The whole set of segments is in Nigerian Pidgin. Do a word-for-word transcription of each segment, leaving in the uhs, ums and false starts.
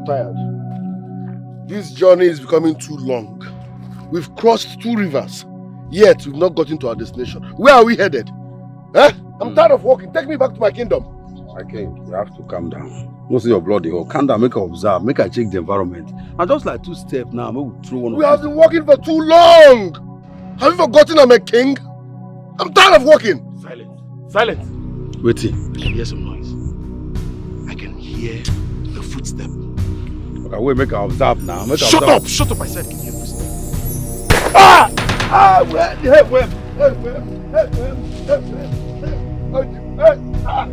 Tired. This journey is becoming too long. We've crossed two rivers, yet we've not gotten to our destination. Where are we headed? Eh? I'm tired of walking. Take me back to my kingdom. My king, you have to calm down. No see your blood dey hot. Calm down, make I observe, make I check the environment. And just like two steps now, make we throw one. We have been walking for too long. Have you forgotten I'm a king? I'm tired of walking. Silence. Silence. Wetin? I can hear some noise. I can hear the footstep. Okay, wait, make I observe now. Make I observe. Shut up! Shut up! I said, I can hear footstep. Ah! Ah! Where? Help! Help! Help! Help! Help! Help! Help! Help! Ah!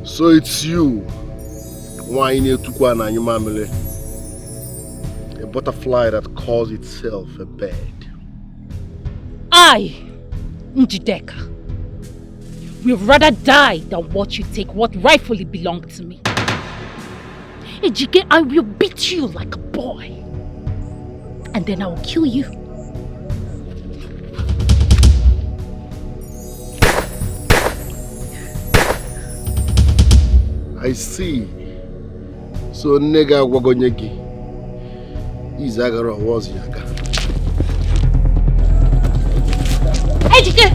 So it's you, Nwanyị Tukwa na Anyumamile, a butterfly that calls itself a bird. I, Njideka, will rather die than watch you take what rightfully belonged to me. Ejike, I will beat you like a boy. And then I will kill you. I see. So nne gị agwago nye gị, ize agara ọwa ọzọ ya aga. Ejike!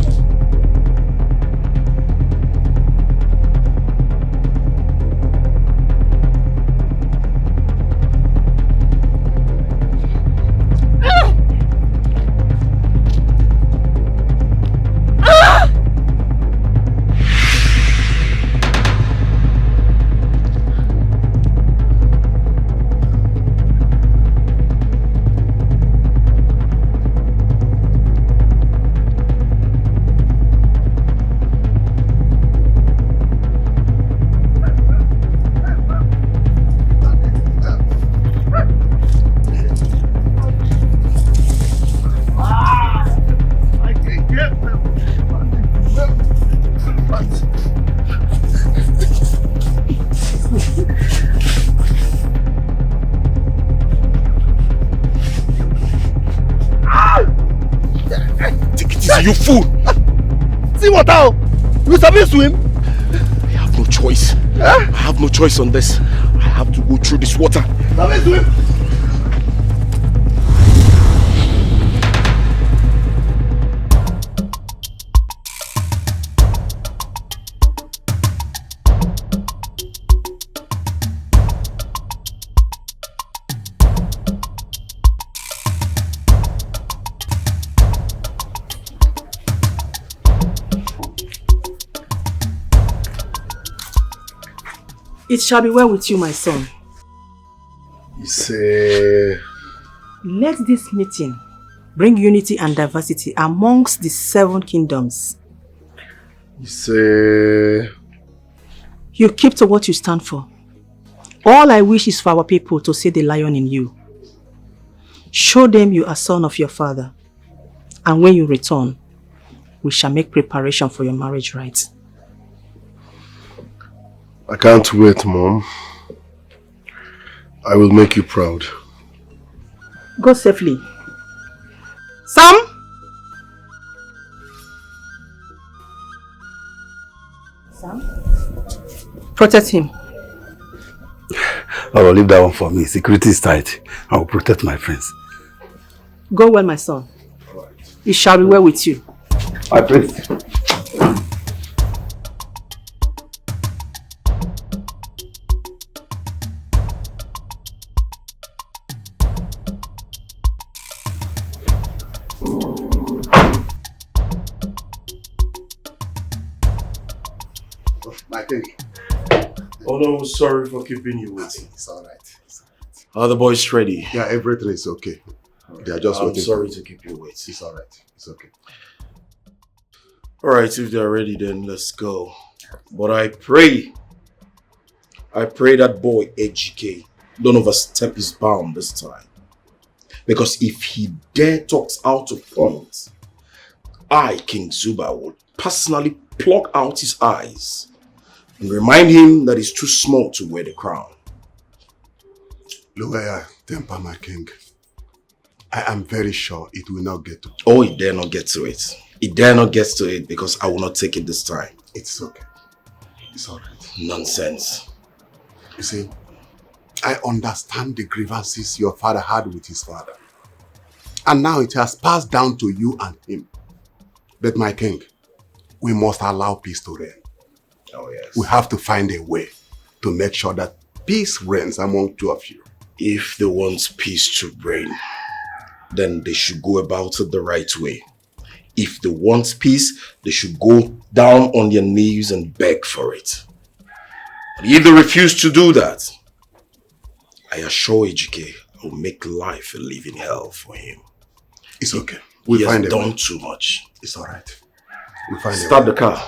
Take it easy, you fool! See water o! You sabi swim? I have no choice. Eh? I have no choice on this. I have to go through this water. Sabi swim? It shall be well with you, my son. He said, let this meeting bring unity and diversity amongst the seven kingdoms. He said, you keep to what you stand for. All I wish is for our people to see the lion in you. Show them you are son of your father. And when you return, we shall make preparation for your marriage rites. I can't wait, Mom. I will make you proud. Go safely. Sam? Sam? Protect him. Oh, leave that one for me. Security is tight. I will protect my friends. Go well, my son. It shall be well with you. I pray. My thing. Oh no, sorry for keeping you waiting. It's all right. It's all right. Are the boys ready? Yeah, everything is okay. They are just I'm waiting. Sorry to keep you waiting. It's all right. It's okay. All right, if they're ready, then let's go. But I pray, I pray that boy Ejike don't overstep his bound this time. Because if he dare talks out of point, I, King Zuba, will personally pluck out his eyes and remind him that he's too small to wear the crown. Lower your eye. Temper, my king. I am very sure it will not get to. Oh, it dare not get to it. It dare not get to it because I will not take it this time. It's okay. It's all right. Nonsense. You see, I understand the grievances your father had with his father. And now it has passed down to you and him. But my king, we must allow peace to reign. Oh, yes. We have to find a way to make sure that peace reigns among two of you. If they want peace to reign, then they should go about it the right way. If they want peace, they should go down on their knees and beg for it. But if they refuse to do that, I assure Ejike I will make life a living hell for him. It's okay. We'll he has done way. Too much. It's all right. We'll find. Start the car.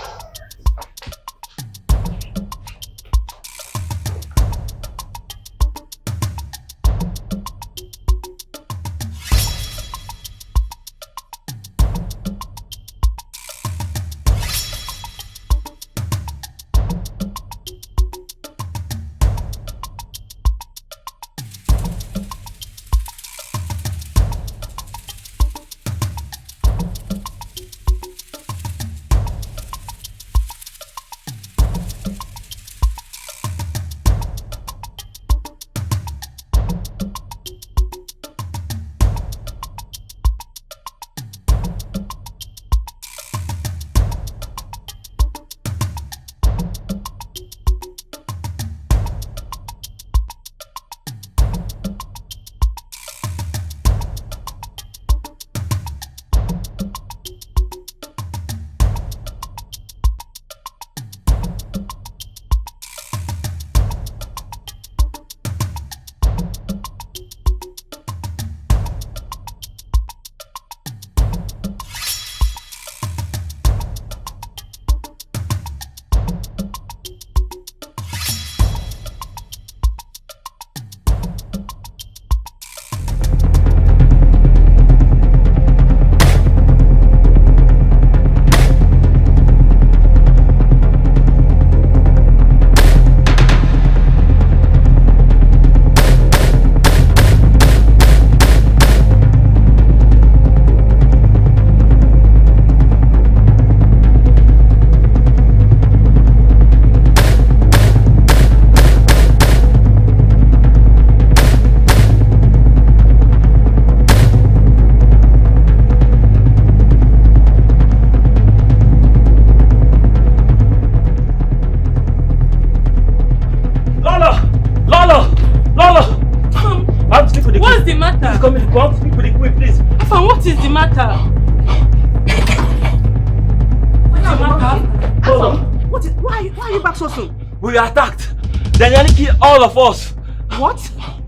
We were attacked. They nearly killed all of us. What?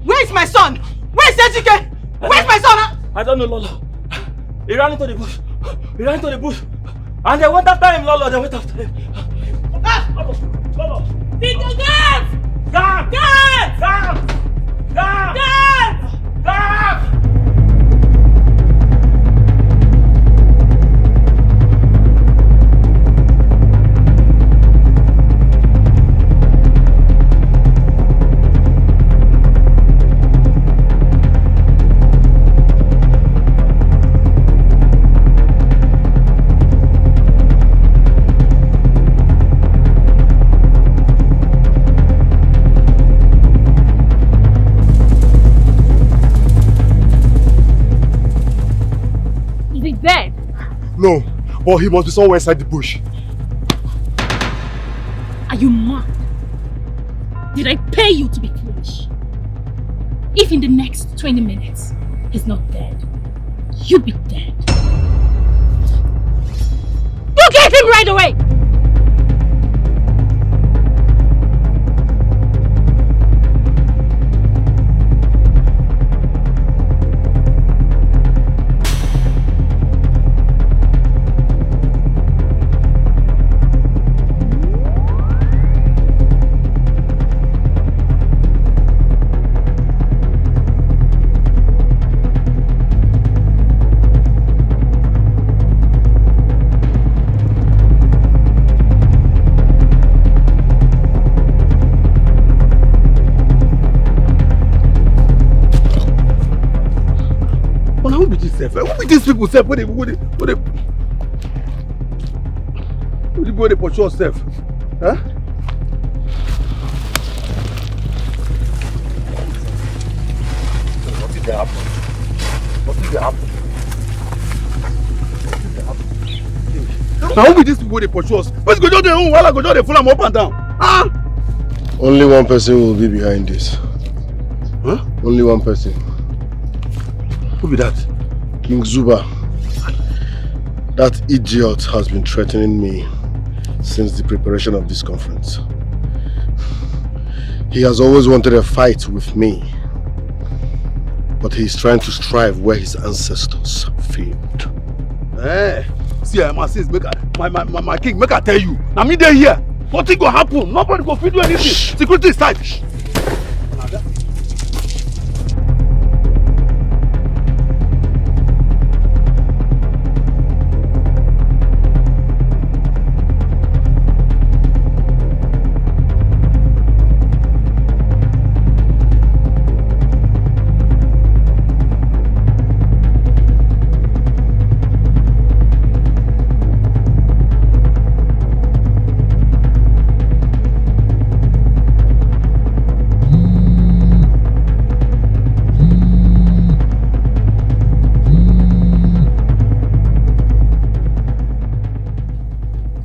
Where is my son? Where is Ejike? Where is my son? I don't know, Lolo. He ran into the bush. He ran into the bush. And they went after him, Lolo. They went after him. Guards! Lolo! Lolo! Guards! Guards! Guards! Guards! Guards! Guards! No, but he must be somewhere inside the bush. Are you mad? Did I pay you to be foolish? If in the next twenty minutes he's not dead, you'll be dead. You get him right away! sef. Eh, who be these people sef? Wey dey, wey dey, wey dey, wey dey, wey dey pursue us sef? Huh? Wetin dey happen? Wetin dey happen? Wetin dey happen? Na who be these people wey dey pursue us? Person go just dey own wahala, go just dey follow am up and down. Ah! Only one person will be behind this. Huh? Only one person. Who be that? King Zuba. That idiot has been threatening me since the preparation of this conference. He has always wanted a fight with me, but he is trying to strive where his ancestors failed. Eh, see, eh, my sis, make I, my, my, my, my king, make I tell you. Na me dey here. Nothing go happen. Nobody go fit do anything. Security is tight.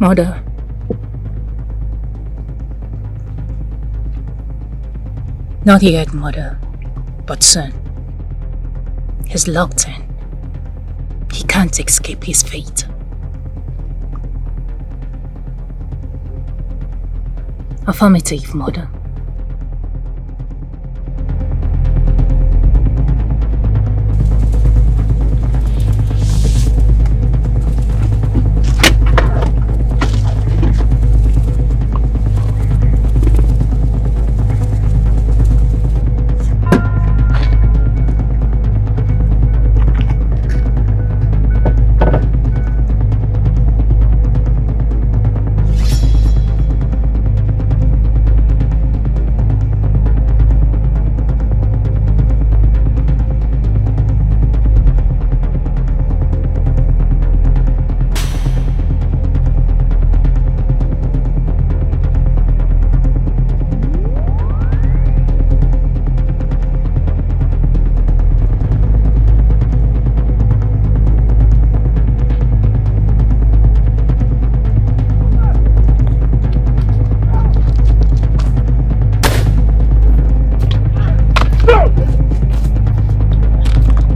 Mother. Not yet, Mother, but soon. He's locked in. He can't escape his fate. Affirmative, Mother.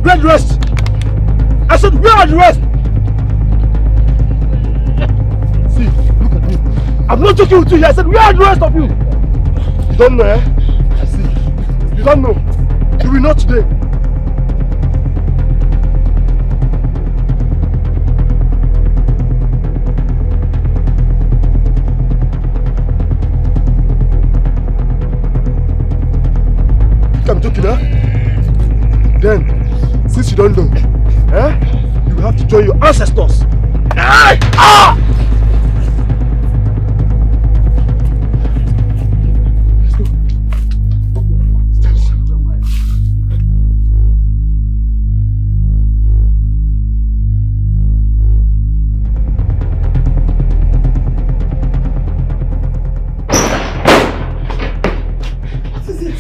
Red rest! I said, where are the rest? See, look at me. I'm not joking with you here. I said, where are the rest of you? You don't know, eh? I see. You don't know. You will not today. I'm joking, huh? Then, since you don't know, eh? You will have to join your ancestors. Hey! Ah! Let's go. What is it?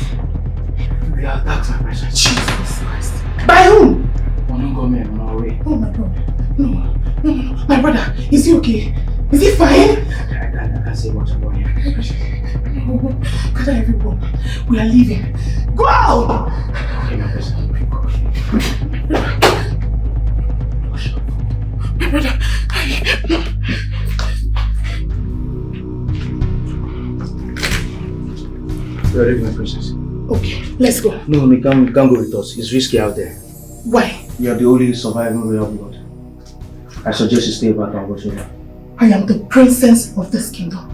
We are attacked, my precious. Jesus Christ. By whom? Unknown gunmen on our way. Oh my God. No, no, no, no. My brother, is he okay? Is he fine? I can't, I can't say much about him. No. Gather everyone. We are leaving. Go out! Okay, my brother. My brother, I, no. You're ready, my princess. Okay, let's go. No, no, you can't, you can't go with us. It's risky out there. Why? You are the only surviving royal blood. I suggest you stay back and watch over. I am the princess of this kingdom.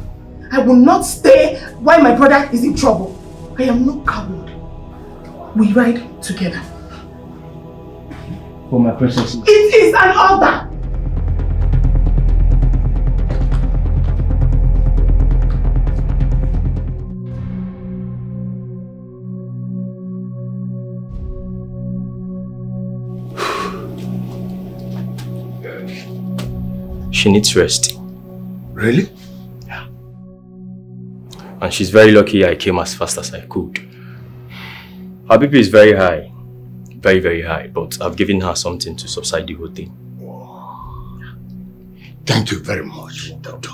I will not stay while my brother is in trouble. I am no coward. We ride together. For my princess. It is an order. She needs rest. Really? And she's very lucky I came as fast as I could. Her B P is very high. Very, very high. But I've given her something to subside the whole thing. Thank you very much, doctor.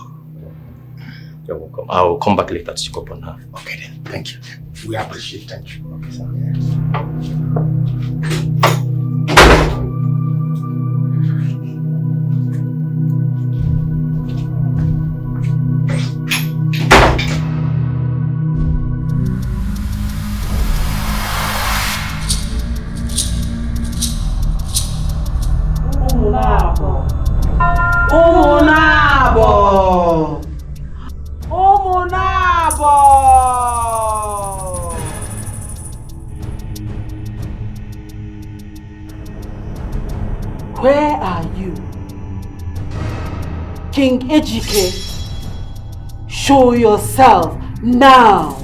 You're welcome. I'll come back later to check up on her. Okay then. Thank you. We appreciate. Thank you. Okay, sir. Ụmụ naabọ. Ụmụ naabọ. Ụmụ naabọ. Where are you? King Ejike, show yourself now.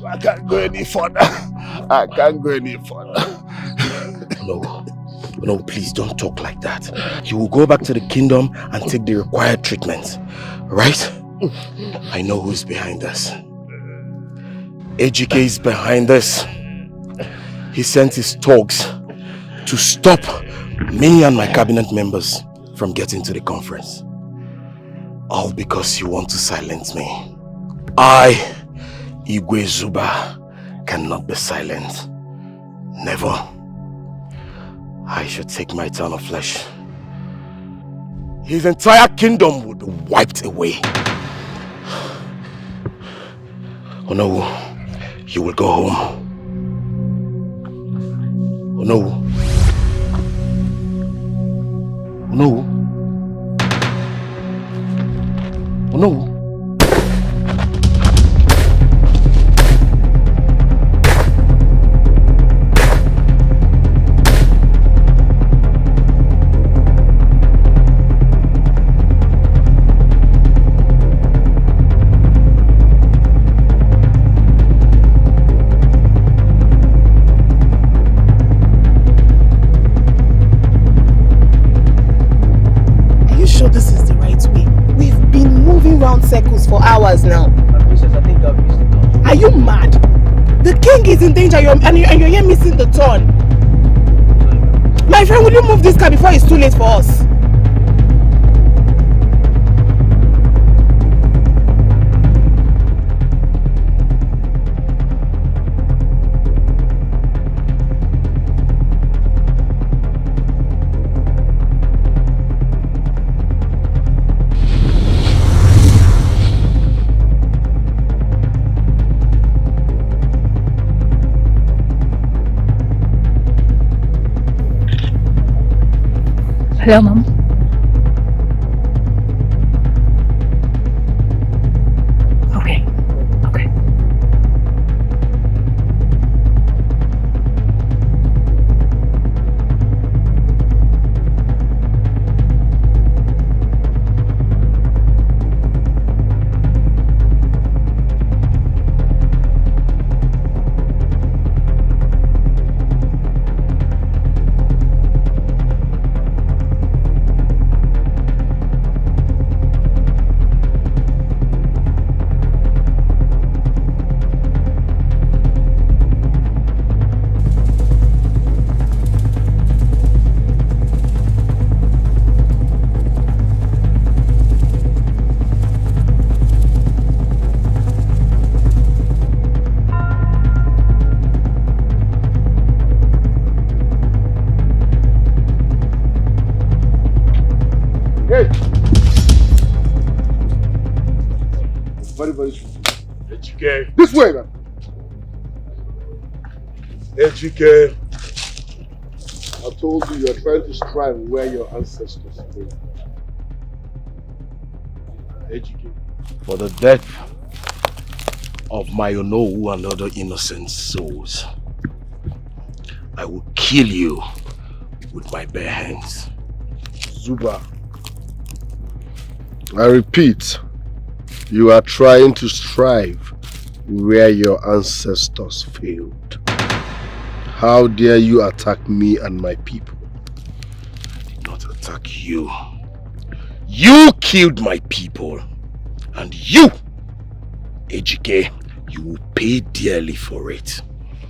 I can't go any further. I can't go any further. No. No, please don't talk like that. You will go back to the kingdom and take the required treatment. Right? I know who's behind this. Ejike is behind this. He sent his thugs to stop me and my cabinet members from getting to the conference. All because you want to silence me. I, Igwe Zuba, cannot be silent. Never. I should take my eternal flesh. His entire kingdom would be wiped away. Onowu, you will go home. Onowu. Onowu. Onowu. Are you sure this is the right way? We've been moving round circles for hours now. Princess, I think I've missed the turn. Are you mad? The king is in danger, you're, and, you, and you're here missing the turn. My friend, will you move this car before it's too late for us? Hello, Mom. Okay. Okay. Wait, man. Ejike, I told you you're trying to strive where your ancestors failed. Ejike. For the death of my Onowu and other innocent souls, I will kill you with my bare hands. Zuba. I repeat, you are trying to strive where your ancestors failed. How dare you attack me and my people? I did not attack you. You killed my people. And you, Ejike, you will pay dearly for it.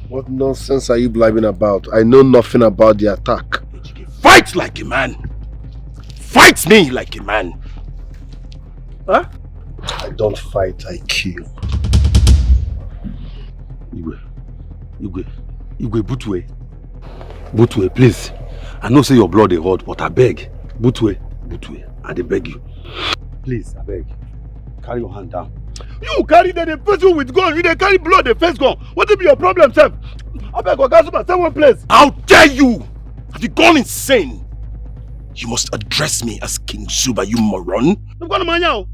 What nonsense are you blabbing about? I know nothing about the attack. Ejike, fight like a man. Fight me like a man. Huh? I don't fight, I kill. Igwe, Igwe, Igwe, Butwe. Butwe, please. I know say your blood dey hot, but I beg. Butwe, Butwe, I dey beg you. Please, I beg. Carry your hand down. You carry dem dey face you with gun, you dey carry blood dey face gun. Wetin be your problem sef? Abeg, Oga Zuba, stay one place. How dare you? Have you gone insane? You must address me as King Zuba, you moron. Dem gonna manya o.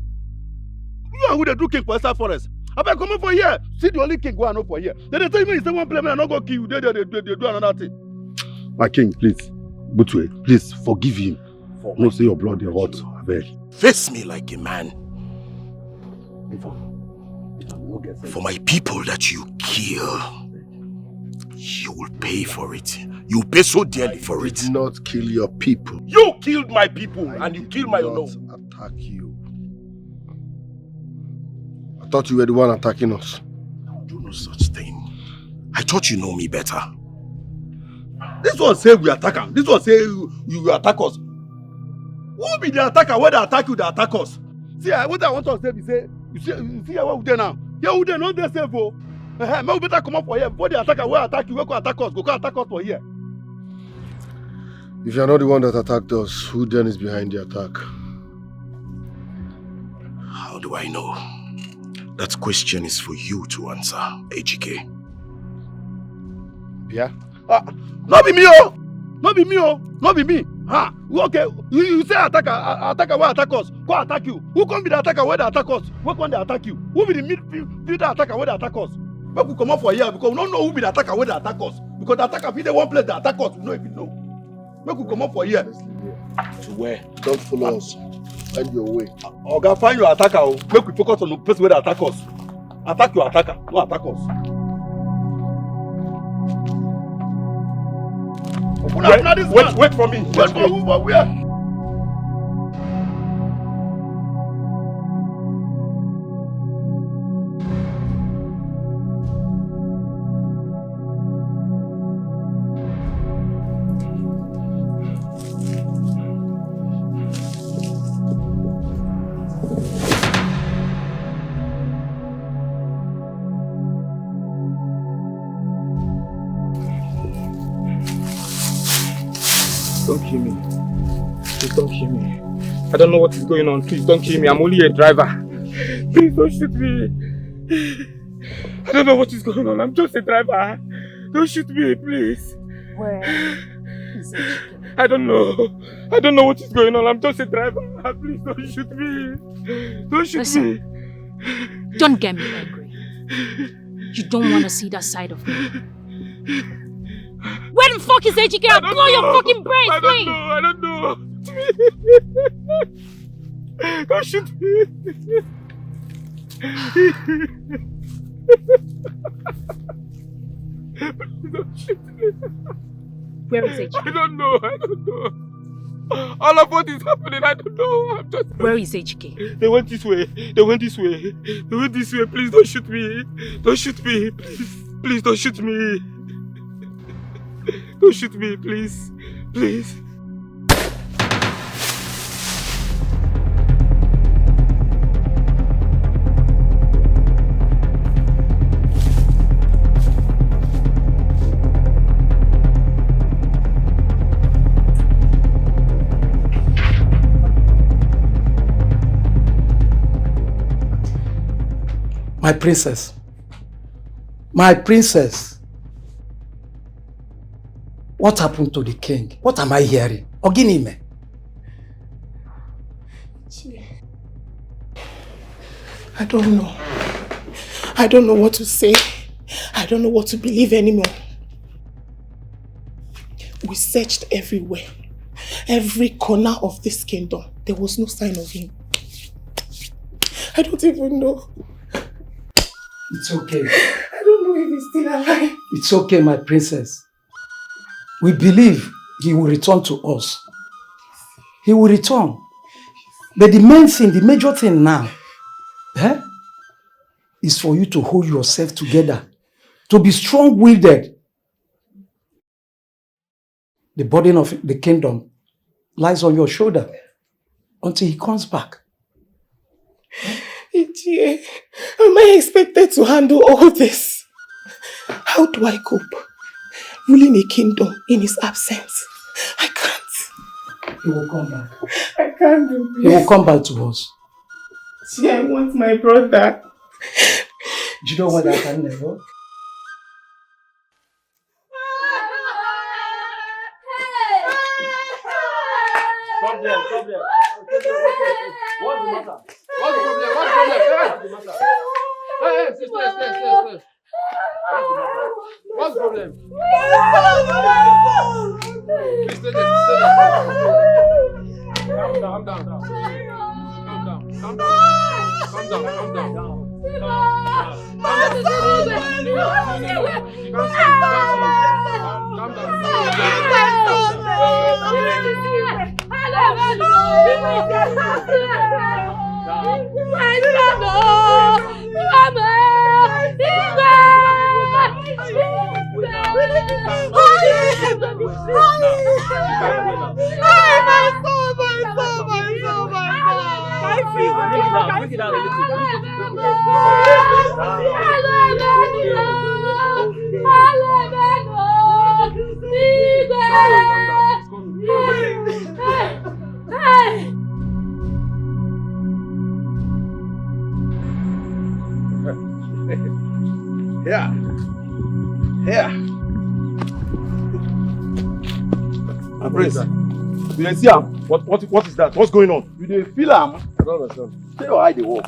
You and who dey do king for inside forest? Abeg, comot for here. See the only king wey I know for here. Dem dey tell me you stay one place, make I no go kill you. Dey there, dey do, dey do another thing. My king, please, Butwe, please forgive him. Know say your blood dey hot, abeg. Face me like a man. For my people that you kill, you will pay for it. You pay so dearly for it. I did not kill your people. You killed my people and you killed my Onowu. I did not attack you. I thought you were the one attacking us. I do no such thing. I thought you know me better. This one say we attack am. This one say you, you attack us. Who be the attacker wey dey attack you, dey attack us? See, eh, wetin I want to say be say, you see, you see where we dey now? Here we dey, no dey safe o. Eh, make we better comot for here before the attacker wey attack you, wey come attack us, go come attack us for here. If you are not the one that attacked us, who then is behind the attack? How do I know? That question is for you to answer, Ejike. Yeah. Ah, no be me o. No be me o. No be me. Ha. Okay. You, you say attacker, a- attacker wey attack us, come attack you. Who come be the attacker wey dey attack us? Wey come dey attack you? Who be the midfielder attacker wey dey attack us? Make we comot for here because we no know who be the attacker wey dey attack us. Because the attacker fit dey one place dey attack us, we no even know. Make we comot for here. To where? Don't follow us. Find your way. Oga, find your attacker o. Make we focus on the person wey dey attack us. Attack your attacker, no attack us. Open up, wait, na this wait, man. Wait for me. Wait for who, for where? Don't kill me. Please don't kill me. I don't know what is going on. Please don't kill me. I'm only a driver. Please don't shoot me. I don't know what is going on. I'm just a driver. Don't shoot me, please. Where is it? I don't know. I don't know what is going on. I'm just a driver. Please don't shoot me. Don't shoot Listen, me. Don't get me angry. You don't want to see that side of me. Where the fuck is Ejike? I'll blow your fucking brains, I don't know. I don't know. Don't shoot me. Don't shoot me. Where is Ejike? I don't know. I don't know. All of what is happening, I don't know. I'm just. Where is Ejike? They went this way. They went this way. They went this way. Please don't shoot me. Don't shoot me. Please. Please don't shoot me. Don't shoot me, please. Please. My princess, My princess, what happened to the king? What am I hearing? Oginime. I don't know. I don't know what to say. I don't know what to believe anymore. We searched everywhere. Every corner of this kingdom. There was no sign of him. I don't even know. It's okay. I don't know if he's still alive. It's okay, my princess. We believe he will return to us. He will return. But the main thing, the major thing now, eh, is for you to hold yourself together, to be strong-willed. The burden of the kingdom lies on your shoulder until he comes back. Ichie, am I expected to handle all this? How do I cope? Ruling a kingdom in his absence. I can't. He will come back. I can't do this. He will come back to us. Ichie, I want my brother. Do you know what I can never? Problem, problem. What's the matter? What's the problem? What's the problem? Hey, what's the matter? Hey, hey, sister, sister, sister, sister. What's the matter? What's the problem? Please stay there, stay there. Calm down, calm down. Calm down, calm down. Calm down, calm down. Calm down. Yeah. Yeah. My prince, you dey see am? What, what, what is that? What's going on? You dey feel am? I don't understand. Say your eye dey work.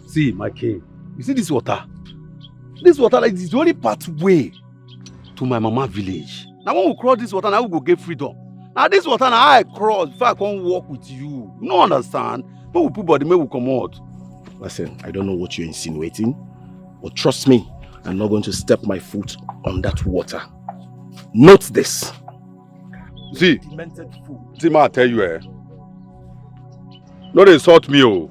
See, my king, you see this water? This water like this is the only pathway to my mama village. Now when we cross this water, now we go get freedom. Now this water, now I cross before I come walk with you. You no understand? Make we put body, make we comot. Listen, I don't know what you're insinuating, but trust me, I'm not going to step my foot on that water. Note this. See, see, ma, I tell you, eh? No dey insult me, oh.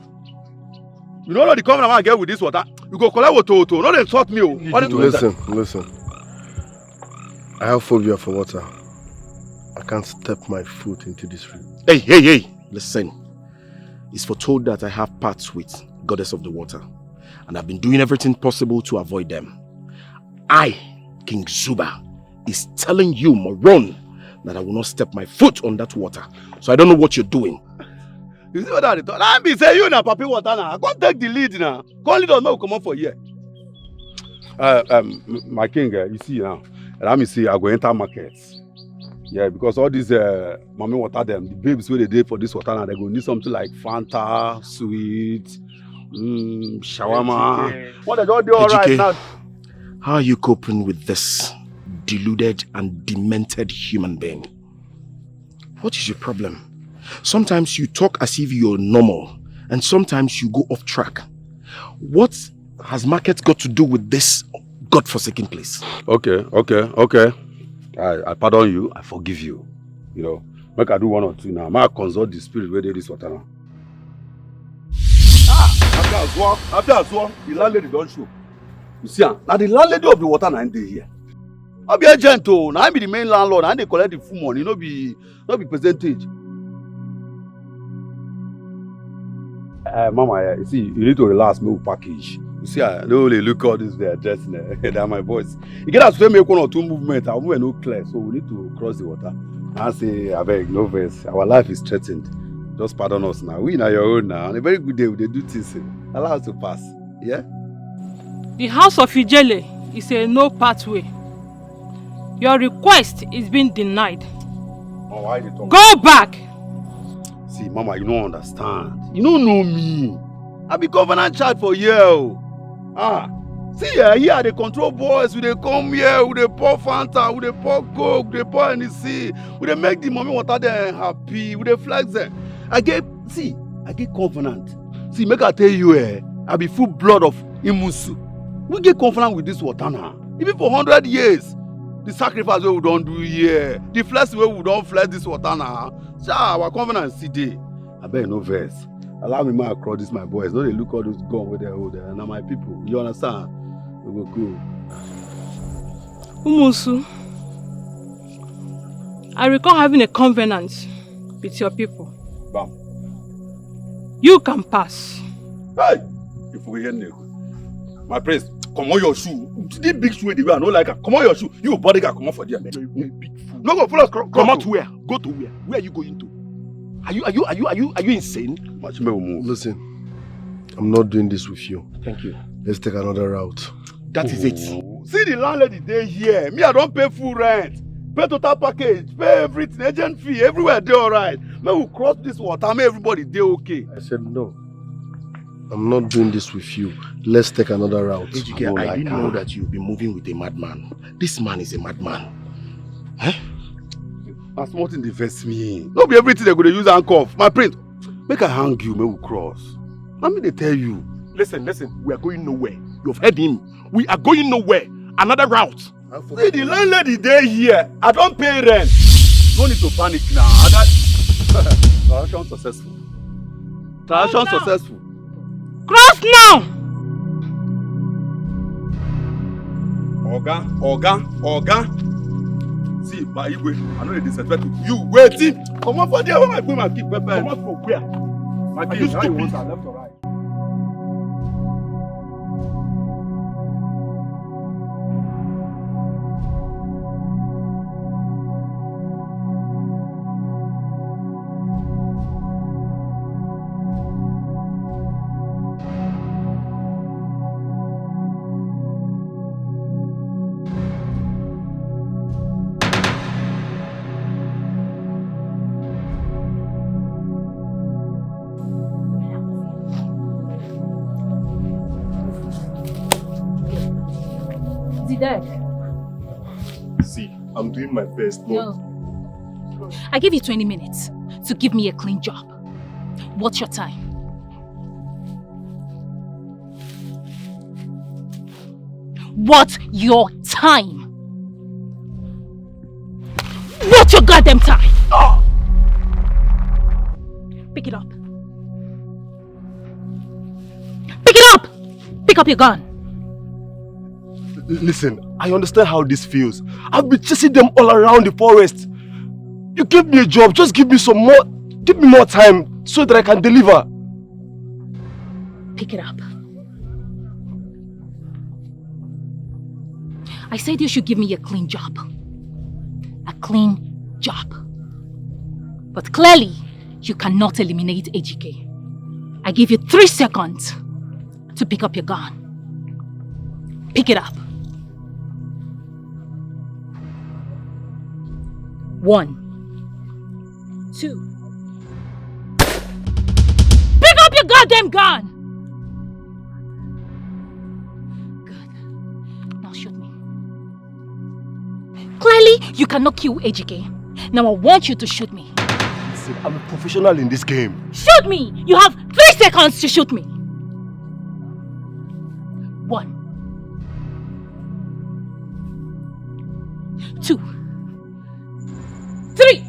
You no know the covenant I get with this water. You go collect water, water. No dey insult me, oh. Listen, listen. I have phobia for water. I can't step my foot into this river. Hey, hey, hey! Listen. It's foretold that I have parts with goddess of the water, and I've been doing everything possible to avoid them. I, King Zuba, is telling you, moron, that I will not step my foot on that water. So I don't know what you're doing. You see what I talk? I be say you na papi water now. Go take the lead now. Go lead us, make we comot for here. Uh, um, my king, uh, you see now. Let me see, I go enter market. Yeah, because all these uh, mommy water them, the babes where they dey for this water now, they go need something like Fanta, sweet, mm, shawarma. What they don't do all right now. How are you coping with this deluded and demented human being? What is your problem? Sometimes you talk as if you're normal, and sometimes you go off track. What has market got to do with this godforsaken place? Okay, okay, okay. I, I pardon you. I forgive you. You know, make I do one or two now. Make I consult the spirit where they this water now. Ah, after as well, after as well, the landlady don't show. You see, ah, now the landlady of the water now dey here. I be agent, oh, now I be the main landlord. I dey collect the full money, no be, no be percentage. Uh, mama, eh, you see, you need to relax, make we package. You see, I no only look all this their dressing. Eh? They are my boys. You get as well make one or two movement. Our movement no clear, so we need to cross the water. I say, I beg, no verse. Our life is threatened. Just pardon us now. We now your own now. On a very good day, we dey do things. Eh? Allow us to pass. Yeah. The house of Ijele is a no pathway. Your request is being denied. Oh, why you talk? Go back! See, Mama, you don't understand. You don't know me. I be governor in charge for here. Oh. Ah, see, eh, here they control boys. We dey come here, we dey pour Fanta, we dey pour Coke, we dey pour Hennessy. We dey make the mommy water them happy. We dey flex them. I get, see, I get covenant. See, make I tell you, eh, I be full blood of Imusu. We get covenant with this water now. Even for hundred years, the sacrifice wey we don do here, the flex wey we don flex this water now, sha, our covenant still dey. Abeg, no vex. Allow me make I cross this my boys. No dey look all those gun wey dem hold. Eh? Na my people. You understand? We go go. Umusu, I recall having a covenant with your people. Bam. You can pass. Hey! If we hear Neku. My prince, comot your shoe. This big shoe wey dey wear, I no like am. Comot your shoe. You bodyguard, comot for there. You big fool. No go follow us. Come, come out where? Go to where? Where are you going to? Are you are you are you are you are you insane? Machime will move. Listen, I'm not doing this with you. Thank you. Let's take another route. That is it. See the landlady dey here. Me, I don pay full rent. Pay total package, pay everything, agent fee, everywhere dey alright. Make we cross this water, make everybody dey okay. I said no. I'm not doing this with you. Let's take another route. Ejike, I didn't know that you've been moving with a madman. This man is a madman. Eh? Na small thing dey vex me. No be everything dem go dey use handcuff. My prince, make I hang you, make we cross. Na me dey tell you. Listen, listen, we are going nowhere. You've heard him. We are going nowhere. Another route. See, the landlady dey here. I don pay rent. No need to panic now. Other transaction successful. Transaction successful. Cross now! Oga, oga, oga. See, my Igwe, I no dey disrespect you. You wetin? Comot for there, where my queen, my keep pepper. Comot for where? My king, how you want am, left or right? Zidek. See, I'm doing my best, but No. I give you twenty minutes to give me a clean job. What's your time? What's your time? What's your goddamn time? Pick it up. Pick it up! Pick up your gun. L- Listen, I understand how this feels. I've been chasing them all around the forest. You give me a job, just give me some more, give me more time so that I can deliver. Pick it up. I said you should give me a clean job. A clean job. But clearly, you cannot eliminate Ejike. I give you three seconds to pick up your gun. Pick it up. One. Two. Pick up your goddamn gun! Good. Now shoot me. Clearly, you cannot kill Ejike. Now I want you to shoot me. Listen, I'm a professional in this game. Shoot me! You have three seconds to shoot me. One. Two. Three.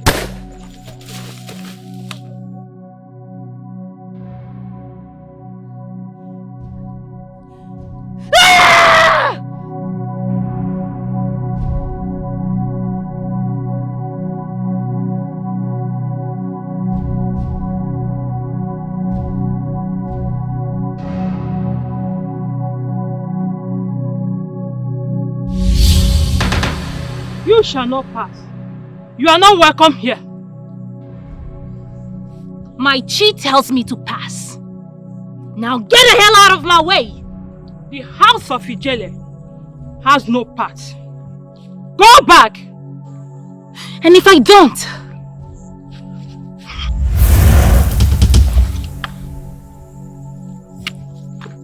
You shall not pass. You are not welcome here. My chi tells me to pass. Now get the hell out of my way! The house of Ijele has no part. Go back! And if I don't?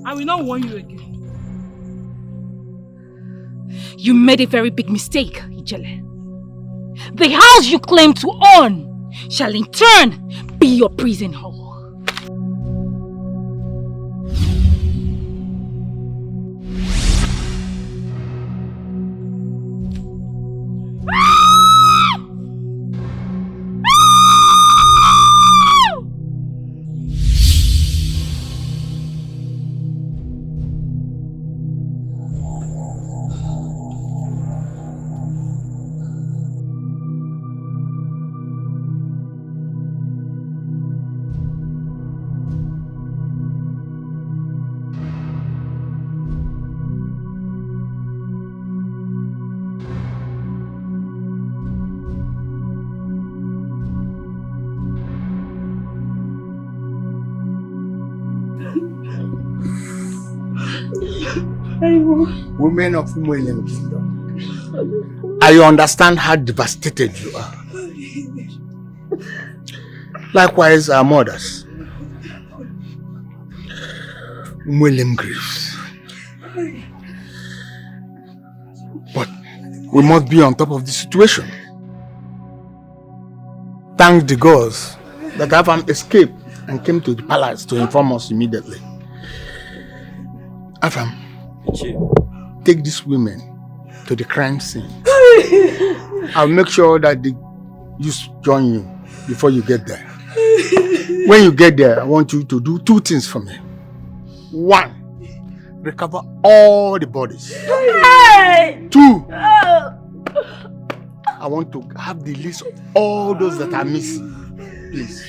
I will not warn you again. You made a very big mistake, Ijele. The house you claim to own shall in turn be your prison hall. Women of Umuelem Kingdom, I understand how devastated you are. Likewise, our mothers. Umuelem grieves. But we must be on top of the situation. Thank the gods that Afam escaped and came to the palace to inform us immediately. Afam, take these women to the crime scene. I'll make sure that they use join you before you get there. When you get there, I want you to do two things for me. One, recover all the bodies. Hey! Two, I want to have the list of all those that are missing. Please.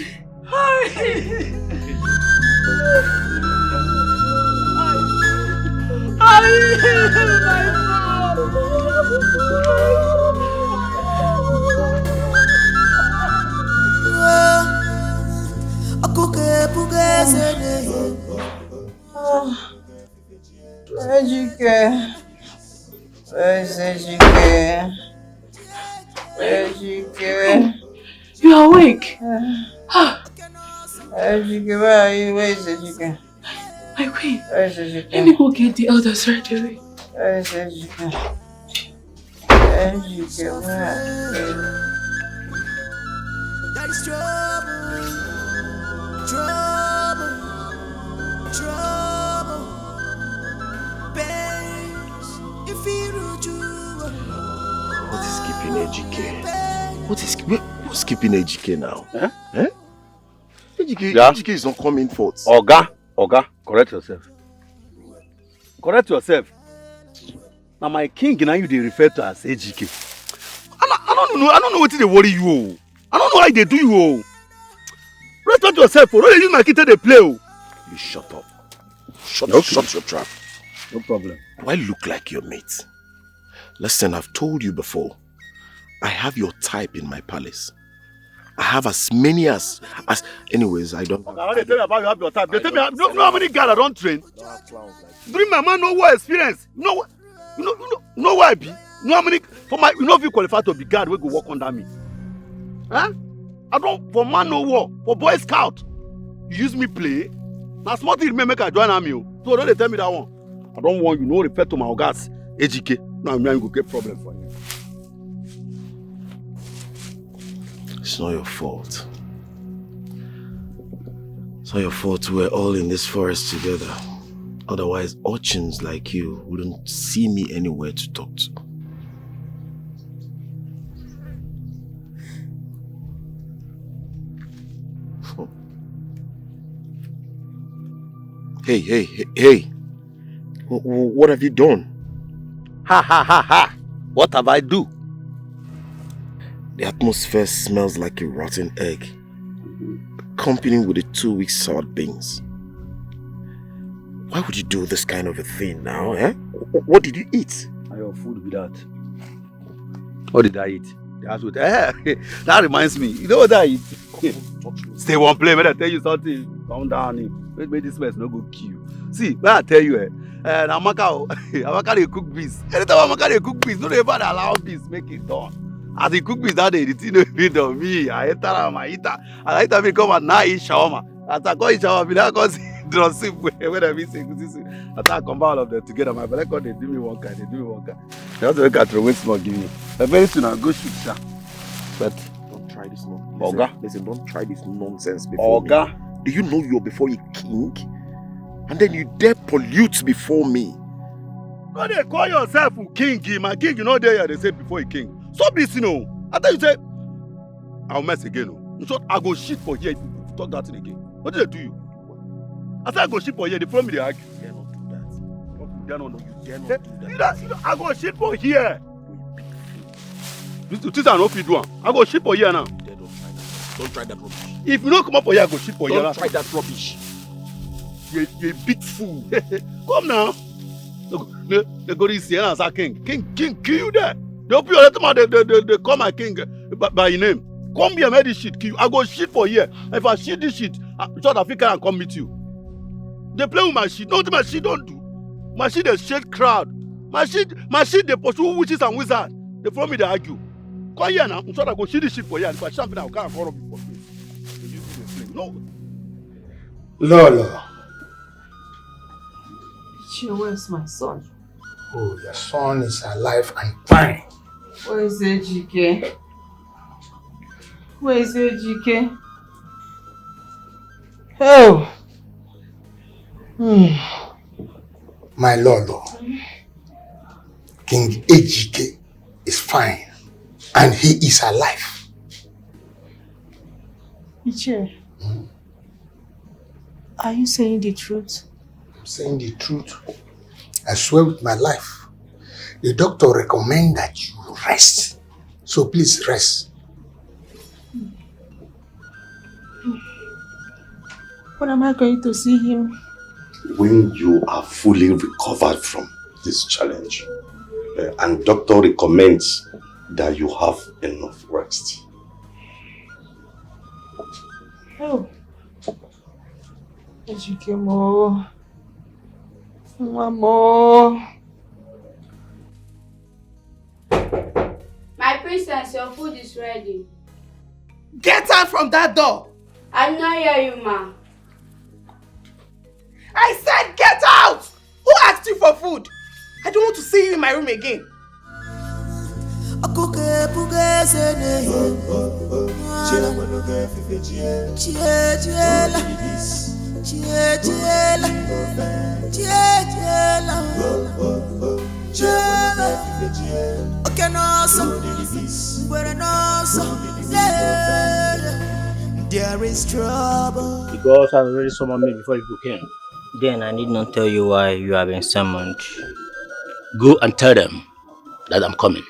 Ejike. Where is Ejike? Ejike. You are awake. Ah. Ejike, where are you? Where is Ejike? My queen. Where is Ejike? Let me go get the elders right away. Where is Ejike? Ejike, where are you? There is trouble, trouble, trouble, pains. What is keeping Ejike? What is wait, what's keeping Ejike now? Huh? Eh? Ejike, yeah? Ejike is not coming forth. Oga, Oga, correct yourself. Correct yourself. Now my king, now you dey refer to as Ejike. I don't, I don't know. I don't know what they worry you. Oh. I don't know how they do you. Oh. Respect yourself. Oh. Don't use my kid to play. Oh. You shut up. Shut, okay. Shut your trap. No problem. Do I look like your mate? Listen, I've told you before. I have your type in my palace. I have as many as as. Anyways, I don't. Okay, I don't tell you about you have your type. They tell me no, no how many guys I don't train. During my man no war experience. No, you know, you know, no why be. No how many for my you know if you qualify to be guard, we go work under me. Huh? I don't for man no war for boy scout. You use me play. Now small thing remain make I join army. Oh. So don't they tell me that one. I don't want you no refer to my ogas. Ejike. Now me and you go get problem for you. It's not your fault. It's not your fault we're all in this forest together. Otherwise, urchins like you wouldn't see me anywhere to talk to. Hey, hey, hey, hey. What have you done? Ha ha ha ha! What have I do? The atmosphere smells like a rotten egg, accompanied with a two-week soured beans. Why would you do this kind of a thing now, eh? What did you eat? And your food be that. What did I eat? That's what. Eh, that reminds me. You know what I eat? Stay one place. Let I tell you something. Calm down. Make, make this mess no go kill you. See, when I tell you, eh, eh, na Amaka, oh, Amaka dey cook beans. Anytime Amaka dey cook beans, no dey ever allow beans make it done. As he cook beans that day, the thing no fit done. Me, I enter am, I eat am. As I eat am, me come out, now I eat shawarma. As I come eat shawarma, me now come see drop soup wey, wey dem mix egusi soup. As I combine all of them together, my belle come dey do me one kind, dey do me one kind. They also make I throw away small give me. But very soon I go shoot sha. But Don't try this nonsense. Oga. Listen, listen, don't try this nonsense before me. Oga. Do you know you're before a king? And then you dare pollute before me. No dey call yourself a king, eh, my king, you no dey here, they say before a king. Stop this, you know. I tell you, say, I'll mess again. Oh. In short, I go shit for here if you talk that thing again. What did they do you? I said I go shit for here, they follow me, they argue. You dare not do that. What you dare not do? You dare not do that. You know, you know, I go shit for here. You, you think I no fit do am? I go shit for here now. Don't try that. Don't try that rubbish. If you no come up for here, I go shit for here. Don't try that rubbish. You, you a big fool. Come now. They go, they, they go this here as a king. King, king, kill you there. They open your letter, man. They, they, they, they call my king, eh, by, by your name. Come here, make this shit kill you. I go shit for here. If I shit this shit, I, South Africa and come meet you. They play with my shit. Nothing my shit don't do. My shit dey shake crowd. My shit, my shit dey pursue witches and wizards. They follow me, they argue. Come here now. I'm sure I go see this shit for here. If I champion, I will come and call up you for free. You do the thing. No. Lolo. Chill, where's my son? Oh, your son is alive and fine. Where is Ejike? Where is Ejike? Oh. Hmm. My lord, King Ejike is fine and he is alive. Ichie, are you saying the truth? I'm saying the truth. I swear with my life. The doctor recommend that you rest. So please rest. When am I going to see him? When you are fully recovered from this challenge, uh, and doctor recommends that you have enough rest. Oh. Ejike mo. Nwa mo. My princess, your food is ready. Get out from that door! I no hear you, ma. I said get out! Who asked you for food? I don't want to see you in my room again. Ọkụkọ ebugo eze n'ehihie. Chie chiela. Chie chiela. Chie chiela. Chie. Oke n'ọsọ. Ngwere n'ọsọ. Lee. There is trouble. Because I've already summoned me before you came. Then I need not tell you why you have been summoned. Go and tell them that I'm coming.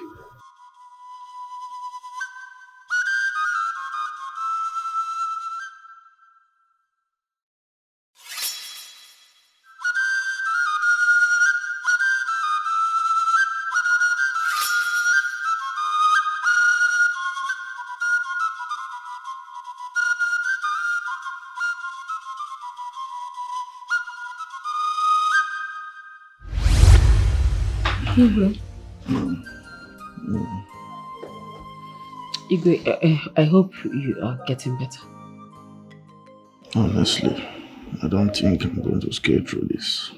Igwe. Igwe, I, I hope you are getting better. Honestly, I don't think I'm going to scale through this.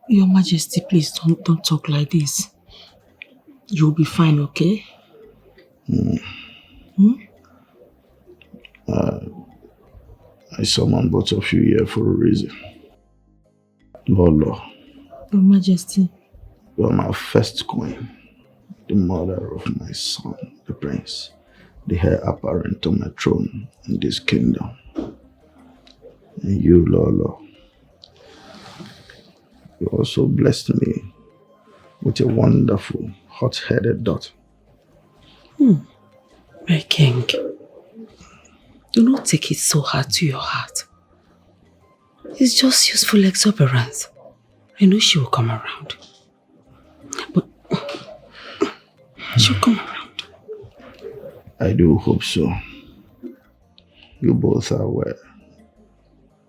Your Majesty, please don't, don't talk like this. You'll be fine, okay? Mm. Hmm? Uh, I summoned both of you here for a reason. Lolo. Your Majesty. You are my first queen, the mother of my son, the prince, the heir apparent to my throne in this kingdom. And you, Lolo, you also blessed me with a wonderful, hot-headed daughter. Hmm. My king, do not take it so hard to your heart. It's just youthful exuberance. I know she will come around. But she'll come around. I do hope so. You both are well.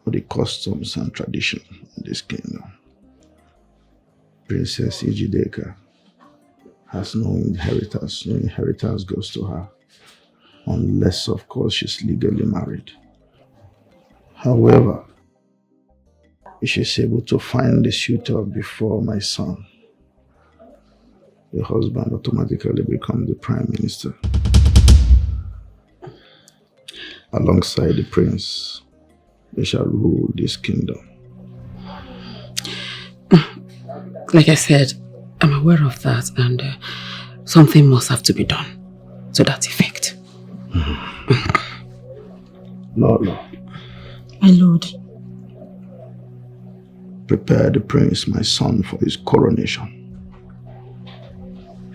for the customs and tradition in this kingdom. Princess Ijideka has no inheritance. No inheritance goes to her, unless, of course, she's legally married. However, if she's able to find the suitor before my son, the husband automatically becomes the prime minister. Alongside the prince, they shall rule this kingdom. Like I said, I'm aware of that, and uh, something must have to be done to that effect. No, no. My lord. Prepare the prince, my son, for his coronation.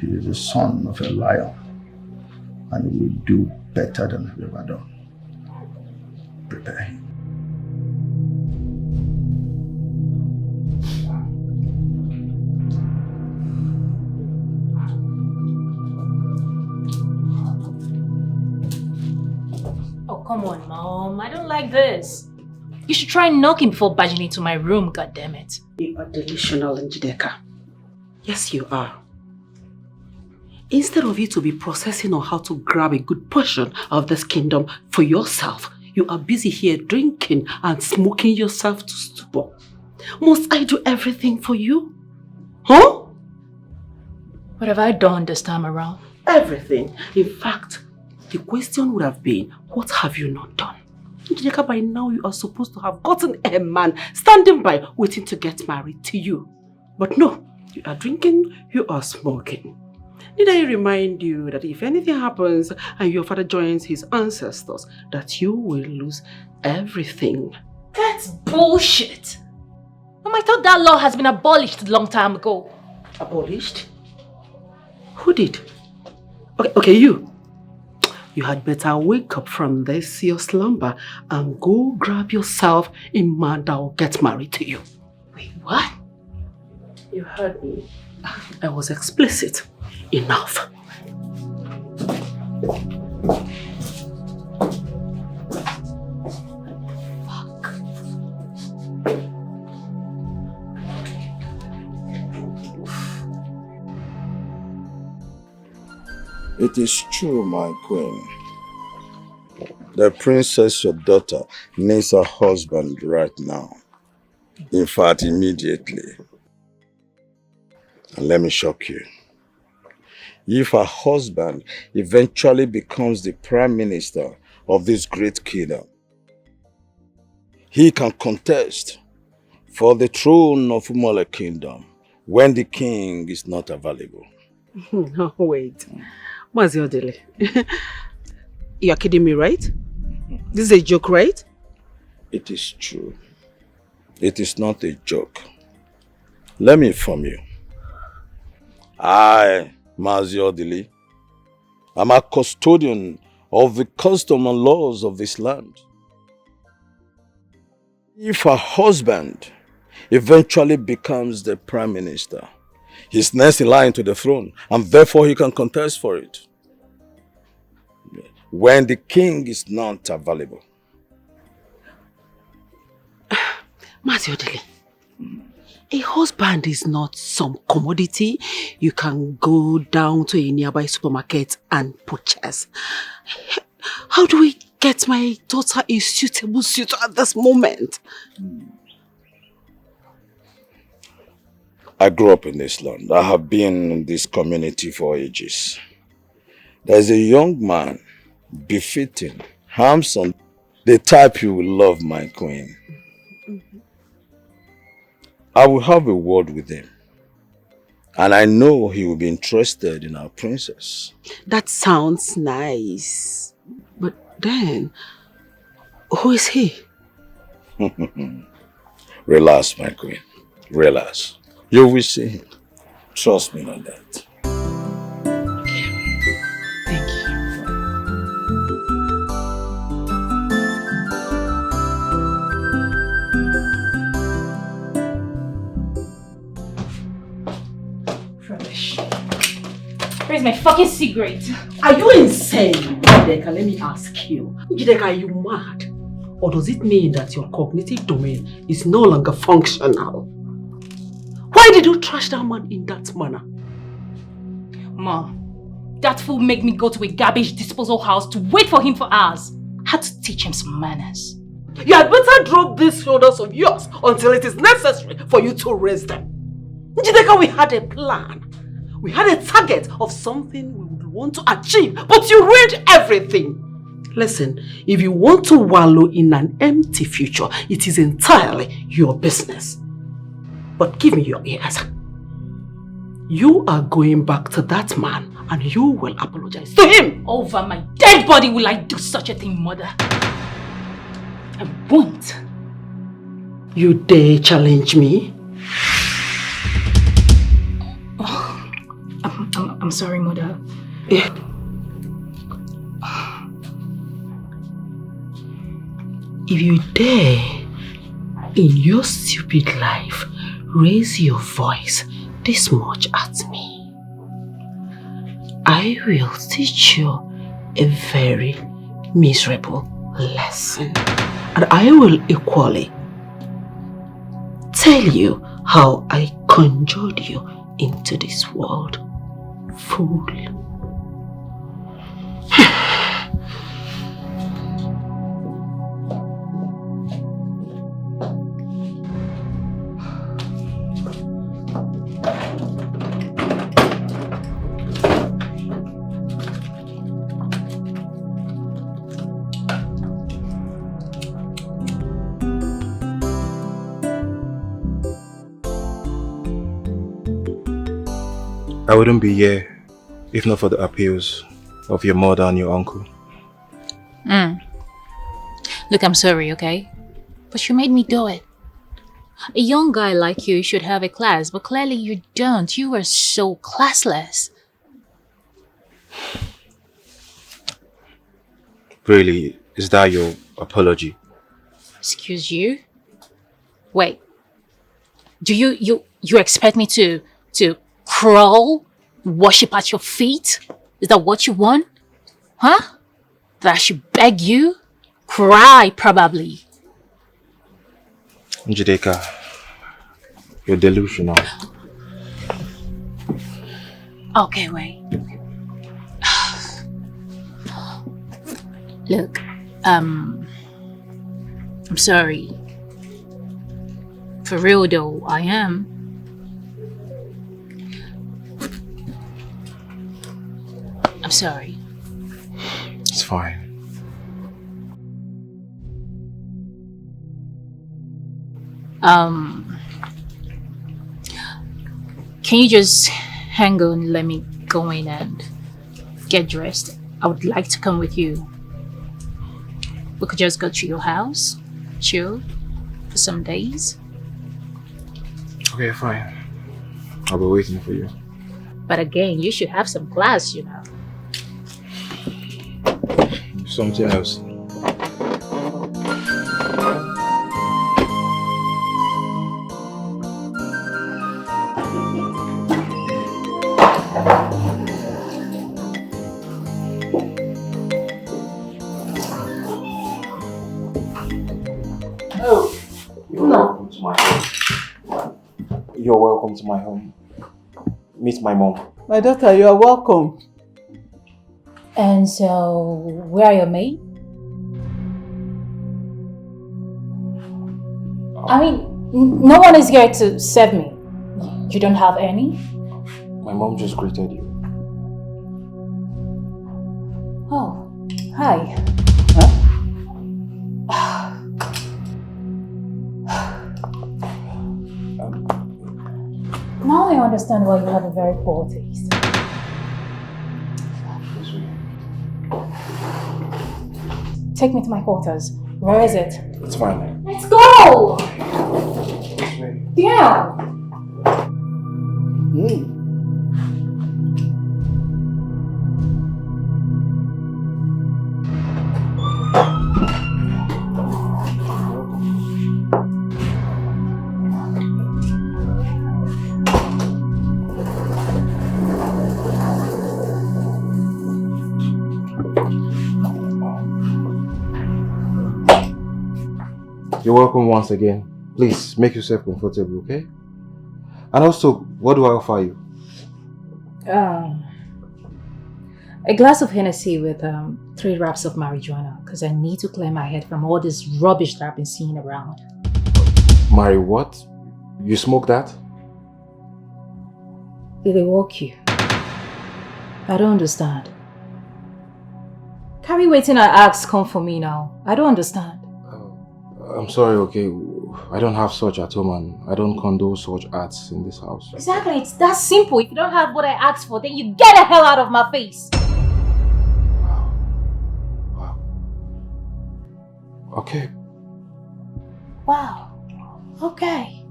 He is the son of a lion, and he will do better than I've ever done. Prepare him. Oh, come on, Mom. I don't like this. You should try knocking before barging into my room, goddammit. You are delusional, Njideka. Yes, you are. Instead of you to be processing on how to grab a good portion of this kingdom for yourself, you are busy here drinking and smoking yourself to stupor. Must I do everything for you? Huh? What have I done this time around? Everything. In fact, the question would have been, what have you not done? Njideka, by now you are supposed to have gotten a man standing by waiting to get married to you. But no, you are drinking, you are smoking. Need I remind you that if anything happens and your father joins his ancestors, that you will lose everything? That's bullshit. Mom, I thought that law has been abolished a long time ago. Abolished? Who did? Okay, okay, you. You had better wake up from this your slumber and go grab yourself a man that will get married to you. Wait, what? You heard me. I was explicit enough. It is true, my queen. The princess, your daughter, needs a husband right now. In fact, immediately. And let me shock you. If her husband eventually becomes the prime minister of this great kingdom, he can contest for the throne of Umole kingdom when the king is not available. No, wait. Mazi Odili, you're kidding me, right? This is a joke, right? It is true. It is not a joke. Let me inform you. I, Mazi Odili, am a custodian of the custom and laws of this land. If her husband eventually becomes the prime minister, he's next in line to the throne, and therefore he can contest for it when the king is not available. Mazi Odili, a husband is not some commodity you can go down to a nearby supermarket and purchase. How do we get my daughter a suitable suitor at this moment? I grew up in this land. I have been in this community for ages. There's a young man, befitting, handsome, the type you will love, my queen. I will have a word with him. And I know he will be interested in our princess. That sounds nice. But then, who is he? Relax, my queen. Relax. You will see him. Trust me on that. Where's my fucking cigarette? Are you insane? Njideka, let me ask you. Njideka, are you mad? Or does it mean that your cognitive domain is no longer functional? Why did you trash that man in that manner? Ma, that fool made me go to a garbage disposal house to wait for him for hours. Had to teach him some manners. You had better drop these shoulders of yours until it is necessary for you to raise them. Njideka, we had a plan. We had a target of something we would want to achieve, but you ruined everything. Listen, if you want to wallow in an empty future, it is entirely your business. But give me your ears. You are going back to that man and you will apologize to him. Over my dead body will I do such a thing, mother. I won't. You dare challenge me? I'm, I'm, I'm sorry, mother. Eh. If you dare in your stupid life raise your voice this much at me, I will teach you a very miserable lesson. And I will equally tell you how I conjured you into this world. Fool. I wouldn't be here if not for the appeals of your mother and your uncle. Mm. Look, I'm sorry, okay? But you made me do it. A young guy like you should have a class, but clearly you don't. You are so classless. Really, is that your apology? Excuse you? Wait. Do you you you expect me to to crawl, worship at your feet? Is that what you want? Huh? That I should beg you? Cry probably. Njideka, you're delusional. Okay, wait. Look, um, I'm sorry. For real though, I am. I'm sorry. It's fine. Um, can you just hang on? Let me go in and get dressed. I would like to come with you. We could just go to your house, chill for some days. Okay, fine. I'll be waiting for you. But again, you should have some class, you know. Something else. You're welcome to my home. Meet my mom. My daughter, you are welcome. And so, where are your maid? I mean, no one is here to serve me. You don't have any? My mom just greeted you. Oh, hi. Now I understand why you have a very poor taste. Take me to my quarters. Where is it? It's fine. Let's go! Yeah. You're welcome once again. Please make yourself comfortable, okay? And also, what do I offer you? Um, a glass of Hennessy with um, three wraps of marijuana, because I need to clear my head from all this rubbish that I've been seeing around. Mari, what? You smoke that? Did they walk you? I don't understand. Carry wetin I ask come for me now. I don't understand. I'm sorry, okay? I don't have such at home and I don't condone such acts in this house. Exactly, it's that simple. If you don't have what I asked for, then you get the hell out of my face. Wow. Wow. Okay. Wow. Okay.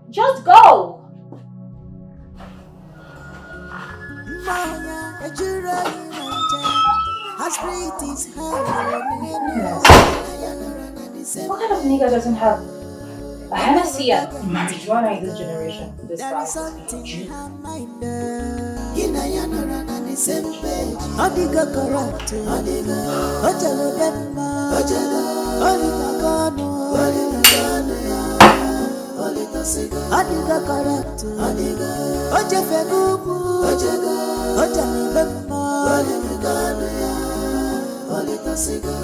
Just go. What kind of nigga doesn't have a Hennessy and marijuana in this generation? This guy. Ọ dịgo correct, ọ dịgo, o jere be mma, o jere, o rịtago ọnụ, o rịtago ọnụ ya, o rịtasigo. Ọ dịgo correct, ọ dịgo, o jefego ugwu, o jere, o jere be mma, o rịtago ọnụ ya, o rịtasigo.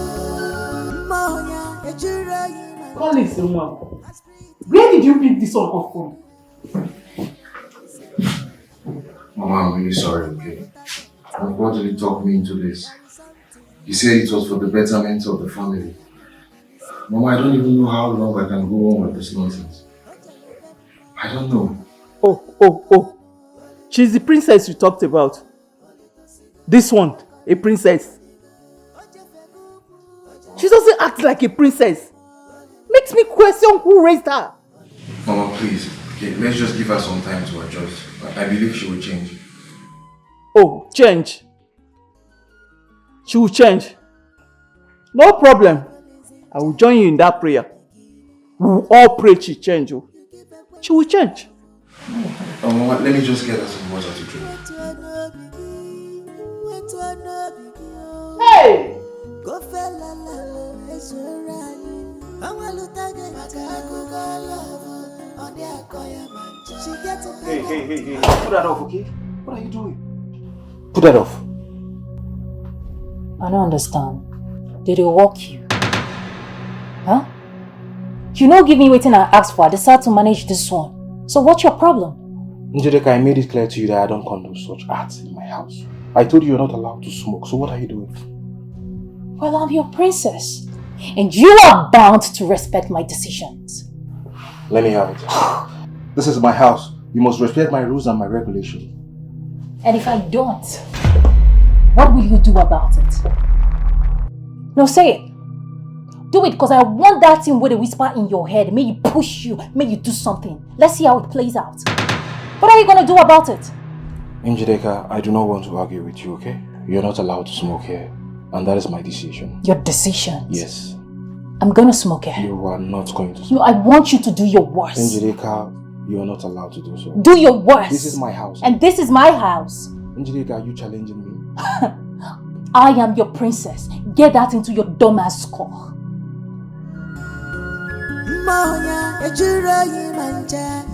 Mma ọnya ejuru oyi ma Collins Nwa, where did you pick this one up from? Mama, I'm really sorry, okay? And God really talked me into this. He said it was for the betterment of the family. Mama, I don't even know how long I can go on with this nonsense. I don't know. Oh, oh, oh. She's the princess you talked about. This one, a princess. She doesn't act like a princess. Makes me question who raised her. Mama, please. Okay, let's just give her some time to adjust. I I believe she will change. Oh, change. She will change. No problem. I will join you in that prayer. We will all pray she change. Oh. She will change. Oh, Mama, let me just get her some water to drink. Hey! Hey, hey, hey, hey, put that off, okay? What are you doing? Put that off. I don't understand. Did it work you? Huh? You no give me wetin I ask for, I decide to manage this one. So what's your problem? Njideka, I made it clear to you that I don't condone such acts in my house. I told you you're not allowed to smoke, so what are you doing? Well, I'm your princess. And you are bound to respect my decisions. Let me have it. This is my house. You must respect my rules and my regulations. And if I don't, what will you do about it? No, say it. Do it, because I want that thing wey dey whisper in your head. May you push you, may you do something. Let's see how it plays out. What are you gonna do about it? Njideka, I do not want to argue with you, okay? You're not allowed to smoke here. And that is my decision. Your decision? Yes. I'm gonna smoke here. You are not going to No, I want you to do your worst. Njideka, you are not allowed to do so. Do your worst. This is my house. And this is my house. Njideka, are you challenging me? I am your princess. Get that into your dumbass skull. Mma ọnya ejuru oyi ma ncha.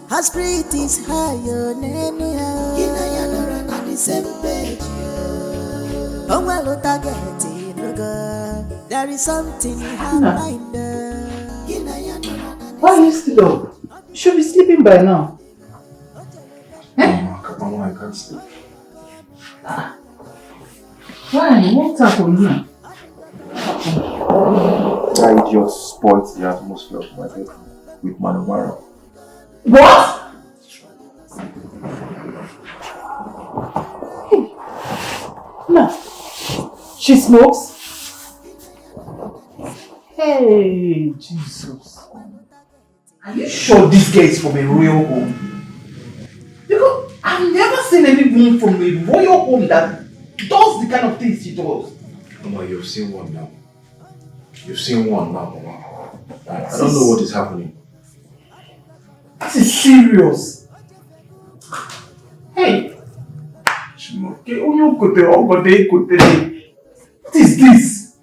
Her spirit is high, oh, n'enu ya. Gị na ya nọrọ na the same page, oh. O nwere target, ịnụgo. There is something in her mind, oh. Gị na ya nọrọ na the Why are you still up? You should be sleeping by now. Mama, come on, I can't sleep. Why? What happened now? That idiot spoiled the atmosphere of my bedroom with Manumara. What? Hey. No. She smokes? Hey, Jesus. Are you sure this girl is from a royal home? Because I've never seen anyone from a royal home that does the kind of things she does. Mama, you've seen one now. You've seen one now, Mama. I, I don't know what is happening. This is serious. Hey! Chimoke, onye okote, okote, ekote. What is this?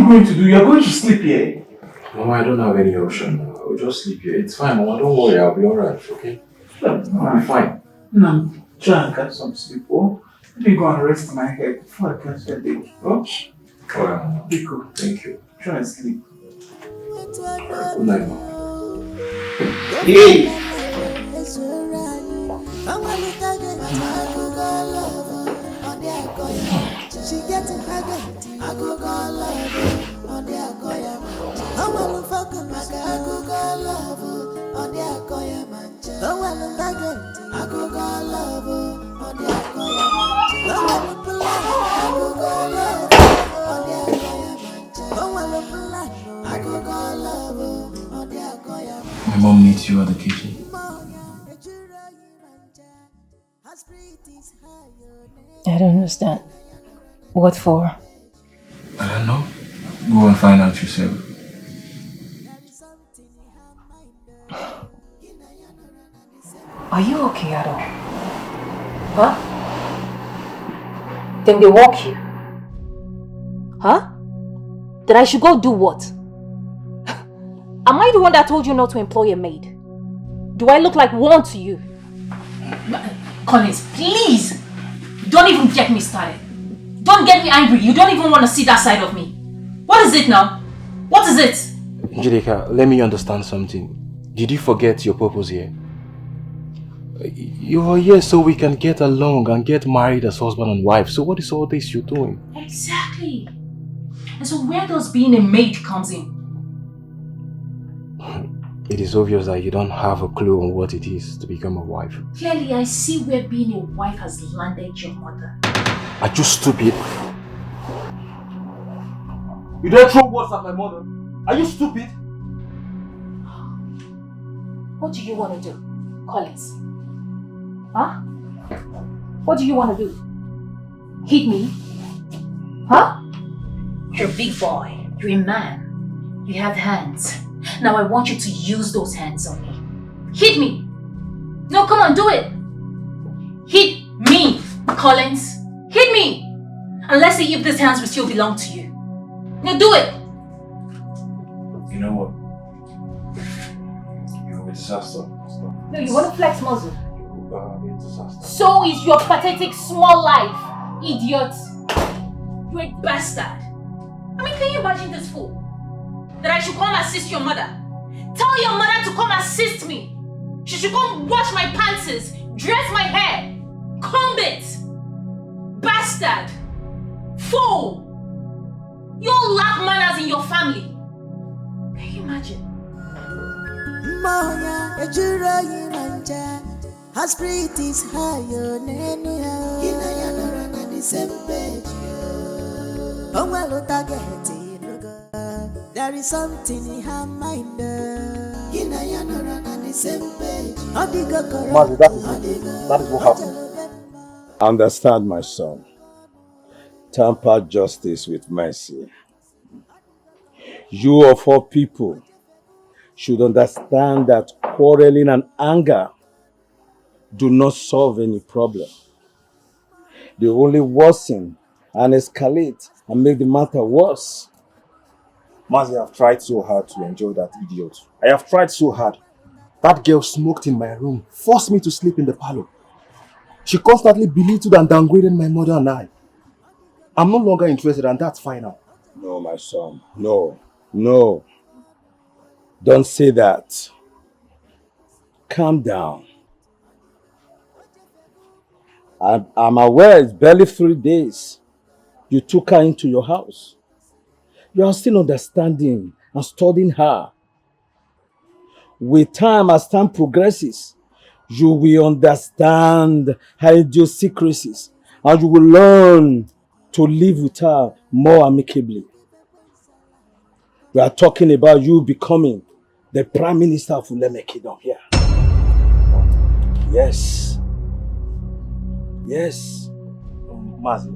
going to do? You're going to sleep here. Mama, I don't have any option now. I'll just sleep here. It's fine, Mama. Don't worry. I'll be alright, okay? I'll be fine. No, try and get some sleep. Oh, let me go and rest my head before I catch headache. Oh, alright, Mama. Biko. Thank you. Try and sleep. Alright, good night, Mama. Hey! She get target. Akụkọ love, ọ dị akọ ya ma ncha. O nwere fọkụ maka akụkọ love, ọ dị akọ ya ma ncha. O nwere target. Akụkọ love, ọ dị akọ ya ma ncha. O nwere plan. Akụkọ love, ọ dị akọ ya ma ncha. O nwere plan. Akụkọ love, ọ dị akọ ya ma ncha. My mom needs you at the kitchen. I don't understand. What for? I don't know. Go and find out yourself. Are you okay at all? Huh? Then they walk you. Huh? That I should go do what? Am I the one that told you not to employ a maid? Do I look like one to you? Collins, please! Don't even get me started. Don't get me angry. You don't even want to see that side of me. What is it now? What is it? Njideka, let me understand something. Did you forget your purpose here? You are here so we can get along and get married as husband and wife. So what is all this you're doing? Exactly. And so where does being a maid comes in? It is obvious that you don't have a clue on what it is to become a wife. Clearly, I see where being a wife has landed your mother. Are you stupid? You don't throw words at my mother. Are you stupid? What do you want to do, Collins? Huh? What do you want to do? Hit me? Huh? You're a big boy. You're a man. You have hands. Now I want you to use those hands on me. Hit me. No, come on, do it. Hit me, Collins. Hit me. And let's see if these hands will still belong to you. Now do it. You know what? You're a disaster. No, you want to flex muscle? You're a disaster. So is your pathetic small life, idiot. You're a bastard. I mean, can you imagine this fool? That I should come assist your mother. Tell your mother to come assist me. She should come wash my panties, dress my hair, comb it. Bastard. Fool. You all lack manners in your family. Can you imagine? Mmanya ejuru oyi na ncha. Her spirit is high, oh, n'enu ya, oh. Gị na ya nọrọ na the same page, oh. O nwere target, ịnụgo. There is something in her mind, oh. Gị na ya nọrọ na the same page. Ọ dịgo correct, Mazi, that is it. That is what happened. Understand, my son. Tamper justice with mercy. You of all people should understand that quarreling and anger do not solve any problem. They only worsen and escalate and make the matter worse. Mazi, I have tried so hard to enjoy that idiot. I have tried so hard. That girl smoked in my room, forced me to sleep in the parlor. She constantly belittled and downgraded my mother and I. I'm no longer interested, and that's final. No, my son. No. No. Don't say that. Calm down. I'm, I'm aware it's barely three days you took her into your house. You are still understanding and studying her. With time, as time progresses, you will understand her idiosyncrasies and you will learn to live with her more amicably. We are talking about you becoming the prime minister of Uleme Kingdom here. Yes. Yes. Mazi,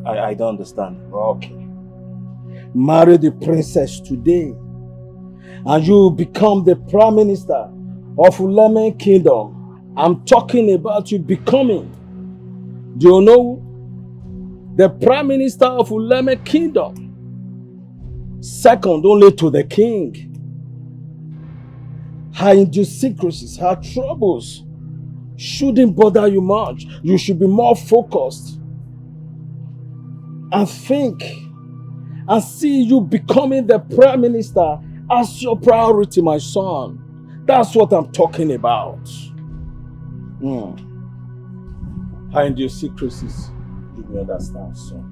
I, I don't understand. Okay. Marry the princess today, and you become the prime minister of Uleme Kingdom. I'm talking about you becoming, do you know, the prime minister of Uleme Kingdom. second only to the king. Her idiosyncrasies, her troubles shouldn't bother you much. You should be more focused and think and see you becoming the prime minister as your priority, my son. That's what I'm talking about. Hmm. Her idiosyncrasies, you will understand soon.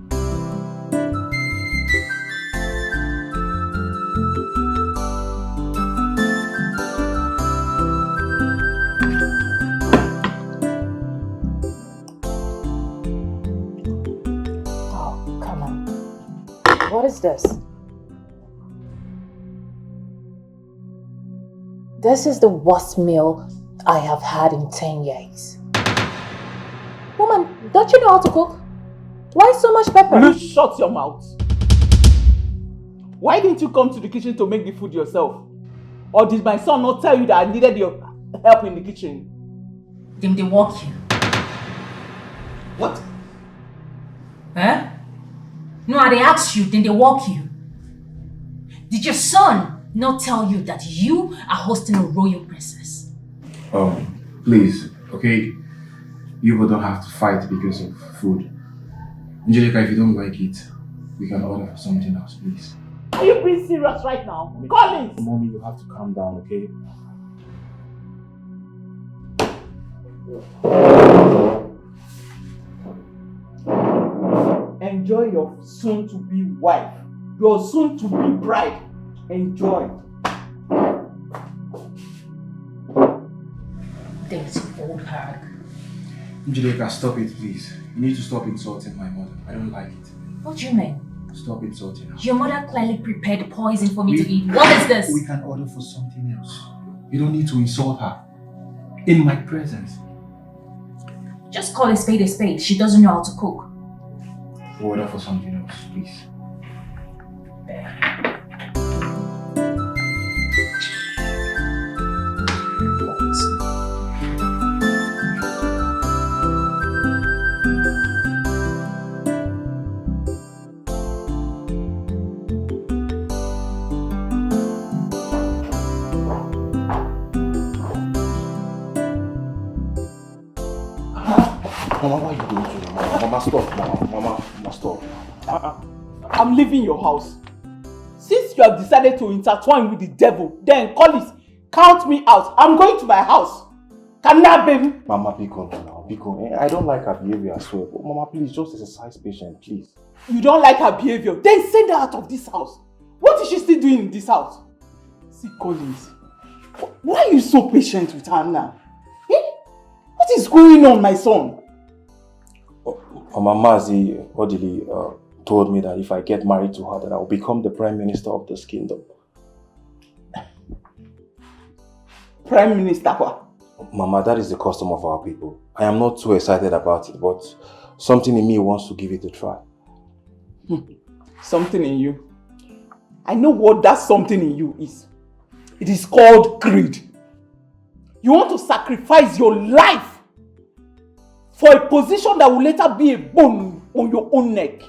Oh, come on. What is this? This is the worst meal I have had in ten years. Woman, don't you know how to cook? Why so much pepper? Will you shut your mouth? Why didn't you come to the kitchen to make the food yourself? Or did my son not tell you that I needed your help in the kitchen? Dem dey work you. What? Eh? No, I dey ask you, dem dey work you. Did your son not tell you that you are hosting a royal princess? Um, please, okay? You people don't have to fight because of food. Angelica, if you don't like it, we can order for something else, please. Are you being serious right now? Collins! Mommy, you have to calm down, okay? Enjoy your soon to be wife, your soon to be bride. Enjoy. Dirty old hag. Angelica, stop it, please. You need to stop insulting my mother. I don't like it. What do you mean? Stop insulting her. Your mother clearly prepared poison for me to We- eat. What is this? We can order for something else. You don't need to insult her. In my presence. Just call a spade a spade. She doesn't know how to cook. We'll order for something else, please. Mama, why you doing to me? Mama, Mama, stop. Mama, Mama, Mama, stop. Uh-uh. I'm leaving your house. Since you have decided to intertwine with the devil, then Collins, count me out. I'm going to my house. Can that baby? Mama, biko now. Biko, eh, I don't like her behavior, I swear. But Mama, please, just exercise patience, please. You don't like her behavior? Then send her out of this house. What is she still doing in this house? See, Collins, wh- why are you so patient with her now? Eh? What is going on, my son? Mama, Mazi Odili uh, told me that if I get married to her, that I will become the prime minister of this kingdom. Prime Minister, what? Mama, that is the custom of our people. I am not too excited about it, but something in me wants to give it a try. Something in you. I know what that something in you is. It is called greed. You want to sacrifice your life for a position that will later be a bone on your own neck.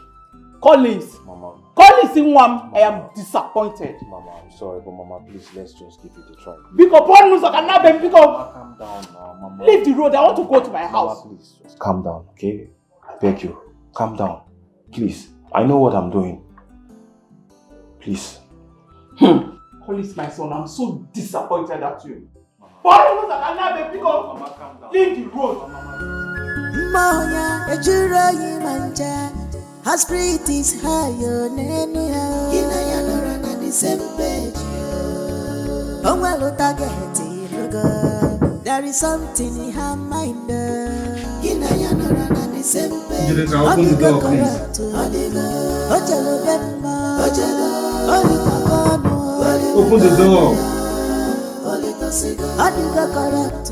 Collins. Mama, Collins Inwam, I am disappointed. Mama, I'm sorry, but Mama, please, let's just give it a try. Biko, Paul Musa, can I be, biko, Mama, calm down now, Mama. Leave the road. I want to go to my Mama, house. Please, just calm down, okay? I beg you, calm down, please. I know what I'm doing. Please. Collins, my son, I'm so disappointed at you. Paul Musa, can I be, biko, leave the road. Mma ọnya ejuru oyi ma ncha. Her spirit is high o, n'enu ya o. Gị na ya nọrọ na the same page o. O nwere target ilugo. There is something in her mind o. Gị na ya nọrọ na the same page. Angelica, open the door, please. Ọ dịgo. O jere be mma. O jere. O rikọkọ ọnụ. Open the door. Ọ dịgo correct.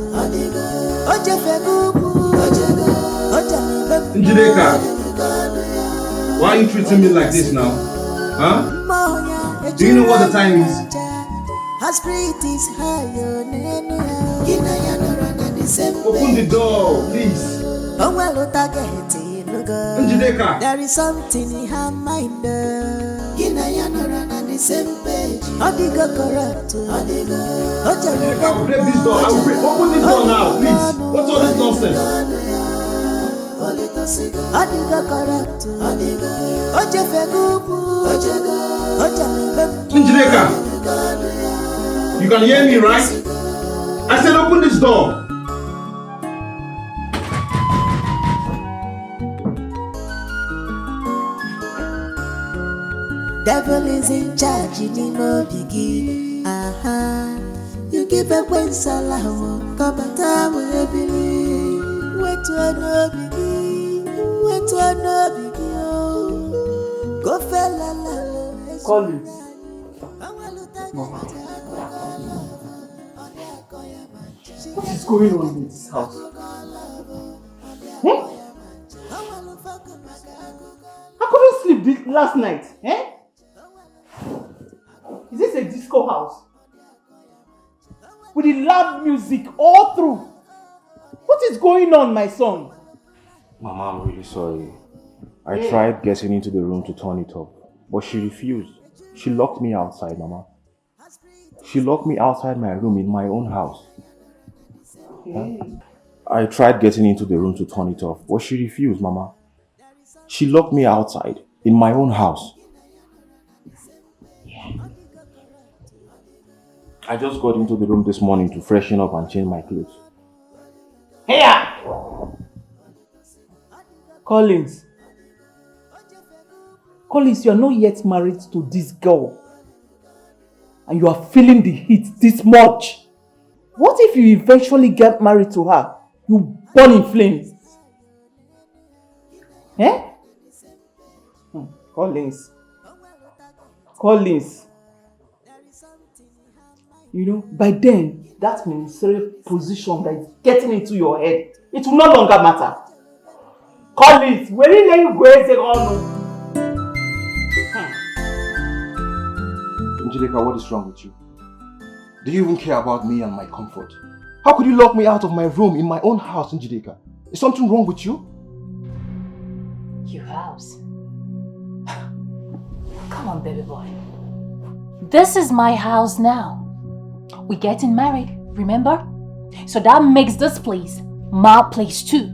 O jefego ukwu. O jere be mma. Njideka, why are you treating me like this now? Huh? Mma ọnya Do you know what the time is? Her spirit is high o, n'enu ya. Gị na ya nọrọ na the same Open the door, please. O nwere target ilugo. Njideka. There is something in her mind o. Gị na ya nọrọ na Ọ dịgo corrupt. Ọ dịgo. O jere Break this door. I will break. Open this door now, please. What's all this nonsense? Ọ dịgo corrupt. Ọ dịgo. O jefego ukwu. O jere ebe m. Njideka, you can hear me, right? I said open this door. Devil is in charge n'ime obi gị. Aha. You give ekwensu ala ahụ ka ọ bata wee bili. Wetuo n'obi gị. Wetuo n'obi gị. Oh. Go fell la la la. Collins. What is going on in this house? Hmm? I couldn't sleep this last night. Eh? Is this a disco house? With the loud music all through. What is going on, my son? Mama, I'm really sorry. I Yeah. tried getting into the room to turn it off, but she refused. She locked me outside, Mama. She locked me outside my room in my own house. Okay. I tried getting into the room to turn it off, but she refused, Mama. She locked me outside in my own house. I just got into the room this morning to freshen up and change my clothes. Here! Collins. Collins, you are not yet married to this girl. And you are feeling the heat this much. What if you eventually get married to her? You burn in flames. Eh? Hmm, Collins. Collins. You know, by then, that ministerial position that is getting into your head, it will no longer matter. Collins, were you letting go eze ọnụ? Njideka, what is wrong with you? Do you even care about me and my comfort? How could you lock me out of my room in my own house, Njideka? Is something wrong with you? Your house. Come on, baby boy. This is my house now. We're getting married, remember? So that makes this place my place too.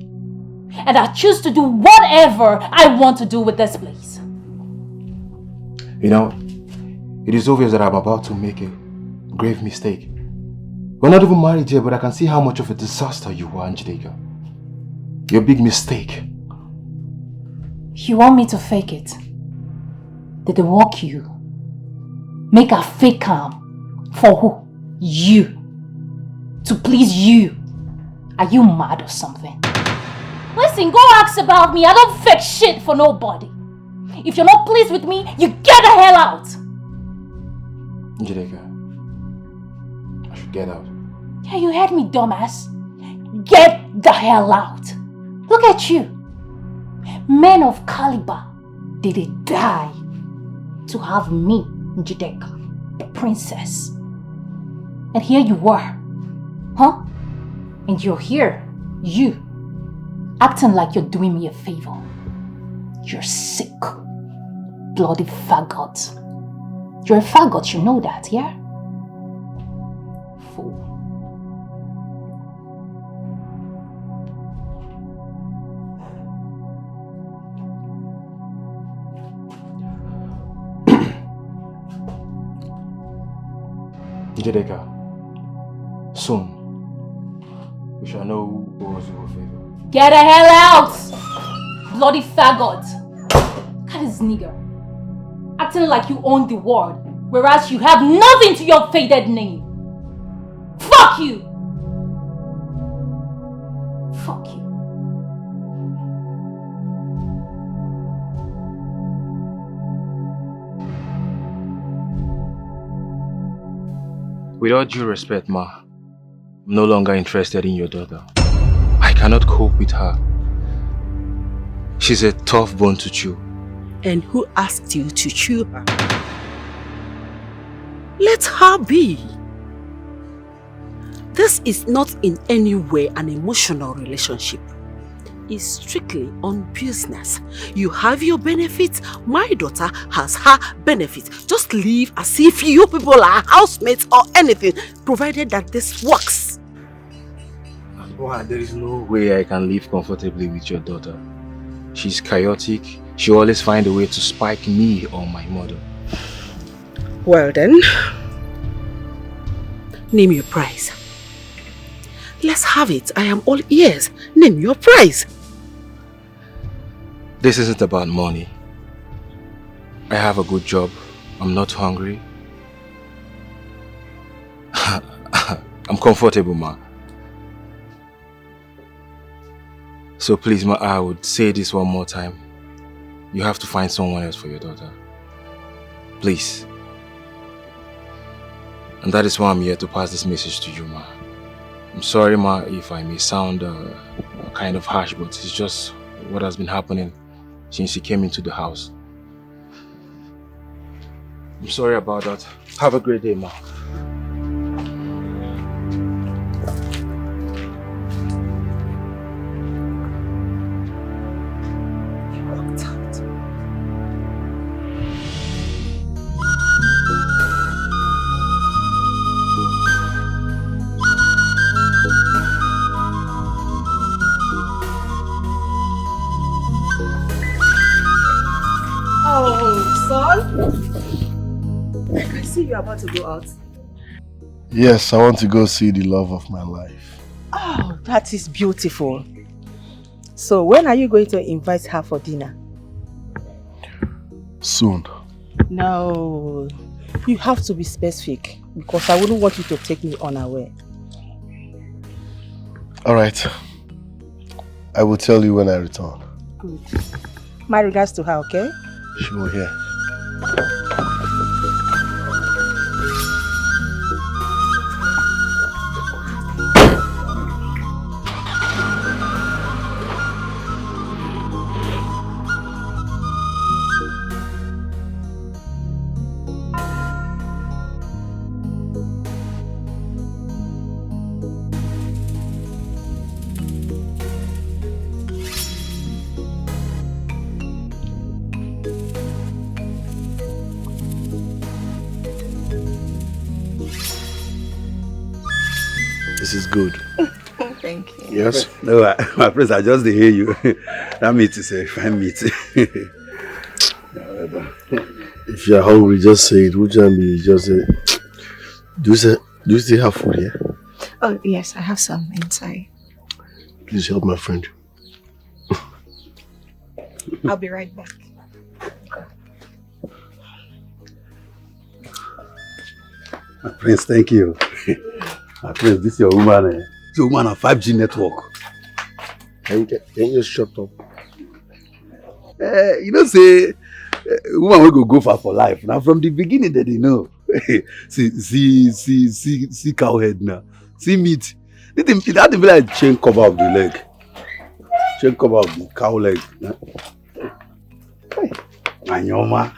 And I choose to do whatever I want to do with this place. You know, it is obvious that I'm about to make a grave mistake. We're not even married yet, but I can see how much of a disaster you are, Njideka. Your big mistake. You want me to fake it? Did they work you? Make a fake calm. For who? You. To please you. Are you mad or something? Listen, go ask about me. I don't fake shit for nobody. If you're not pleased with me, you get the hell out. Njideka, I should get out. Yeah, you heard me, dumbass. Get the hell out. Look at you. Men of caliber, did they die to have me, Njideka, the princess? And here you are, huh? And you're here, you, acting like you're doing me a favor. You're sick. Bloody faggot. You're a faggot, you know that, yeah? Fool. Njideka, soon, we shall know who owes who a favor. Get the hell out! Bloody faggot! Look at this nigga. Acting like you own the world, whereas you have nothing to your faded name. Fuck you! Fuck you. With all due respect, Ma, I'm no longer interested in your daughter. I cannot cope with her. She's a tough bone to chew. And who asked you to chew her? Let her be. This is not in any way an emotional relationship. is strictly on business. You have your benefits, my daughter has her benefits. Just live as if you people are housemates or anything, provided that this works. Why, there is no way I can live comfortably with your daughter. She's chaotic. She always finds a way to spite me or my mother. Well then, name your price. Let's have it. I am all ears. Name your price. This isn't about money. I have a good job. I'm not hungry. I'm comfortable, ma. So please, ma, I would say this one more time. You have to find someone else for your daughter. Please. And that is why I'm here to pass this message to you, ma. I'm sorry, ma, if I may sound uh, kind of harsh, but it's just what has been happening since you came into the house. I'm sorry about that. Have a great day, ma. Oh, son. I see you're about to go out. Yes, I want to go see the love of my life. Oh, that is beautiful. So when are you going to invite her for dinner? Soon. No, you have to be specific because I wouldn't want you to take me unaware. All right. I will tell you when I return. Good. My regards to her, okay? She will hear. This is good. Thank you. Yes? No, I, my friends, I just dey hear you. That meat is a fine meat. If you're hungry, just say it. Which one be just say? Do you say? Do you still have food here? Oh, yes, I have some inside. Please help my friend. I'll be right back. My prince, thank you. My prince, this your woman. Eh? This your woman on five G network. Can you, get, can you just shut up? Eh, you know say eh, woman wey go go far for life. Now from the beginning that they know. See, see, see, see, see cow head now. See meat. This thing, that thing be like chain cover of the leg. Chain cover of the cow leg. Hey, Anyoma.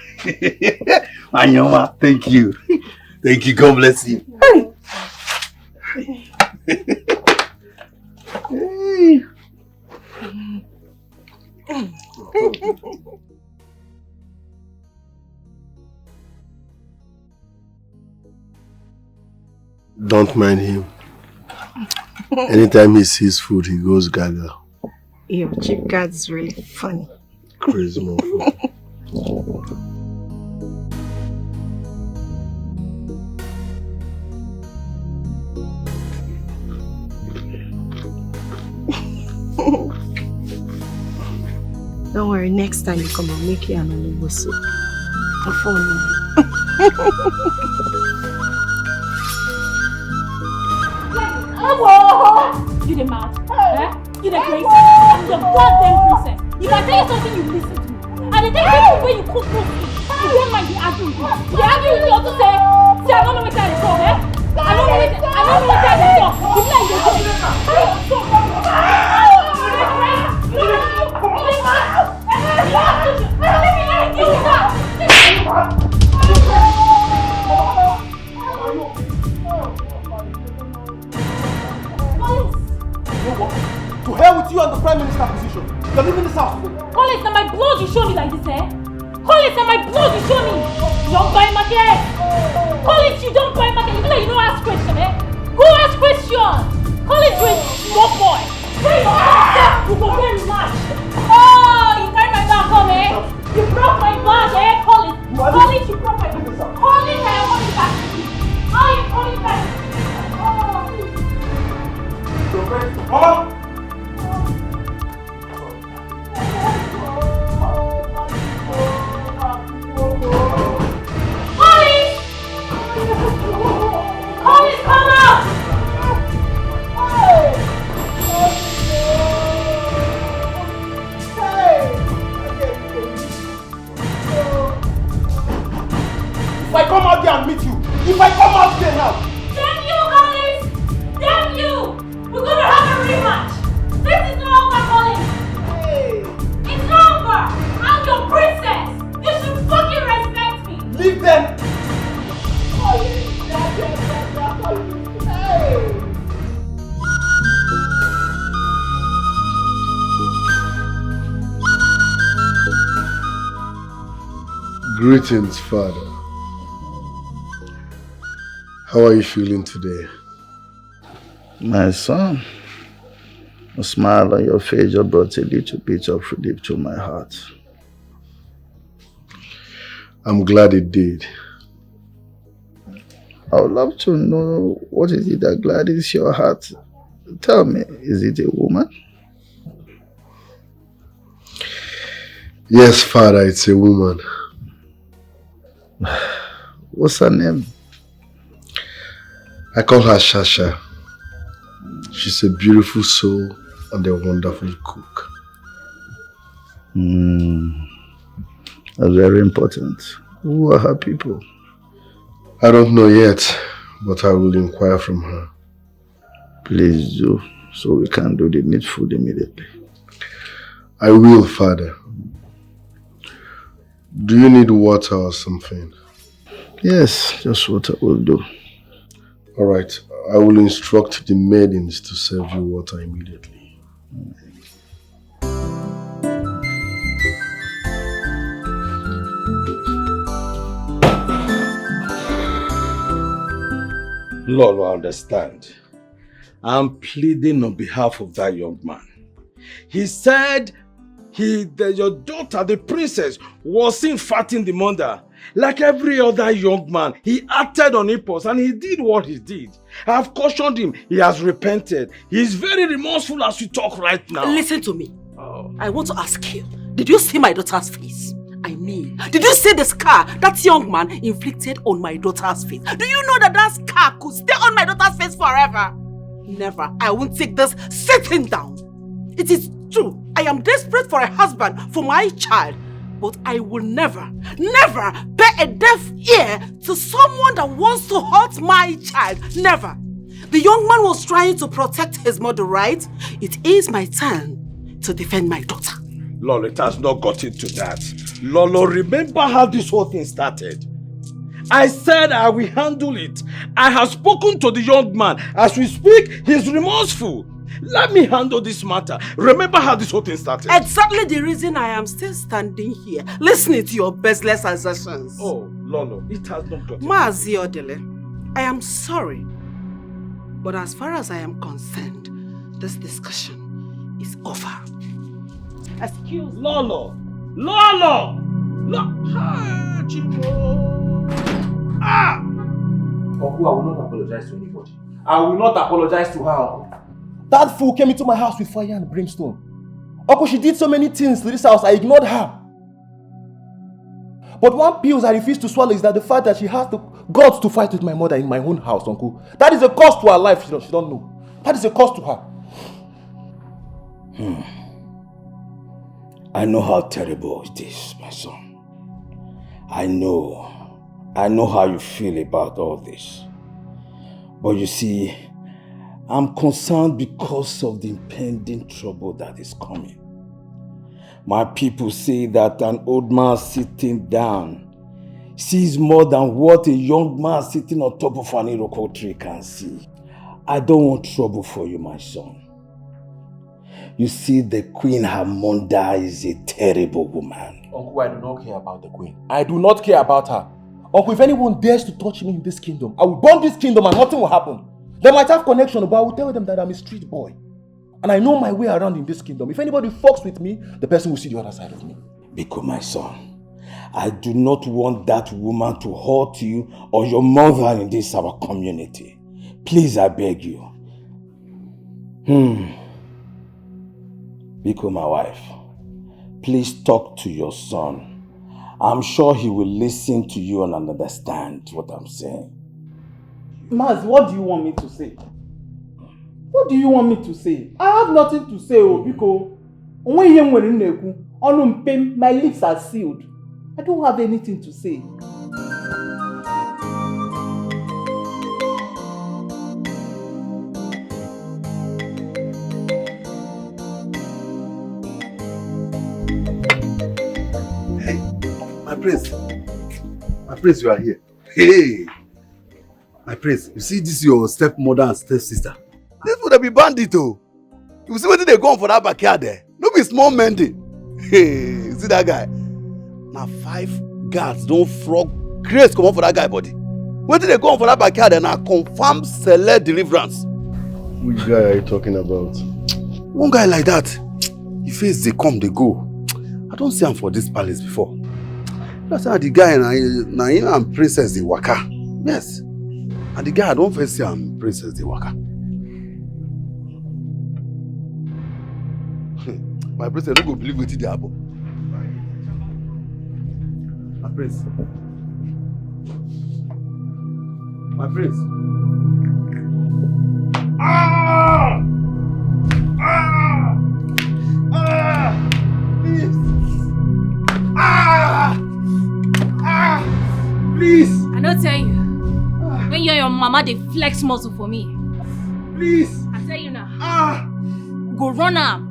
Anyoma, thank you. Thank you. God bless you. Hey. Don't mind him. Anytime he sees food, he goes gaga. Your chief guard is really funny. Crazy motherfucker. Don't worry, next time you come, I'll make you an olugbo soup. A phone. You the mad? Eh? You the crazy? I'm the goddamn princess. If I tell you something, you listen to me. I dey tell you when you cook food, you don't mind the arguing. You dey argue with me unto say, say I don't know wetin I dey talk, eh? I don't know wetin I don't know wetin I dey talk. You be like you dey talk. To hell with You and the prime minister position. You're leaving this house today. Collins, now my blood you show me like this, eh? Collins, now my blood you show me. You don't buy market. Collins, you don't buy market. You know you know ask question, eh? Go ask question. Collins, you a small boy. Where you are, you go very mad. Oh, you carry my bag come, eh? You broke my bag, eh? Collins, Collins, you broke my bag. Collins, I am coming back. How you coming back? Oh. Mama! If I come out there and meet you, if I come out there now, Damn you, Collins! Damn you! We're gonna have a rematch! This is not over, Collins! Hey! It's not over! I'm your princess! You should fucking respect me! Leave them! Hey! Greetings, Father. How are you feeling today? My son, a smile on your face just brought a little bit of relief to my heart. I'm glad it did. I would love to know what is it that gladdens your heart. Tell me, is it a woman? Yes, Father, it's a woman. What's her name? I call her Shasha. She's a beautiful soul and a wonderful cook. Mm, that's very important. Who are her people? I don't know yet, but I will inquire from her. Please do, so we can do the needful immediately. I will, Father. Do you need water or something? Yes, just water will do. All right. I will instruct the maidens to serve you water immediately. Lolo, I understand. I'm pleading on behalf of that young man. He said he, the, your daughter, the princess, was seen fighting the mother. Like every other young man, he acted on impulse and he did what he did. I have cautioned him. He has repented. He is very remorseful as we talk right now. Listen to me. Oh. I want to ask you, did you see my daughter's face? I mean, did you see the scar that young man inflicted on my daughter's face? Do you know that that scar could stay on my daughter's face forever? Never. I won't take this sitting down. It is true. I am desperate for a husband for my child. But I will never, never pay a deaf ear to someone that wants to hurt my child. Never. The young man was trying to protect his mother, right? It is my turn to defend my daughter. Lolo, it has not gotten to that. Lolo, remember how this whole thing started. I said I will handle it. I have spoken to the young man. As we speak, he's remorseful. Let me handle this matter. Remember how this whole thing started. Exactly the reason I am still standing here, listening to your baseless assertions. Oh, Lolo, it has not gotten. Mazi Odele, I am sorry. But as far as I am concerned, this discussion is over. Excuse me. Lolo! Lolo! Lo- ah, Chimo! Ah! Uncle, I will not apologize to anybody. I will not apologize to her. That fool came into my house with fire and brimstone. Uncle, she did so many things to this house, I ignored her. But one pill I refuse to swallow is that the fact that she has the guts to fight with my mother in my own house, uncle. That is a cost to her life, she don't, she don't know. That is a cost to her. Hmm. I know how terrible it is, my son. I know. I know how you feel about all this. But you see, I'm concerned because of the impending trouble that is coming. My people say that an old man sitting down sees more than what a young man sitting on top of an iroko tree can see. I don't want trouble for you, my son. You see, the queen, her mother, is a terrible woman. Uncle, I do not care about the queen. I do not care about her. Uncle, if anyone dares to touch me in this kingdom, I will burn this kingdom and nothing will happen. They might have connection, but I will tell them that I'm a street boy. And I know my way around in this kingdom. If anybody fucks with me, the person will see the other side of me. Biko, my son, I do not want that woman to hurt you or your mother in this our community. Please, I beg you. Hmm. Biko, my wife, please talk to your son. I'm sure he will listen to you and understand what I'm saying. Maz, what do you want me to say? What do you want me to say? I have nothing to say, oh, biko. Onwe ihe m nwere m na-ekwu. Ọnụ m pem, my lips are sealed. I don't have anything to say. Hey, my prince. My prince, you are here. Hey, my prince, you see this your stepmother and stepsister? This would be bandit, oh. You see wetin dey go on for that backyard there? No be small men dey. Hey, you see that guy? Na five guards don frog grace comot for that guy body. Wetin dey go on for that backyard there na confam celeb deliverance. Which guy are you talking about? One guy like that, him face dey come dey go. I don see am for this palace before. That's how the guy na na him and princess dey waka. Yes. And the guy, I don first see am, princess dey waka. My princess no go believe wetin dey happen. My prince. My prince. Ah! Ah! Ah! Please! Ah! Ah! Please! I no tell you. When you and your mama dey flex muscle for me. Please! I tell you now. Ah! We go run am.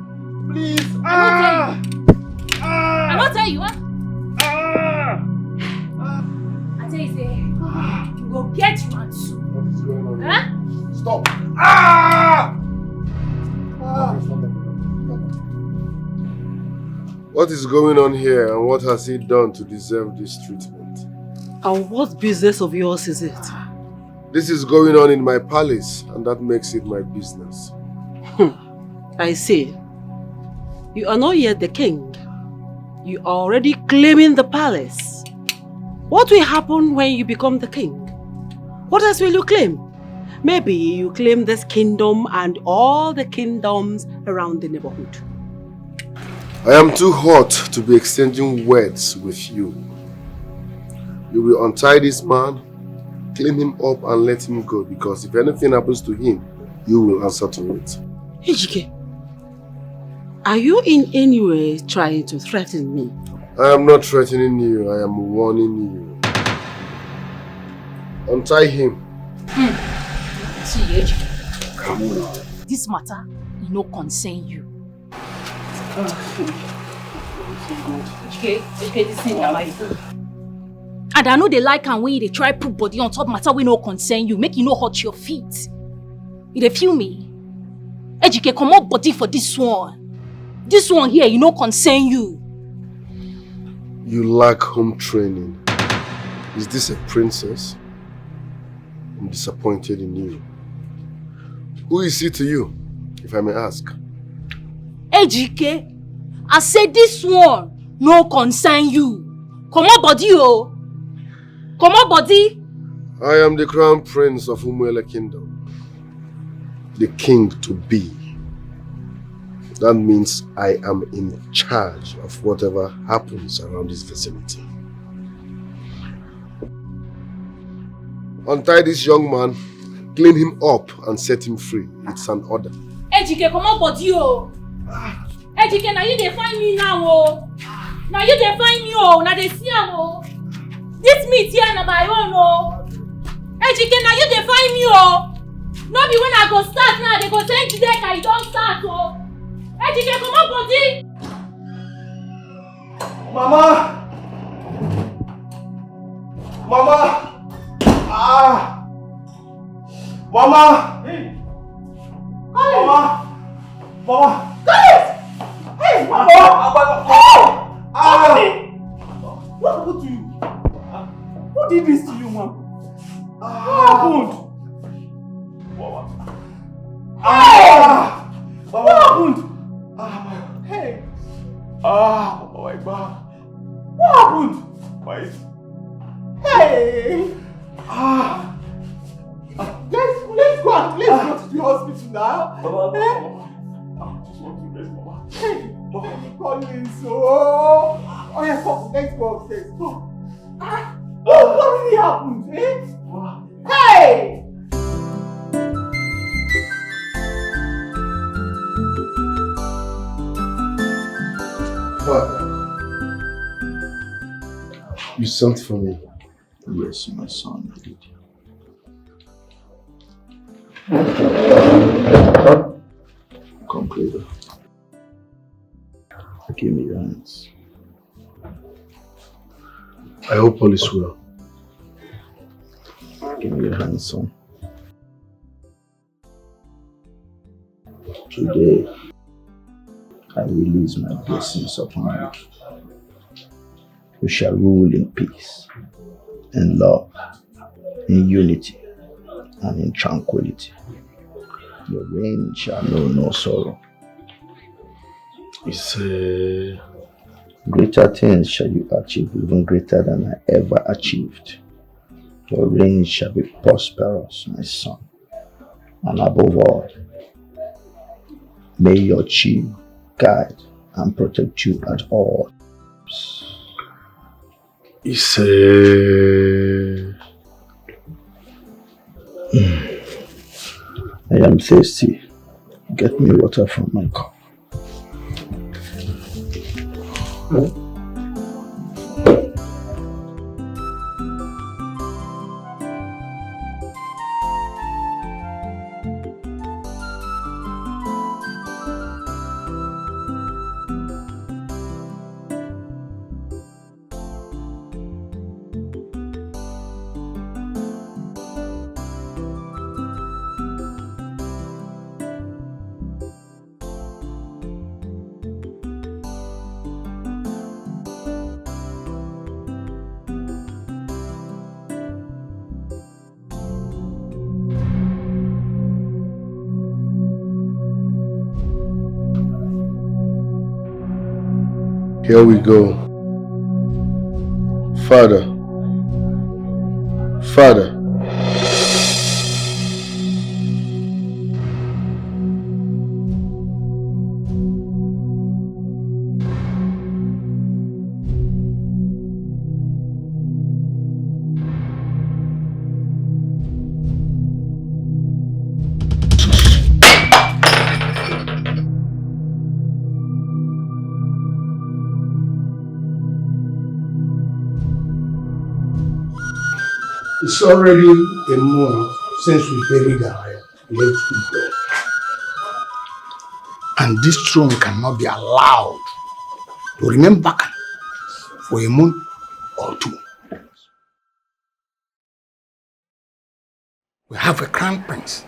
Please! I Ah! no tell you, huh? Ah! I tell you say, you go get round two. What is going on? Huh? Stop! Ah! What is going on here and what has he done to deserve this treatment? And what business of yours is it? This is going on in my palace, and that makes it my business. I see. You are not yet the king. You are already claiming the palace. What will happen when you become the king? What else will you claim? Maybe you claim this kingdom and all the kingdoms around the neighborhood. I am too hot to be exchanging words with you. You will untie this man, clean him up, and let him go, because if anything happens to him, you will answer to it. Ejike, are you in any way trying to threaten me? I am not threatening you, I am warning you. Untie him. See, Ejike. Come on. This matter, e no concern you. Okay, okay, this thing na my phone. And I no dey like am when you dey try put body on top matter wey no concern you, make e no hurt your feet. You dey feel me? Ejike, comot body for this one. This one here, e no concern you. You lack home training. Is this a princess? I'm disappointed in you. Who is he to you, if I may ask? Ejike, I say this one no concern you. Comot body o. Comot body. I am the crown prince of Umuele Kingdom, the king to be. That means I am in charge of whatever happens around this vicinity. Untie this young man, clean him up, and set him free. It's an order. Ejike, comot body o. Ejike, na you dey find me now o. Na you dey find me o. Una dey see am o. This meat here na my own o. Ejike, na you dey find me o. No be when I go start now, they go say, "Njideka, you don start o." Ejike, comot body. Mama! Mama! Ah! Mama! Mama! Mama! Guys! Hey, Mama! Mama! Hey! Ah! What happened to you? Who did this to you, man? What happened? Mama! Hey! Ah! What happened? Ah! Hey! Ah! Oh my God! What happened? Why? Hey! Ah! Let's, let's go and let's go to the hospital now. Mama, eh? Mama, I just want to rest, Mama. Hey! Mama. Collins, oh! Oh yeah, come, let's go upstairs. Come. Ah! Oh, what really happened, eh? Mama. Hey! Father, you sent for me. Yes, my son, I did. Come closer. Give me your hands. I hope all is well. Give me your hands, son. Today, I release my blessings upon you. You shall rule in peace, in love, in unity, and in tranquility. Your reign shall know no sorrow. He said, greater things shall you achieve, even greater than I ever achieved. Your reign shall be prosperous, my son. And above all, may your chief guide and protect you at all. He said, I am thirsty. Get me water from my cup. Here we go. Father. Father. It's already a month since we buried our late people. And this throne cannot be allowed to remain vacant for a month or two. We have a crown prince,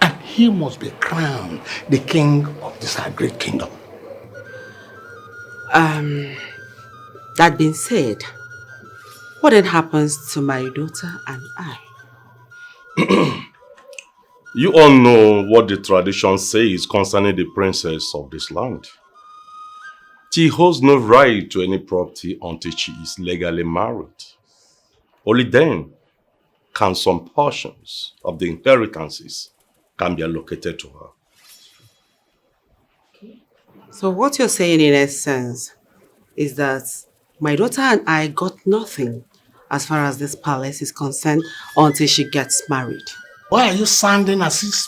and he must be crowned the king of this our great kingdom. Um, that being said, what then happens to my daughter and I? You all know what the tradition says concerning the princess of this land. She holds no right to any property until she is legally married. Only then can some portions of the inheritances can be allocated to her. So what you're saying in essence is that my daughter and I got nothing as far as this palace is concerned until she gets married. Why are you sounding as if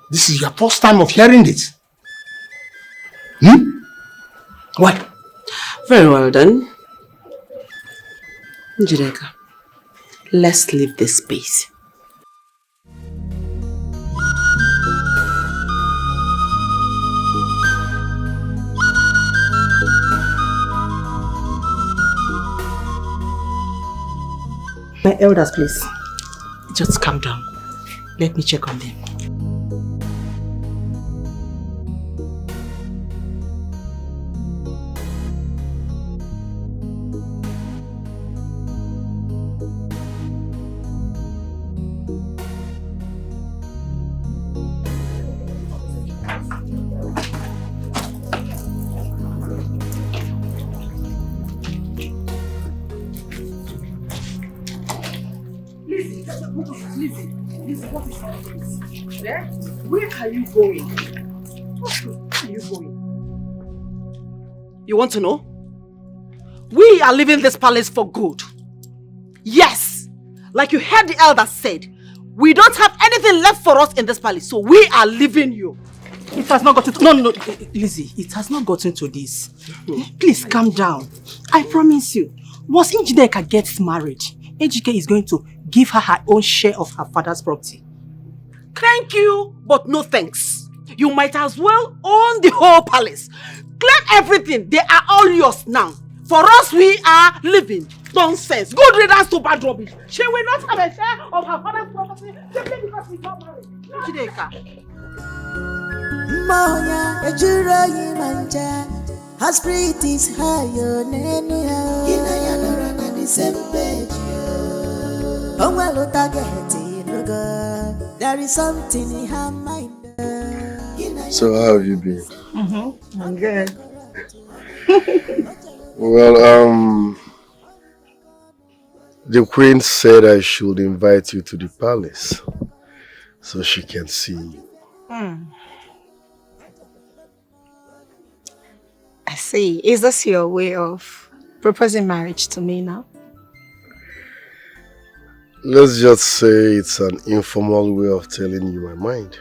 this is your first time of hearing this? Hmm? Why? Very well then. Njideka, let's leave this space. My elders, please. Just calm down. Let me check on them. What is all this? Eh? Where are you going? What, where are you going? You want to know? We are leaving this palace for good. Yes, like you heard the elder said, we don't have anything left for us in this palace, so we are leaving you. It has not gotten to, no, no, no, Lizzie, it has not gotten to this. Please calm down. I promise you, once Njideka gets married, Ejike is going to give her her own share of her father's property. Thank you, but no thanks. You might as well own the whole palace. Claim everything. They are all yours now. For us, we are living. Nonsense. Good riddance to bad rubbish. She will not have a share of her father's property simply because we got married. Njideka. Mmanya ejiro yi manja. Her spirit is high, oh, nenu ya. Gị na ya nọrọ na the same page, oh. O nwere target, you know, God. There is something in her mind, oh. So how have you been? Mm-hmm. I'm good. Well, um, the queen said I should invite you to the palace so she can see you. Hmm. I see. Is this your way of proposing marriage to me now? Let's just say it's an informal way of telling you my mind.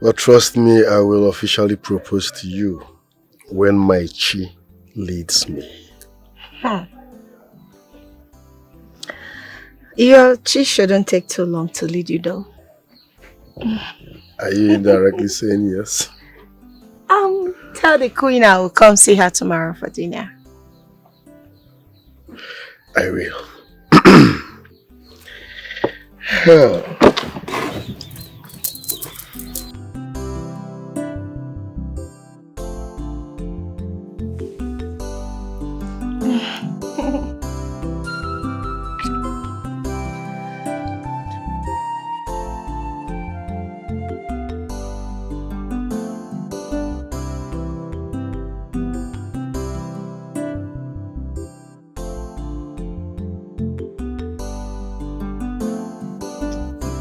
But trust me, I will officially propose to you when my chi leads me. Hmm. Your chi shouldn't take too long to lead you, though. Are you indirectly saying yes? Um, tell the queen I will come see her tomorrow for dinner. I will.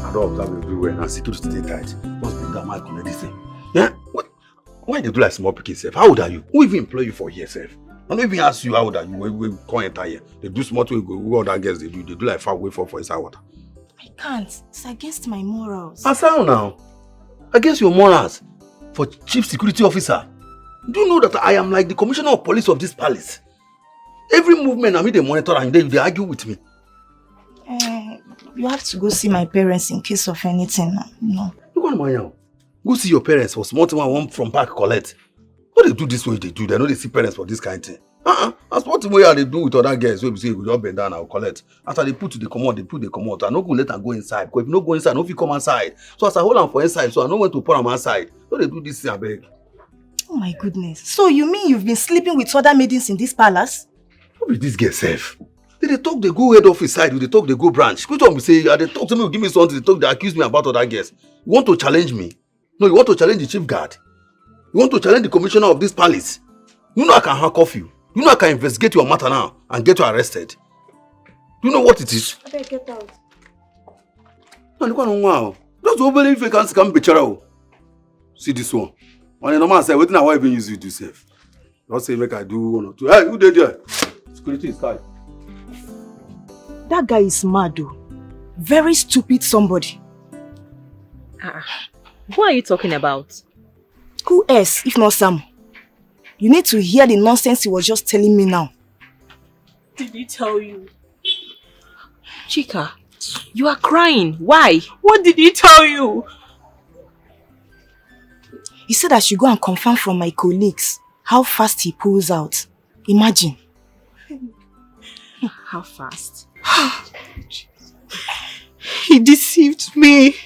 I don observe everywhere na security dey tight. Just bring am, I connect this thing. Yeah? What? Why you dey do like small pikin sef? How old are you? Who even employ you for here sef? I no even ask you how old are you when you come enter here. Dey do small thing, go where other girls dey do. Dey do like fowl wey fall for inside water. I can't. It's against my morals. As how now? Against your morals? For chief security officer? Do you know that I am like the commissioner of police of this palace? Every movement na me dey monitor and you dey argue with me. Eh, you have to go see my parents in case of anything. No. You go to my house. Go see your parents for small thing wey I wan from back collect. No dey do this way you dey do. Dem no dey see parents for this kind thing. Uh-uh. As small thing wey I dey do with other girls wey be say you go just bend down and collect. As I dey put, dey comot, dey put, dey comot. I no go let am go inside. Because if you no go inside, no fit come outside. So as I hold am for inside, so I no want to pour am outside. No dey do this thing, abeg. Oh my goodness. So you mean you've been sleeping with other maidens in this palace? Who be this girl sef? They dey talk, they go head office side, they talk, they go branch. Which one be say, I dey talk to me, give me something, they talk, they accuse me about other girls. You want to challenge me? No, you want to challenge the chief guard? You want to challenge the commissioner of this palace? You know I can handcuff you. You know I can investigate your matter now and get you arrested. Do you know what it is? Abeg, get out. No, look at one. Just obere ife ka m sị ka m bechara o. See this one. On a normal side, wetin I wan even use you do sef? Just say make I do one or two. Hey, who dey there? Security is tight. That guy is mad o. Very stupid somebody. Ah, who are you talking about? Who else if not Sam? You need to hear the nonsense he was just telling me now. Did he tell you? Chika, you are crying. Why? What did he tell you? He said I should go and confirm from my colleagues how fast he pulls out. Imagine. How fast? He deceived me.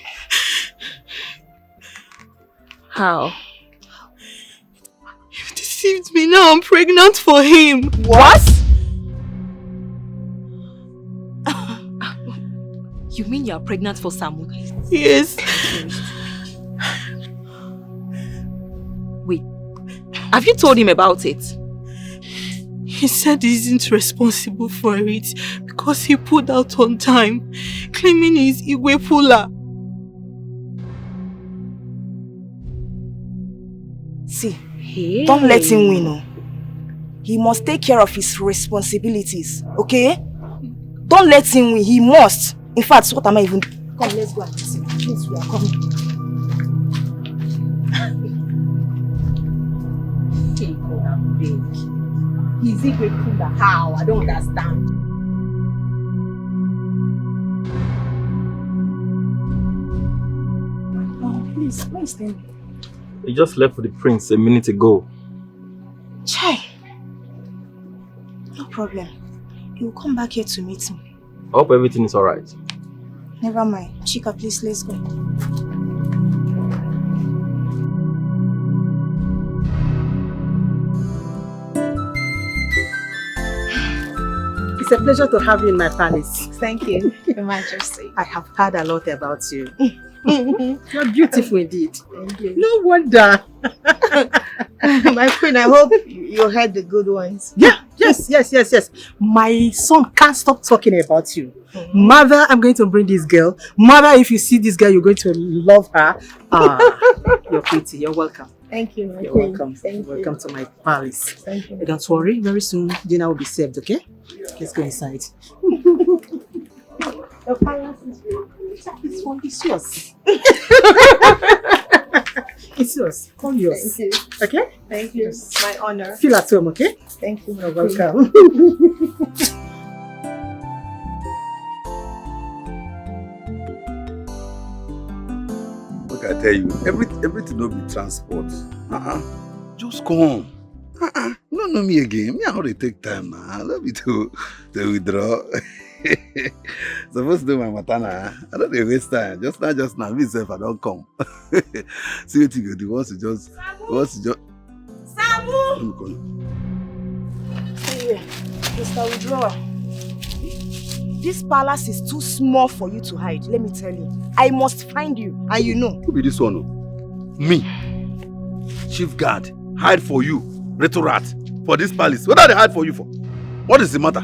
How? You deceived me. Now I'm pregnant for him. What? You mean you are pregnant for Samu? Yes. Wait, have you told him about it? He said he isn't responsible for it because he pulled out on time, claiming he's Igwe puller. See, don't let him win. Oh. He must take care of his responsibilities, okay? Don't let him win. He must. In fact, what am I even? Come, let's go and listen. Please, we are coming. Hey, God, I'm big. He's Igwe puller. How? I don't understand. Oh, please, where is Temi? He just left with the prince a minute ago. Chai! No problem. He will come back here to meet me. I hope everything is alright. Never mind. Chika, please, let's go. It's a pleasure to have you in my palace. Thank you, Your Majesty. I have heard a lot about you. You're beautiful indeed. Thank you. No wonder. My queen, I hope you heard the good ones. Yeah, yes, yes, yes, yes. My son can't stop talking about you. Mm-hmm. Mother, I'm going to bring this girl. Mother, if you see this girl, you're going to love her. Ah, you're pretty. You're welcome. Thank you, my You're queen. Welcome. Thank you're you. Welcome to my palace. Thank you. Don't worry. Very soon, dinner will be served, okay? Let's go inside. The palace is yours. It's yours. All yours. Thank you. Okay? Thank you. Yes. My honor. Feel at home, okay? Thank you. You're welcome. Look, I tell you, every, everything will be transport. Uh-uh. Just come. Uh-uh. You don't know me again. Me, I already take time now. I love you to, to withdraw. Supposed to do my matter now. I don't dey waste time. Just now, just now, me sef, I don't come. See what you go do. Once you just, Samu! Once you just. Samu! Let me call you. See here, Mister Withdrawer. This palace is too small for you to hide. Let me tell you. I must find you, and you know. Who be this one? Oh? Me, chief guard, hide for you, little rat, for this palace. What are they hide for you for? What is the matter?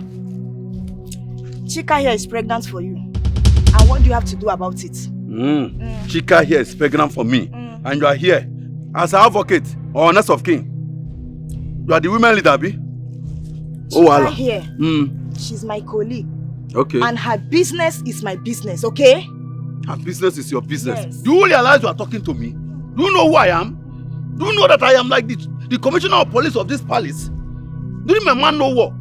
Chika here is pregnant for you. And what do you have to do about it? Mm. Mm. Chika here is pregnant for me. Mm. And you are here as her advocate or next of kin. You are the women leader, abi? Oh, Chika here. Mm. She's my colleague. Okay. And her business is my business, okay? Her business is your business. Yes. Do you realize you are talking to me? Do you know who I am? Do you know that I am like the, the commissioner of police of this palace? Do you think my man know war?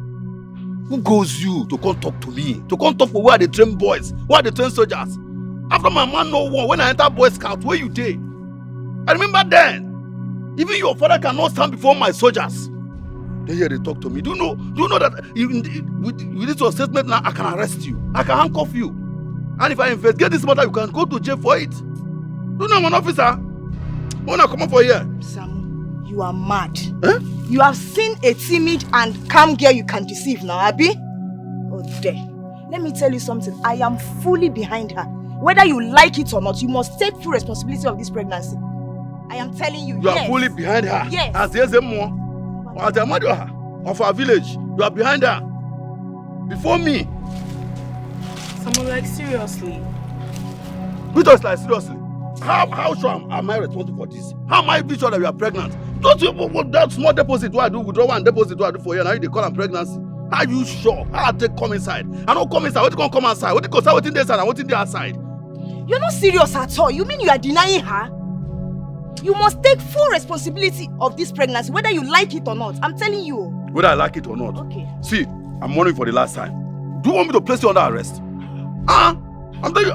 Who goes you to come talk to me? To come talk for where they train boys, where they train soldiers? After my man know war, when I enter Boy Scout, where you dey? I remember then. Even your father cannot stand before my soldiers. They hear they talk to me. Do you know? Do you know that even with, with this your statement now, I can arrest you. I can handcuff you. And if I investigate this matter, you can go to jail for it. Do you know I'm an officer? Wanna come up for here? Samu, you are mad. Eh? You have seen a timid and calm girl you can deceive now, abi? Oh, there. Let me tell you something. I am fully behind her. Whether you like it or not, you must take full responsibility of this pregnancy. I am telling you, You are yes. fully behind her. Yes. As the Ezemo, as the Amadioha of our village, you are behind her. Before me. Someone like seriously. Who just like seriously? How how sure am, am I responsible for this? How am I be sure that you are pregnant? Don't you put that small deposit what I do, withdraw one deposit what I do for you, now you dey call am pregnancy? How you sure? How I take come inside? I don't come inside. What you come come outside? What you go outside? What in dey inside? And what in dey outside? You're not serious at all. You mean you are denying her? You must take full responsibility of this pregnancy, whether you like it or not. I'm telling you. Whether I like it or not. Okay. See, I'm warning for the last time. Do you want me to place you under arrest? Ah, I'm telling you.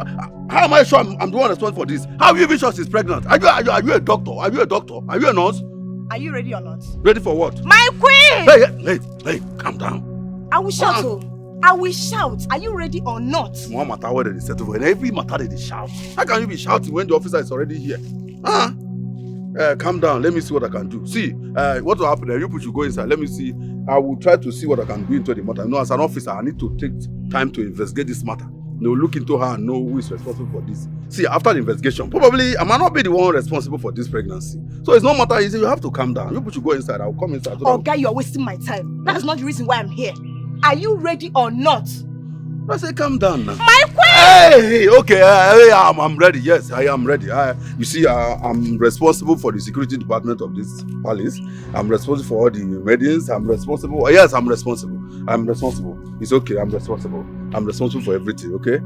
How am I sure I'm, I'm the one responsible for this? How are you even sure she's pregnant? Are you, are you are you a doctor? Are you a doctor? Are you a nurse? Are you ready or not? Ready for what? My queen! Hey, hey, hey, hey, calm down. I will shout. Ah. Oh. I will shout. Are you ready or not? One matter where they settle for. In every matter they shout. How can you be shouting when the officer is already here? Ah. Uh, calm down. Let me see what I can do. See, uh, what will happen? Uh, you put you go inside. Let me see. I will try to see what I can do into the matter. You know, as an officer, I need to take time to investigate this matter. You know, look into her and know who is responsible for this. See, after the investigation, probably I might not be the one responsible for this pregnancy. So it's no matter. You see, you have to calm down. You should go inside. I'll come inside. So that Oga, you're wasting my time. That's not the reason why I'm here. Are you ready or not? I say, calm down now. My queen! Hey, okay, uh, hey, I'm, I'm ready. Yes, I am ready. I, you see, uh, I'm responsible for the security department of this palace. I'm responsible for all the maidens. I'm responsible. Yes, I'm responsible. I'm responsible. It's okay. I'm responsible. I'm responsible for everything. Okay.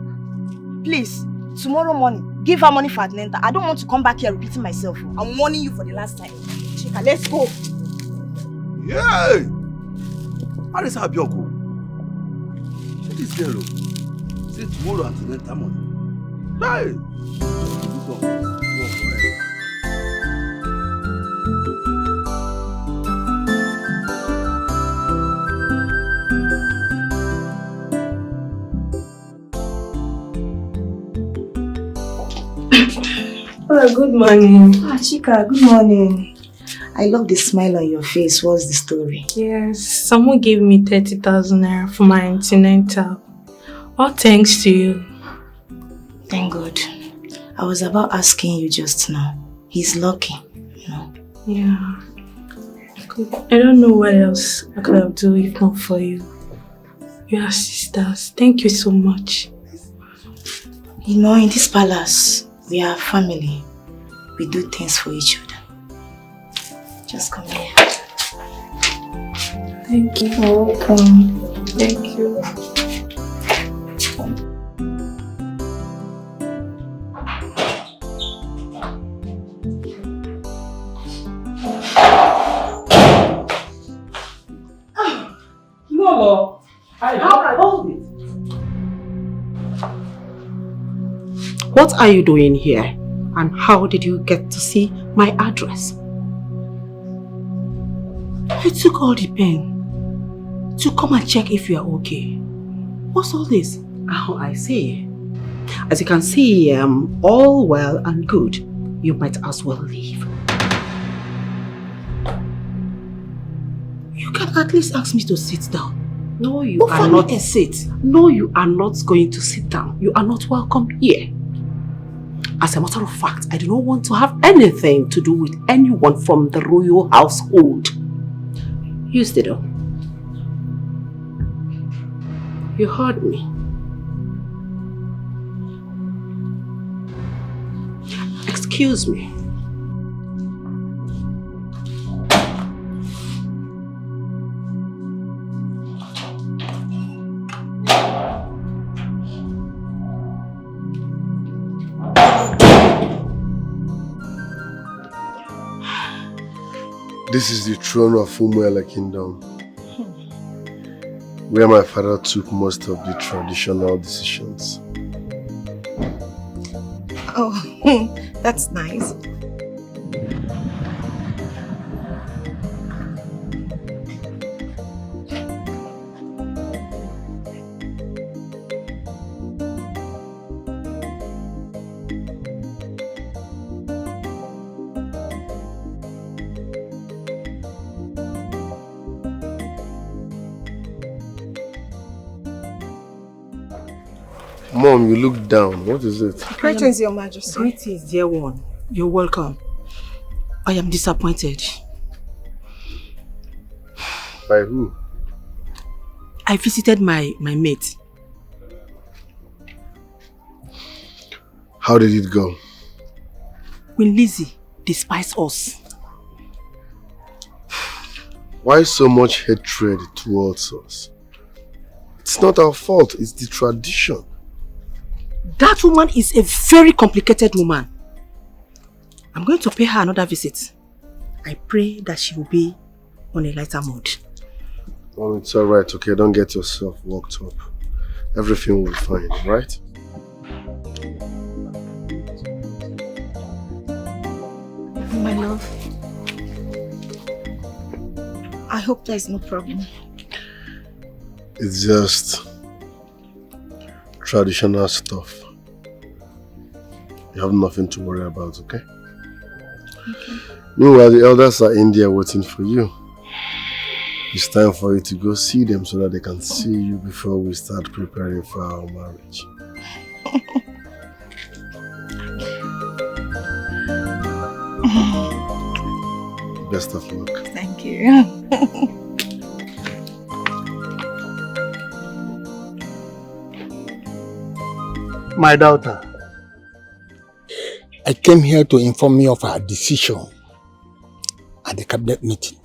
Please, tomorrow morning, give her money for antenatal. I don't want to come back here repeating myself. I'm warning you for the last time. Chika, let's go. Yay! How is Abioko? This girl, oh. Say tomorrow antenatal money. Hey! This one go work well. Oh, good morning. Ah, Chika, good morning. I love the smile on your face. What's the story? Yes, someone gave me thirty thousand naira for my antenatal. All thanks to you. Thank God. I was about asking you just now. He's lucky, you know. Yeah. I don't know what else I could have done if not for you. You are sisters. Thank you so much. You know, in this palace, we are family. We do things for each other. Just come here. Thank you. You're welcome. Thank you. Lolo, I how I hold it. What are you doing here? And how did you get to see my address? I took all the pain to come and check if you are okay. What's all this? Oh, I see. As you can see, um, all well and good. You might as well leave. You can at least ask me to sit down. No, you are not. Sit. No, you are not going to sit down. You are not welcome here. As a matter of fact, I do not want to have anything to do with anyone from the royal household. Use the door. You heard me. Excuse me. This is the throne of Umuele Kingdom, where my father took most of the traditional decisions. Oh, that's nice. Mom, you look down. What is it? Greetings, Your Majesty. Greetings, dear one. You're welcome. I am disappointed. By who? I visited my, my mate. How did it go? Queen Lizzie despised us. Why so much hatred towards us? It's not our fault, it's the tradition. That woman is a very complicated woman. I'm going to pay her another visit. I pray that she will be on a lighter mood. Oh, it's all right, okay? Don't get yourself worked up. Everything will be fine, right? My love, I hope there is no problem. It's just traditional stuff. You have nothing to worry about, okay? Okay. Meanwhile, the elders are in there waiting for you. It's time for you to go see them so that they can see you before we start preparing for our marriage. Best of luck. Thank you. My daughter, I came here to inform you of our decision at the cabinet meeting.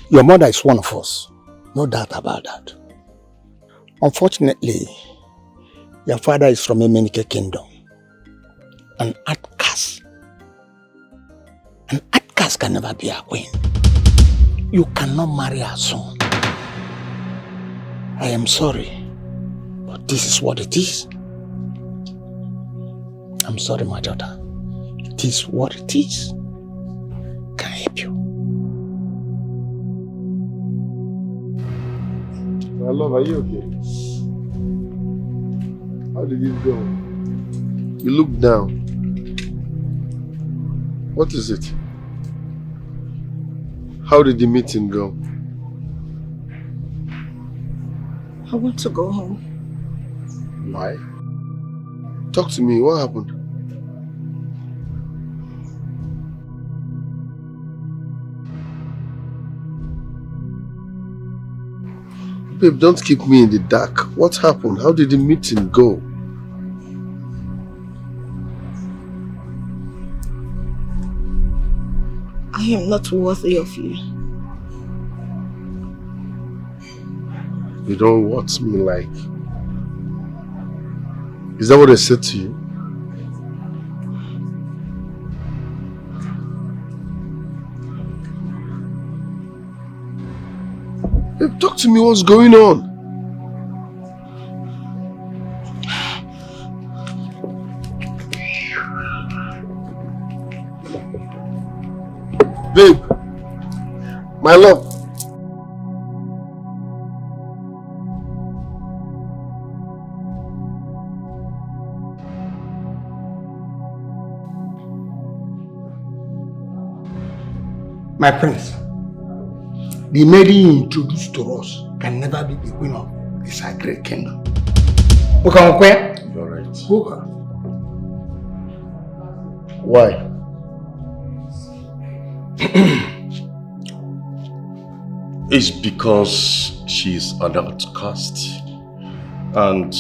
Your mother is one of us, no doubt about that. Unfortunately, your father is from Emenike kingdom, an outcast. An outcast can never be a queen. You cannot marry her son. I am sorry, but this is what it is. I'm sorry, my daughter. It is what it is. Can I help you? My love, are you okay? How did it go? You look down. What is it? How did the meeting go? I want to go home. Why? Talk to me. What happened? Babe, don't keep me in the dark. What happened? How did the meeting go? I am not worthy of you. You don't want me like. Is that what I said to you? Babe, talk to me. What's going on? Babe, my love. My prince, the maiden you introduced to us can never be the queen of the sacred kingdom. Okay, okay? You're right. Okay. Why? It's because she is an outcast, and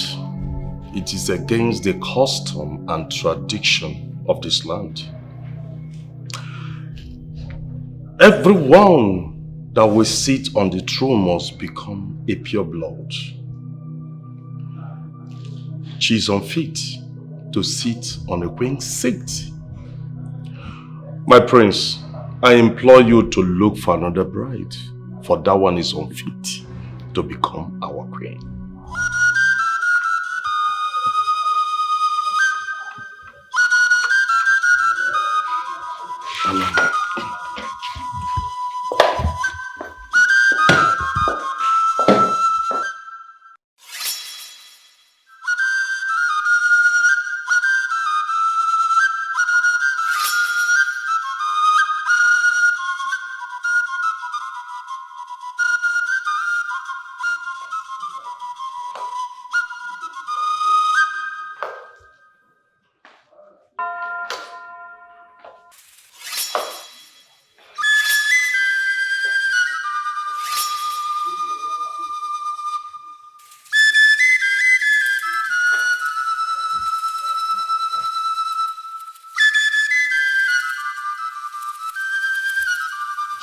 it is against the custom and tradition of this land. Everyone that will sit on the throne must become a pure blood. She is unfit to sit on a queen's seat. My prince, I implore you to look for another bride, for that one is unfit to become our queen.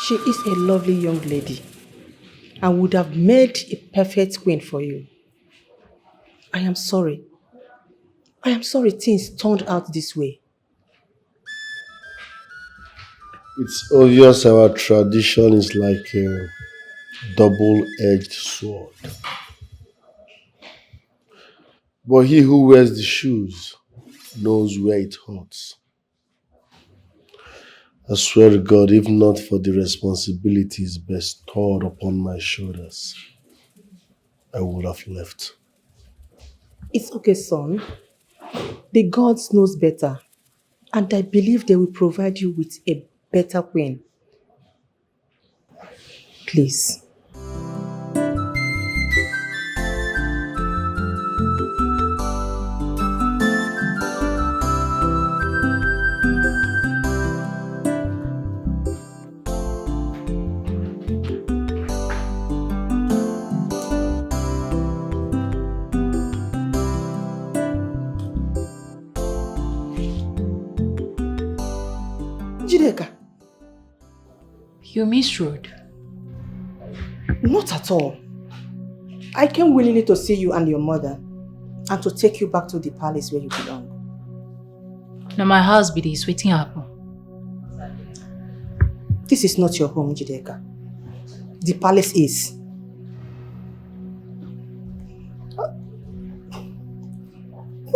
She is a lovely young lady and would have made a perfect queen for you. I am sorry. I am sorry things turned out this way. It's obvious our tradition is like a double-edged sword. But he who wears the shoes knows where it hurts. I swear to God, if not for the responsibilities bestowed upon my shoulders, I would have left. It's okay, son. The gods knows better, and I believe they will provide you with a better queen. Please. Jideka, You misrode. Not at all. I came willingly to see you and your mother and to take you back to the palace where you belong. Now my house be this waiting happen. This is not your home, Jideka. The palace is.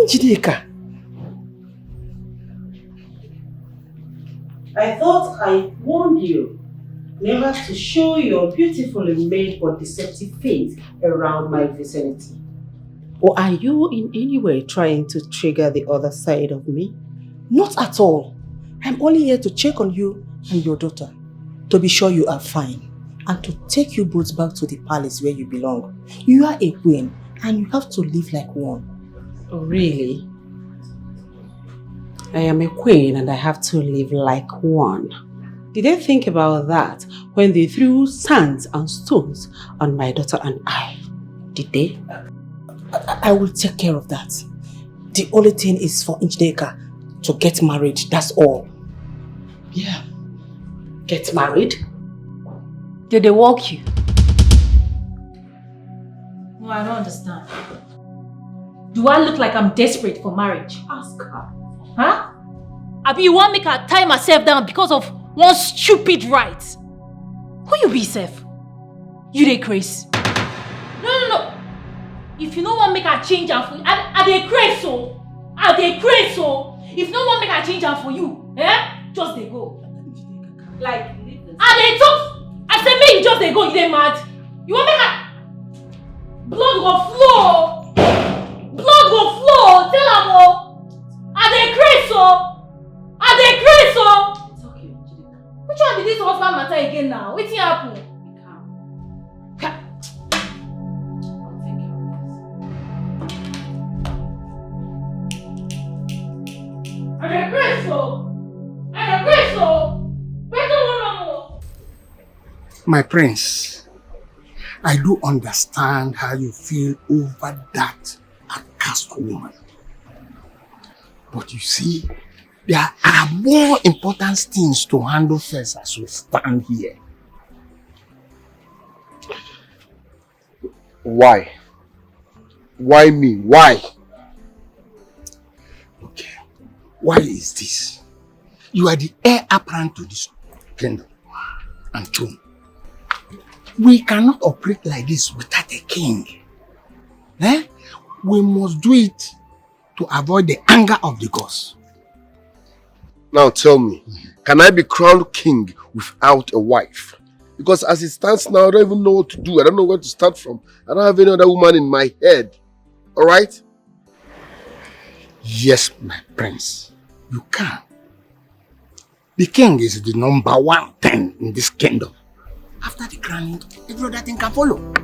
Jideka. I thought I warned you never to show your beautifully made but deceptive face around my vicinity. Or are you in any way trying to trigger the other side of me? Not at all. I'm only here to check on you and your daughter, to be sure you are fine, and to take you both back to the palace where you belong. You are a queen, and you have to live like one. Oh, really? I am a queen and I have to live like one. Did they think about that when they threw sand and stones on my daughter and I? Did they? I, I will take care of that. The only thing is for Njideka to get married, that's all. Yeah. Get married? Did they walk you? No, I don't understand. Do I look like I'm desperate for marriage? Ask her. Huh? Abi you wan make her tie myself down because of one stupid right? Who you be sef? You dey craze? No, no, no. If you no wan make her change am for you, I, I dey craze o. I dey craze o. If you no wan make her change am for you, eh? Just dey go. Like, I dey talk. I say make you just dey go. You dey mad? You wan make her blood go flow? Blood go flow. Tell am o. I dey craze o. I dey craze o. Which one be this husband matter again now? Wetin happen? Ka- I dey craze o. I dey craze o. Wetin wan run o? My prince, I do understand how you feel over that outcast woman. But you see, there are more important things to handle first as we stand here. Why? Why me? Why? Okay. Why is this? You are the heir apparent to this kingdom and throne. We cannot operate like this without a king. Eh? We must do it to avoid the anger of the gods. Now tell me, can I be crowned king without a wife? Because as it stands now, I don't even know what to do. I don't know where to start from. I don't have any other woman in my head. All right? Yes, my prince, you can. The king is the number one thing in this kingdom. After the crowning, every other thing can follow.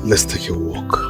Let's take a walk.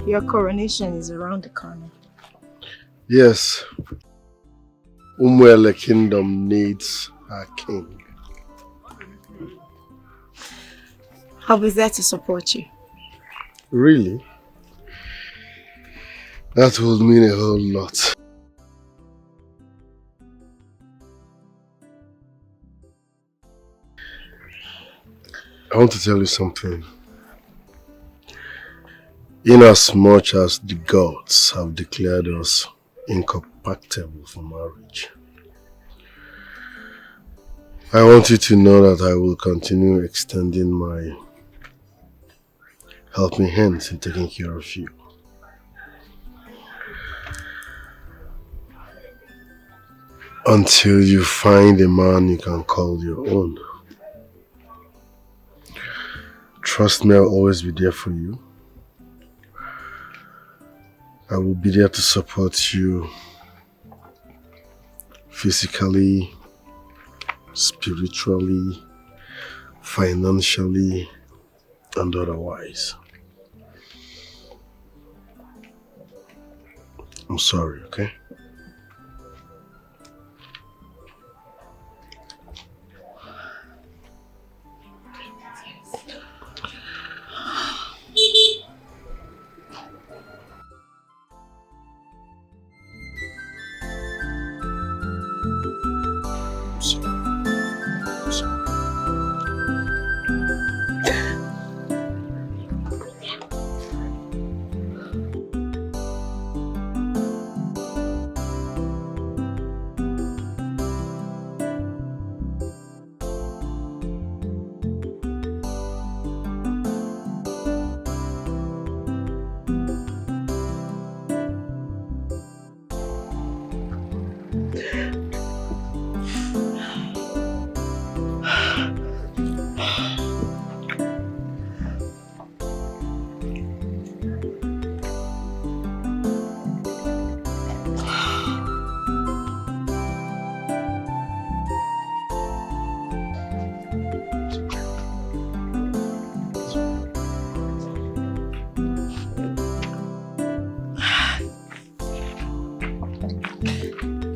Your coronation is around the corner. Yes. Umuele Kingdom needs her king. I'll be there to support you. Really? That would mean a whole lot. I want to tell you something. In as much as the gods have declared us incompatible for marriage, I want you to know that I will continue extending my helping hands in taking care of you until you find a man you can call your own. Trust me, I'll always be there for you. I will be there to support you physically, spiritually, financially, and otherwise. I'm sorry, okay?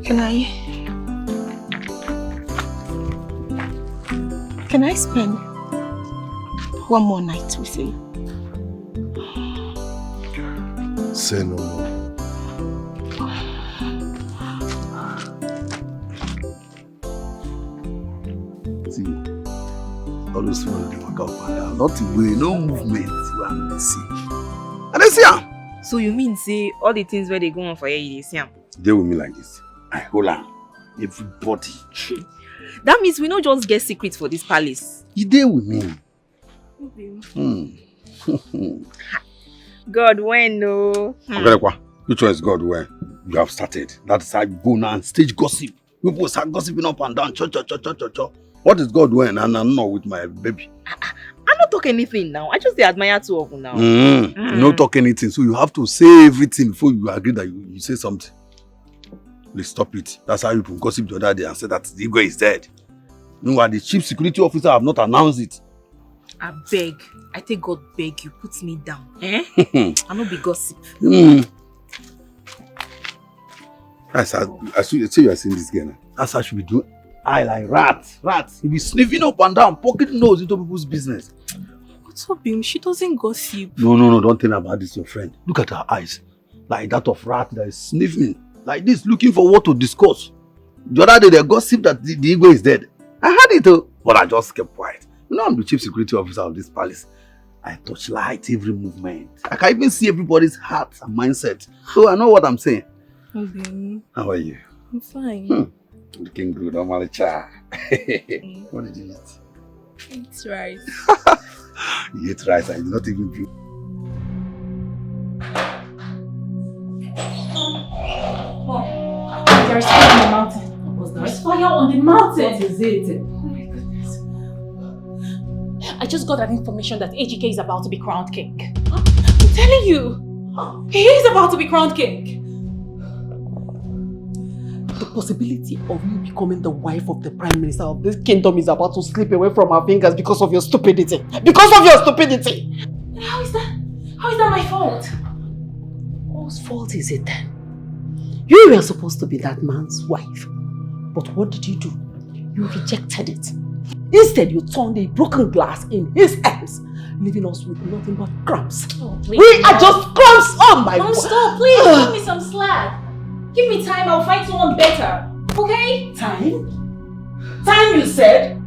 Can I can I spend one more night with you? Say no more. See, all those people dey waka up and down. Nothing wey, no movement wey I dey see. I dey see am. So you mean say all the things wey dey go on for here, you dey see am? Dey with me like this. I hold am. Everybody. That means we no just get secrets for this palace. You dey with me. Hmm. God when no. Hmm. Ogadekwa, which one is God when? You have started. That's how you go now and stage gossip. People start gossiping up and down. Cho, cho, cho, cho, cho, cho. What is God when? And I'm not with my baby. I no talk anything now. I just dey admire two of you now. Mm. Mm. No talk anything. So you have to say everything before you agree that you, you say something. Please stop it. That's how you gossip the other day and say that the Igwe is dead. Meanwhile, the chief security officer have not announced it. I beg. I take God beg you, put me down. Eh? I no be gossip. Mm. As I, as you say, you are seeing this girl now. That's how she be doing. Eye like rat, rat. He be sniffing up and down, poking nose into people's business. What's up, Bim? She doesn't gossip. No, no, no, don't tell me about this, your friend. Look at her eyes. Like that of rat that is sniffing. Like this, looking for what to discuss. The other day, they gossip that the, the Igwe is dead. I heard it, oh, but I just kept quiet. You know, I'm the chief security officer of this palace. I torchlight every movement. I can even see everybody's heart and mindset. So I know what I'm saying. Obinna. How are you? I'm fine. Hmm. Looking good, normally cha. What did you eat? It's rice. You ate rice and you did not even drink. Mom, there's fire on the mountain. What's that? There's fire on the mountain. What is it? Oh my goodness. I just got an information that A G K is about to be crowned king. I'm telling you, he is about to be crowned king. The possibility of you becoming the wife of the prime minister of this kingdom is about to slip away from our fingers because of your stupidity. Because of your stupidity! And how is that? How is that my fault? Whose fault is it then? You were supposed to be that man's wife. But what did you do? You rejected it. Instead, you turned a broken glass in his hands, leaving us with nothing but crumbs. Oh, please, We are Mom. Just crumbs. Oh my Mom, God. Stop, please. Give me some slack. Give me time. I'll find someone better. Okay? Time? Time, you said?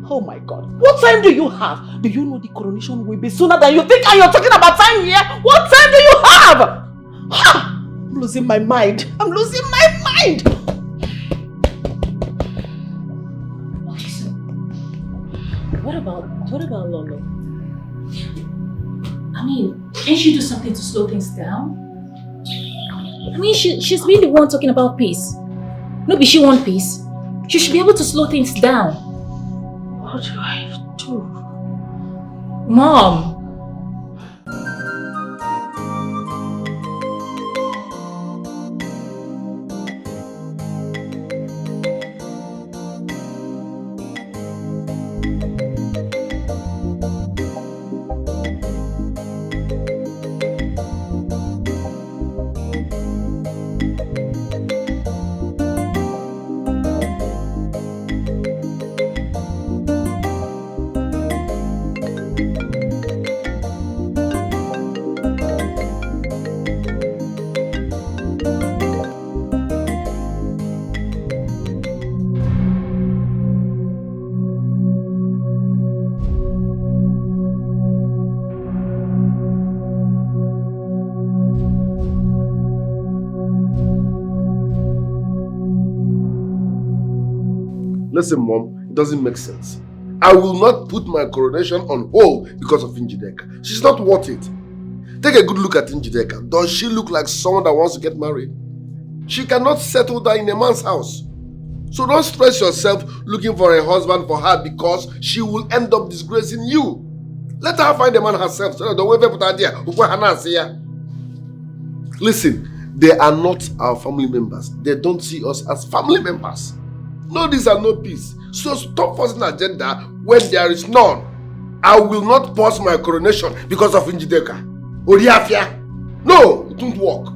Oh my God. What time do you have? Do you know the coronation will be sooner than you think? And you're talking about time here? What time do you have? Ha! I'm losing my mind. I'm losing my mind. What about what about Lolo? I mean, can't she do something to slow things down? I mean, she, she's been the one talking about peace. No be she want peace. She should be able to slow things down. What do I do? Mom, Listen, Mom, it doesn't make sense. I will not put my coronation on hold because of Njideka. She's not worth it. Take a good look at Njideka. Does she look like someone that wants to get married? She cannot settle down in a man's house. So don't stress yourself looking for a husband for her because she will end up disgracing you. Let her find a man herself. So don't wait for that dear. Listen, they are not our family members. They don't see us as family members. No this and no peace. So stop forcing agenda when there is none. I will not pause my coronation because of Njideka. Oriafia. No, it won't work.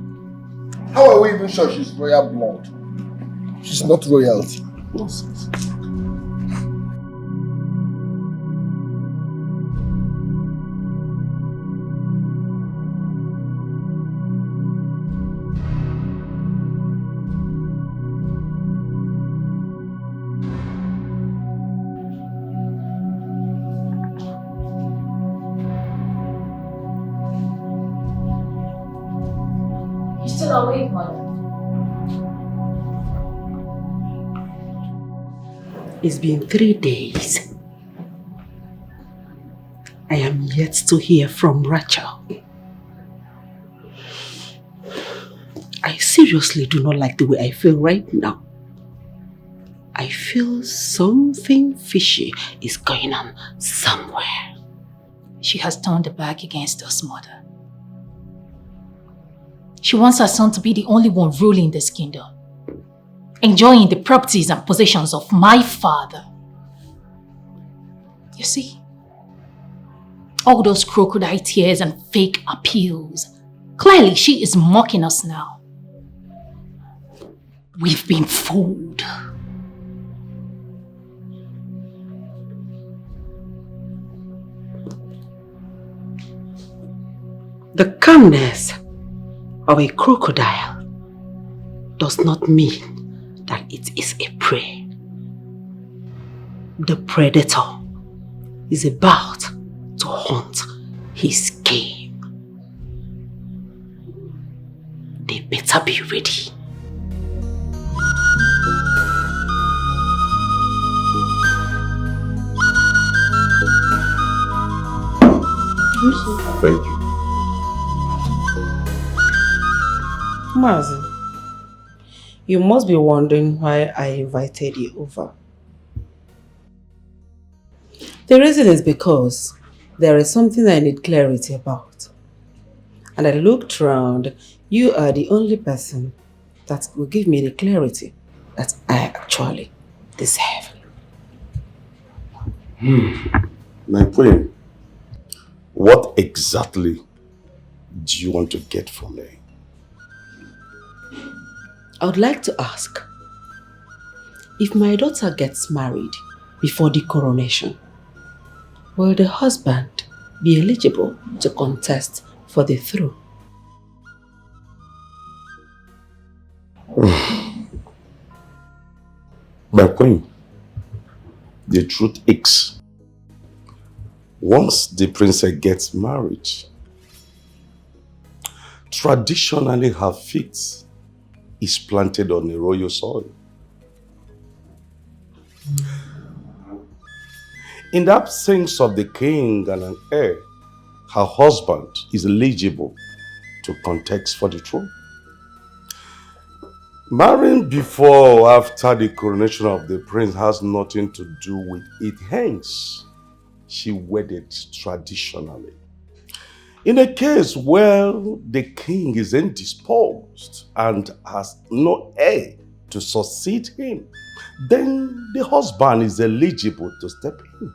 How are we even sure she's royal blood? She's not royalty. Nonsense. You still awake, mother? It's been three days. I am yet to hear from Rachel. I seriously do not like the way I feel right now. I feel something fishy is going on somewhere. She has turned her back against us, mother. She wants her son to be the only one ruling this kingdom, enjoying the properties and possessions of my father. You see, all those crocodile tears and fake appeals. Clearly, she is mocking us now. We've been fooled. The calmness of a crocodile does not mean that it is a prey. The predator is about to hunt his game. They better be ready. Thank you. Mazi, you must be wondering why I invited you over. The reason is because there is something I need clarity about. And I looked round, you are the only person that will give me the clarity that I actually deserve. My queen, what exactly do you want to get from me? I would like to ask, if my daughter gets married before the coronation, will the husband be eligible to contest for the throne? My queen, the truth is, once the princess gets married, traditionally her feet is planted on the royal soil. In the absence of the king and an heir, her husband is eligible to contest for the throne. Marrying before or after the coronation of the prince has nothing to do with it, hence, she wedded traditionally. In a case where the king is indisposed and has no heir to succeed him, then the husband is eligible to step in.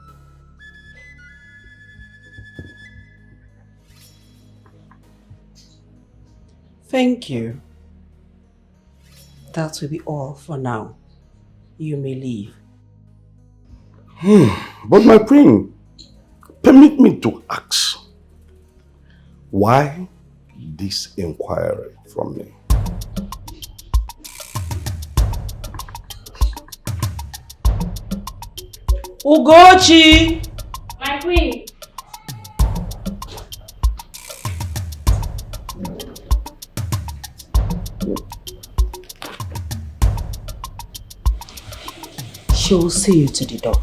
Thank you. That will be all for now. You may leave. But my queen, permit me to ask, why this inquiry from me? Ugochi! My queen. She will see you to the door.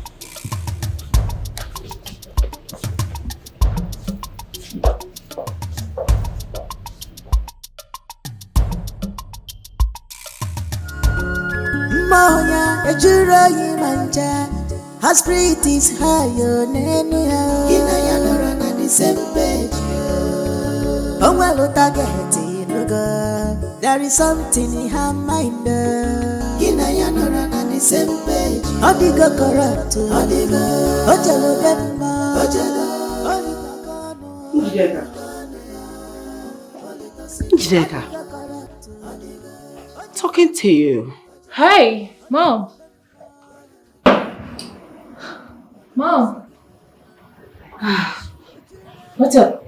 Mmanya ejuru oyi ma ncha. Her spirit is high, oh, n'enu ya. Gị na ya nọrọ na the same page, oh. O nwere target, ịnụgo. There is something in her mind, oh. Gị na ya nọrọ na the same page, oh. Ọ dịgo corrupt, oh. Ọ dịgo. O jere be mma. O jere. O rikọgo ọnụ. Njideka. Njideka. Talking to you. Hey, mom. Mom. What's up?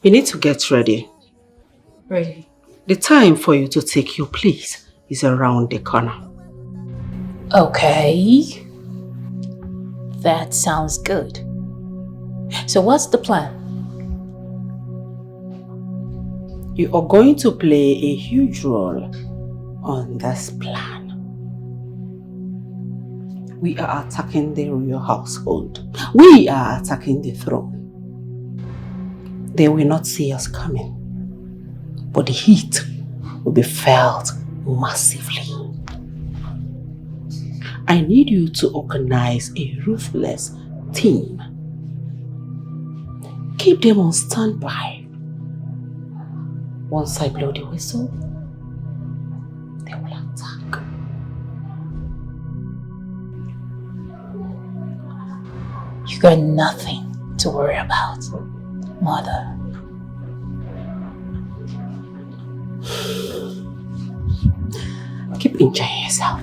You need to get ready. Ready. The time for you to take your place is around the corner. Okay. That sounds good. So what's the plan? You are going to play a huge role on this plan. We are attacking the royal household. We are attacking the throne. They will not see us coming, but the heat will be felt massively. I need you to organize a ruthless team. Keep them on standby. Once I blow the whistle, they will attack. You got nothing to worry about, mother. Keep enjoying yourself.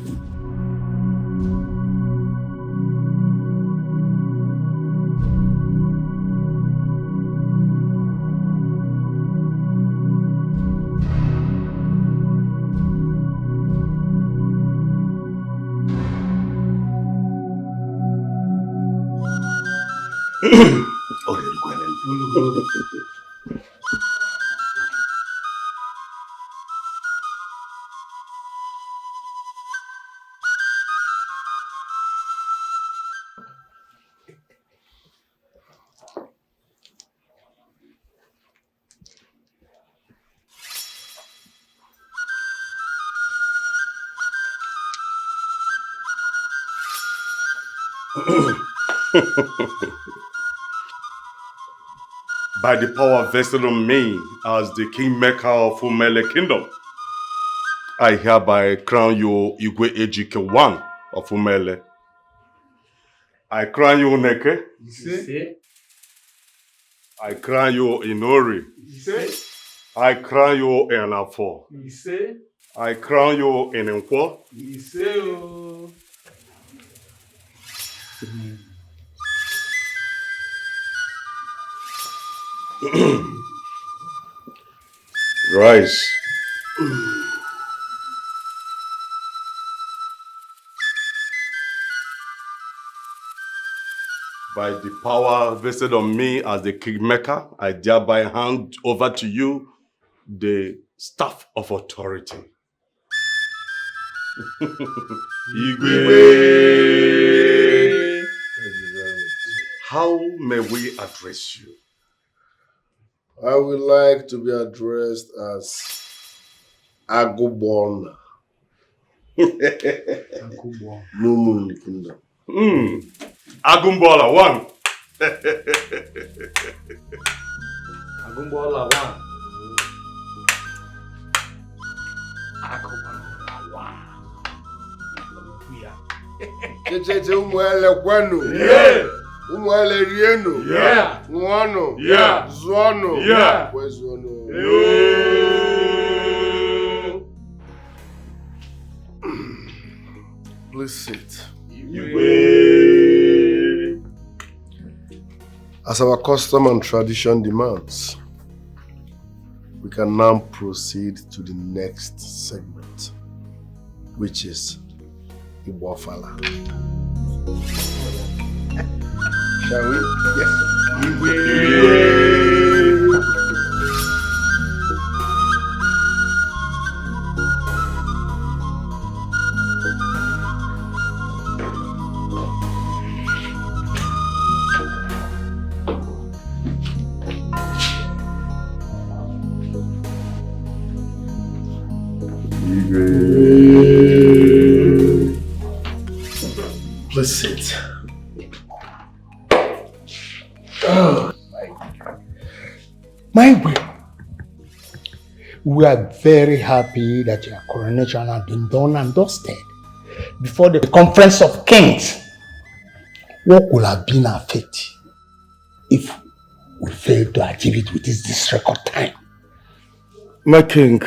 Ọ ga-erukwa n'elu. By the power vested on me as the kingmaker of Umele Kingdom, I hereby crown you Igwe Ejike one of Umele. I crown you Neke. Ise. I crown you Inori. Ise. I crown you Enafo. Ise. I crown you Inkwo. Ise o. Rise. By the power vested on me as the kingmaker, I thereby hand over to you the staff of authority. Igwe. How may we address you? I would like to be addressed as Agubon. Agubon. No more in the kingdom. Mm. Agumbala one. Agumbala one. Agumbala one. Checheche, ụmụele kwenu. Yeah. Ụmụele rienu. Yeah. Ṅụọnụ. Yeah. Zụọnụ. Yeah. Kwezuonụ. Yeah. Please sit. As our custom and tradition demands, we can now proceed to the next segment, which is Igbofala. Shall we? Yes. Please sit. Oh, my God. My way. We are very happy that your coronation has been done and dusted before the conference of kings. What could have been our fate if we fail to achieve it within this record time? My king,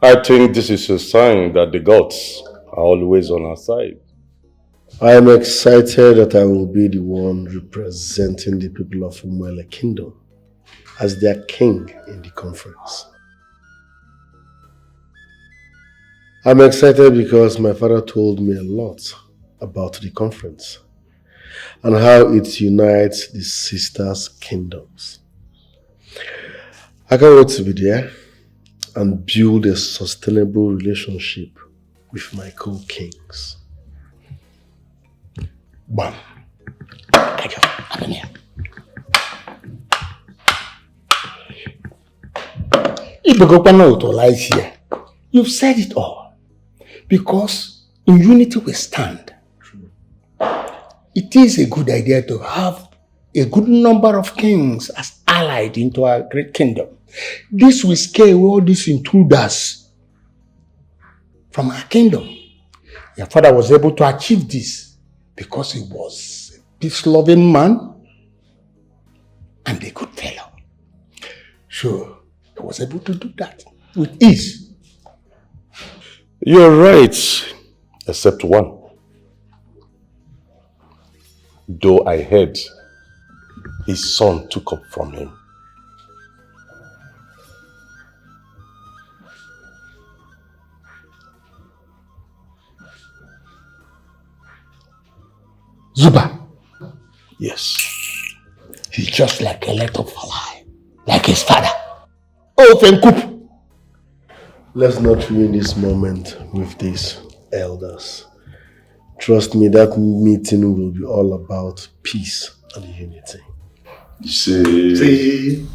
I think this is a sign that the gods are always on our side. I am excited that I will be the one representing the people of Umuele Kingdom as their king in the conference. I'm excited because my father told me a lot about the conference and how it unites the sisters' kingdoms. I can't wait to be there and build a sustainable relationship with my co-kings. Bam. Kajo, happen here. Ibegokwana Otolais here. You've said it all. Because in unity we stand. It is a good idea to have a good number of kings as allied into our great kingdom. This will scare away all these intruders from our kingdom. Your father was able to achieve this because he was a peace-loving man and a good fellow. So he was able to do that with ease. You're right, except one. Though I heard his son took up from him. Zuba. Yes. He's just like a little fly, like his father. Oh, Fenkup. Let's not ruin this moment with these elders. Trust me, that meeting will be all about peace and unity. Say. Say.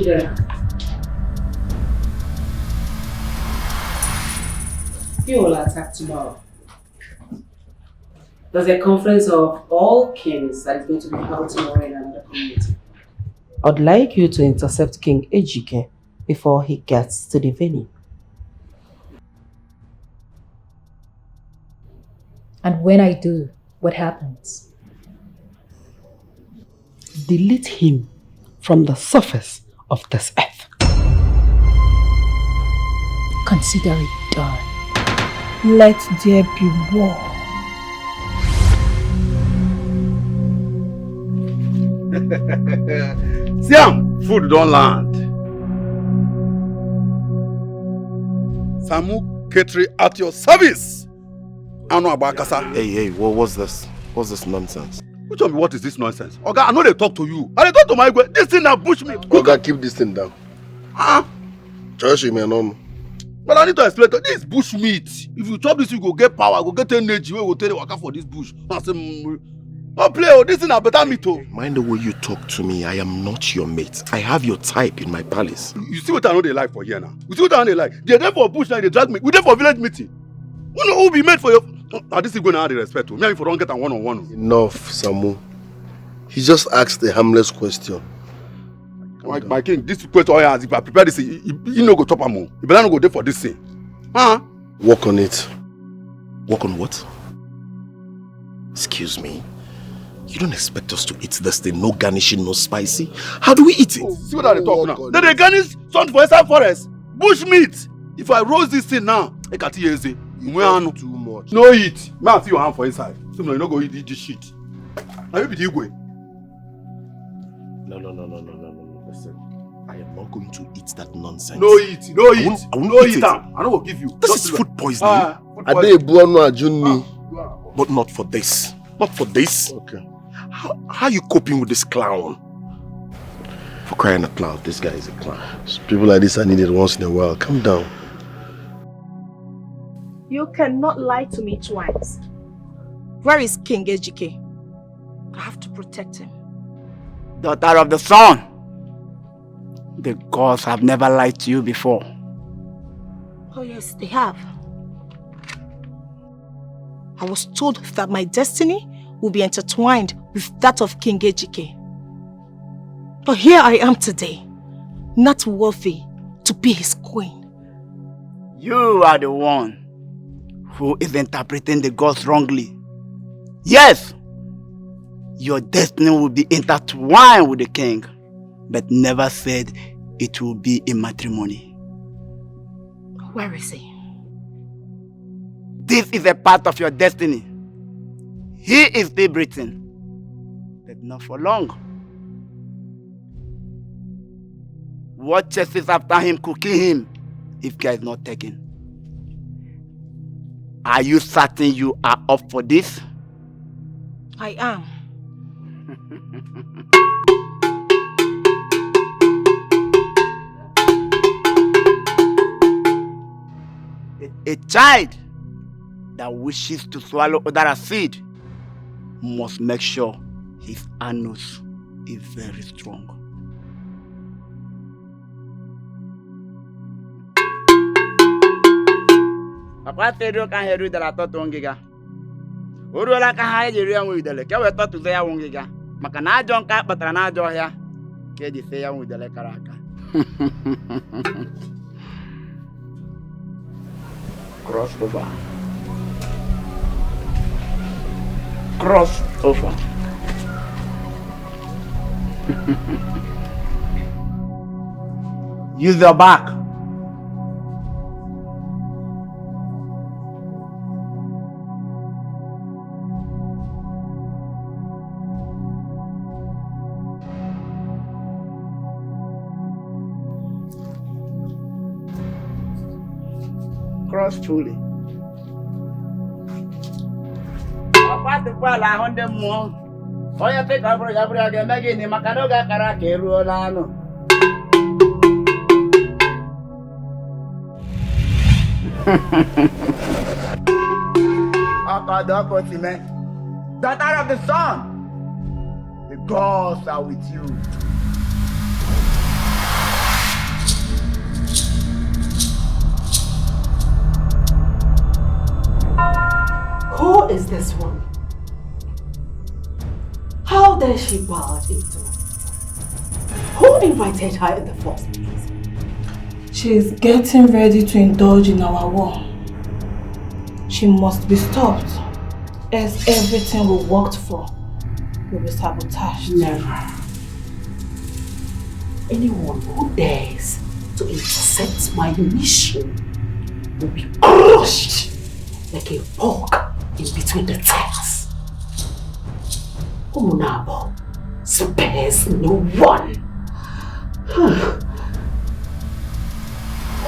Yeah. You will attack tomorrow. There's a conference of all kings that is going to be held tomorrow in another community. I'd like you to intercept King Ejike before he gets to the venue. And when I do, what happens? Delete him from the surface of this earth. Consider it done. Let there be war. See am, food don land. Samu Ketri at your service. Anu Abakasa. Hey, hey, what, what's this? What's this nonsense? Which one be what is this nonsense? Oga, I no dey talk to you. I dey talk to my igwe. This thing na bush meat. Oga, keep this thing down. Ah, Josh, man, no. But I need to explain to this bush meat. If you chop this, you go get power, go get energy wey go take dey waka for this bush. Na say, mm, no play o, this thing na better meat o. Mind the way you talk to me. I am not your mate. I have your type in my palace. You see what I no dey like for here now? You see what I no dey like? They dey for bush now, they drag me. We dey for village meeting. Who know who be made for your... Na this thing go now dey respect o. Me and you for don get am one on one o. Enough, Samu. He just asked a harmless question. My, my king, this question I ask, if I prepare this thing, he, he, he no go chop am o. He better no go dey for this thing. Huh? Work on it. Work on what? Excuse me. You don't expect us to eat this thing, no garnishing, no spicy. How do we eat it? Oh, see what I dey talk now. Work on it. They dey garnish something for inside forest. Bush meat. If I roast this thing now, ekati eze. You too much. No eat. Man, see your hand for inside. So you no go eat this shit. Now you be the igwe. No, no, no, no, no, no, no, no. Listen, I am not going to eat that nonsense. No eat, no eat. I won't, I won't eat it. No eat am. I no go give you. This is food poisoning. Ah, food poisoning. Ade ebu ọnụ ajụ nri. Ah, you are. But not for this. Not for this. Okay. How, how are you coping with this clown? For crying out loud, this guy is a clown. People like this are needed once in a while. Calm down. You cannot lie to me twice. Where is King Ejike? I have to protect him. Daughter of the sun, the gods have never lied to you before. Oh yes, they have. I was told that my destiny will be intertwined with that of King Ejike. But here I am today, not worthy to be his queen. You are the one who is interpreting the gods wrongly. Yes, your destiny will be intertwined with the king, but never said it will be in matrimony. Where is he? This is a part of your destiny. He is still breathing, but not for long. What chases after him could kill him if care is not taken. Are you certain you are up for this? I am. A, a child that wishes to swallow other seed must make sure his anus is very strong. Papa said you can hear that I thought on giga. O ruola aka ha eji rie nwa udele ka e wee tọtụzie ya nwa ngịga, maka na ajọ nke a kpatara n'ajọ ọhịa ka eji sie ya nwa udele kara aka. Cross over. Cross over. Use your back. Cross fully. Ọkwa tupu ala ahụ ndị mmụọ, onye sị ka ọ bụrụ ya bụrụ ya ga-eme gịnị? Maka na oge akara aka eruola anụ. Ọkọdụ ọkụ si mee. Daughter of the sun, the gods are with you. This one. How dare she barge into my home? Who invited her in the first place? She's getting ready to indulge in our war. She must be stopped, else everything we worked for will be sabotaged. Never. Anyone who dares to intercept my mission will be crushed like a pork in between the teeth. Umunabo spares no one.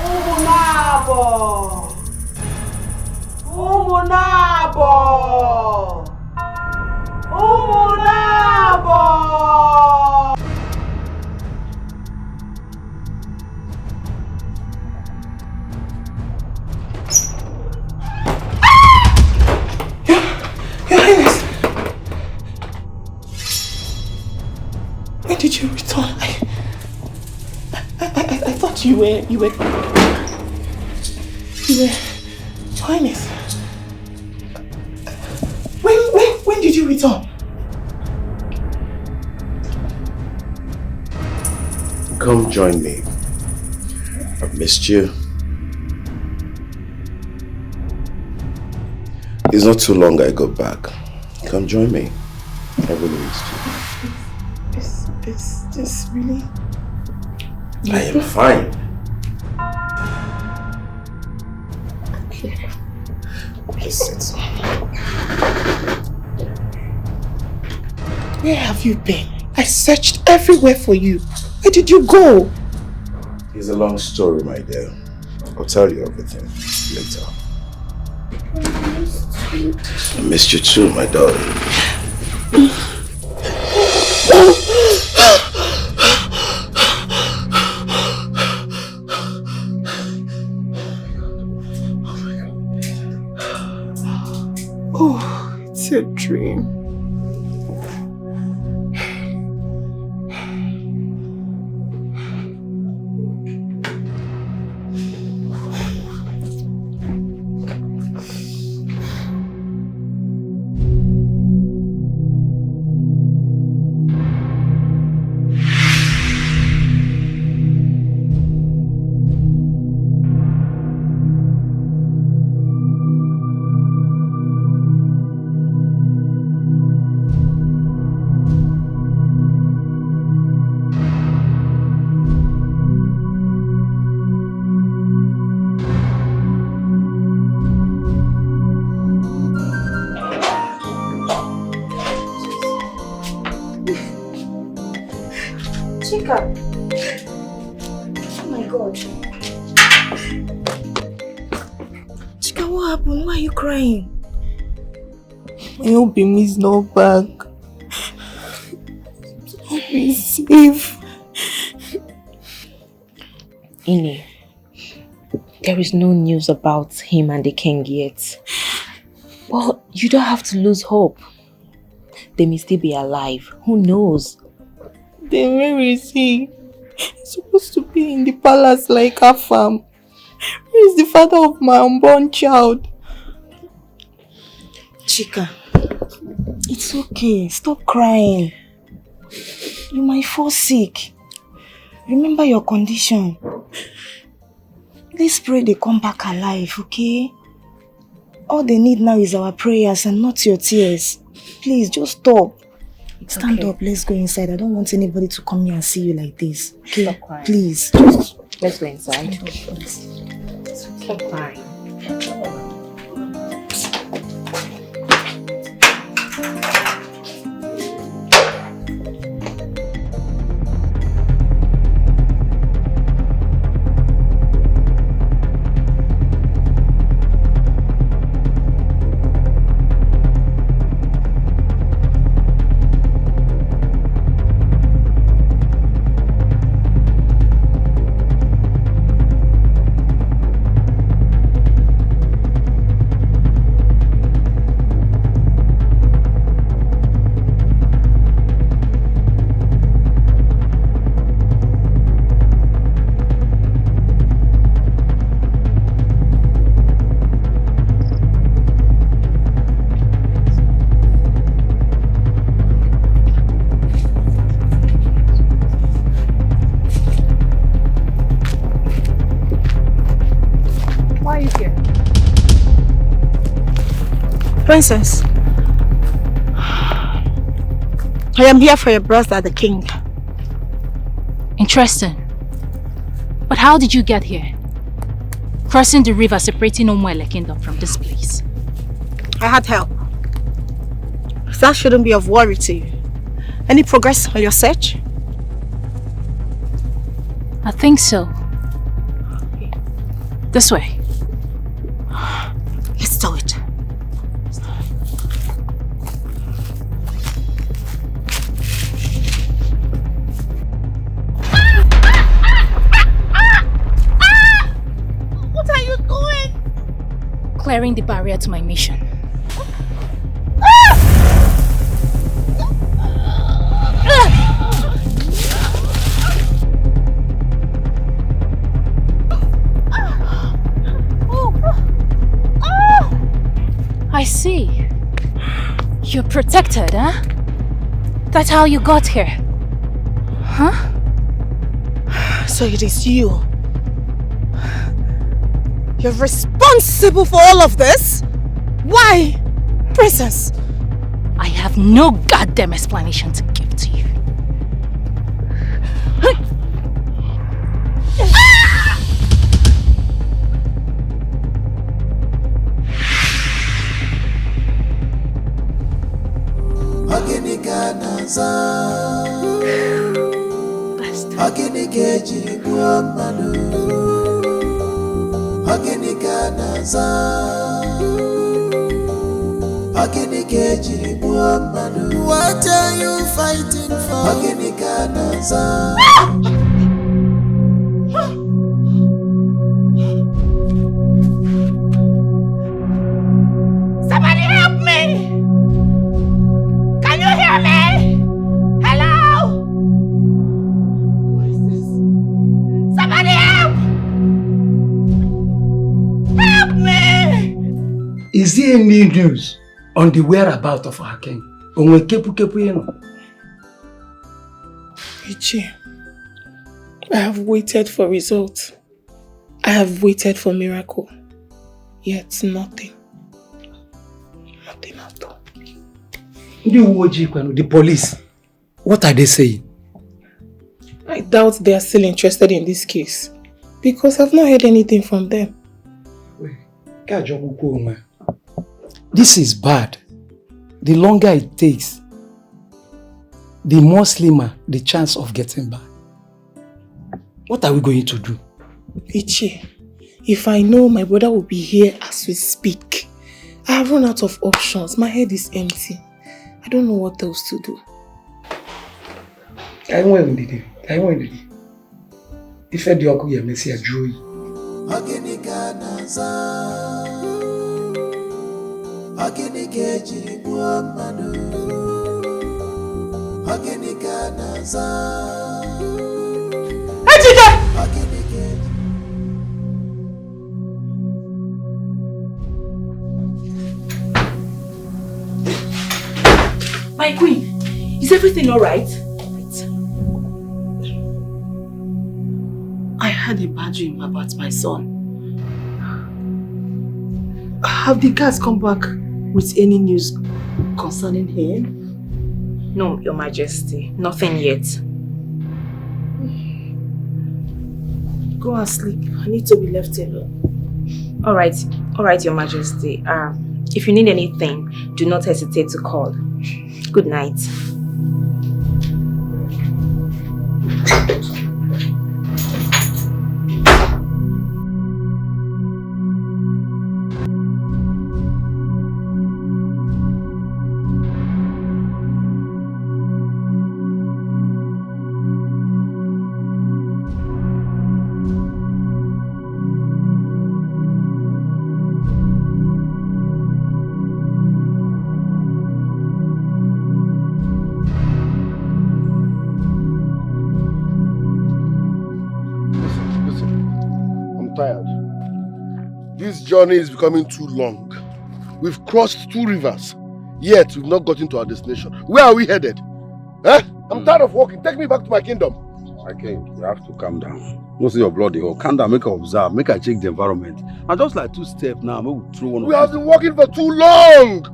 Umunabo! Umunabo! Umunabo! Your Highness! When did you return? I, I, I, I thought you were, you were, you were, Your Highness. When, when, when did you return? Come join me. I've missed you. It's not too long I got back. Come join me. I really missed you. Is, is this really? I am fine. Please sit. Where have you been? I searched everywhere for you. Where did you go? It's a long story, my dear. I'll tell you everything later. I missed you too, my darling. Oh, it's a dream. Chika. Oh my God. Chika, what happened? Why are you crying? My husband is not back. Be safe. Ini, there is no news about him and the king yet. But you don't have to lose hope. They may still be alive. Who knows? Then where is he? He's supposed to be in the palace like a farm. Where is the father of my unborn child? Chika, it's okay. Stop crying. You might fall sick. Remember your condition. Let's pray they come back alive, okay? All they need now is our prayers and not your tears. Please, just stop. Stand Okay. Up, let's go inside. I don't want anybody to come here and see you like this. Okay? Stop crying. Please. Let's go inside. Stop crying. Princess, I am here for your brother, the king. Interesting. But how did you get here? Crossing the river, separating Omuele Kingdom from this place. I had help. That shouldn't be of worry to you. Any progress on your search? I think so. This way. Let's do it. What are you doing? Clearing the barrier to my mission. I see. You're protected, huh? That's how you got here. Huh? So it is you. You're responsible for all of this? Why? Princess. I have no goddamn explanation to give to you. Ọ gịnị ka a na-aza? Ọ gịnị ka ejiri gbuo mmadụ? Ọ gịnị ka a na-aza? Ọ gịnị ka ejiri gbuo mmadụ? What are you fighting for? Ọ gịnị ka a na-aza? Somebody help me! Can you hear me? Hello? Who is this? Somebody help! Help me! Is there any news on the whereabouts of our king? Onwe kepu kepu eno. Ichie, I have waited for results. I have waited for miracle. Yet nothing. Nothing at all. Ndị uwe ojii kwenu, the police. What are they saying? I doubt they are still interested in this case because I've not heard anything from them. Wait, ka ajọgbukwa onwe. This is bad. The longer it takes, the more slimmer the chance of getting back. What are we going to do? Ichie, if I know my brother will be here as we speak, I have run out of options. My head is empty. I don't know what else to do. Ka anyị nwee ndidi, ka anyị nwee ndidi. Ife dị ọkụ ga-emesi ya jụọ oyi. Ọ gịnị ka a na-aza? Ọ gịnị ka ejiri gbuo mmadụ? Ọ gịnị ka a na-aza? Ejike! Ọ gịnị ka eji- My queen, is everything all right? I had a bad dream about my son. Have the guards come back with any news concerning him? No, Your Majesty, nothing yet. Go and sleep. I need to be left alone. All right, all right, Your Majesty. Um, if you need anything, do not hesitate to call. Good night. This journey is becoming too long. We've crossed two rivers, yet we've not gotten to our destination. Where are we headed? Eh? I'm tired of walking. Take me back to my kingdom. My king, you have to calm down. Once your blood dey hot, calm down, make I observe, make I check the environment. I just like two steps now, make we throw one. We have been working for too long.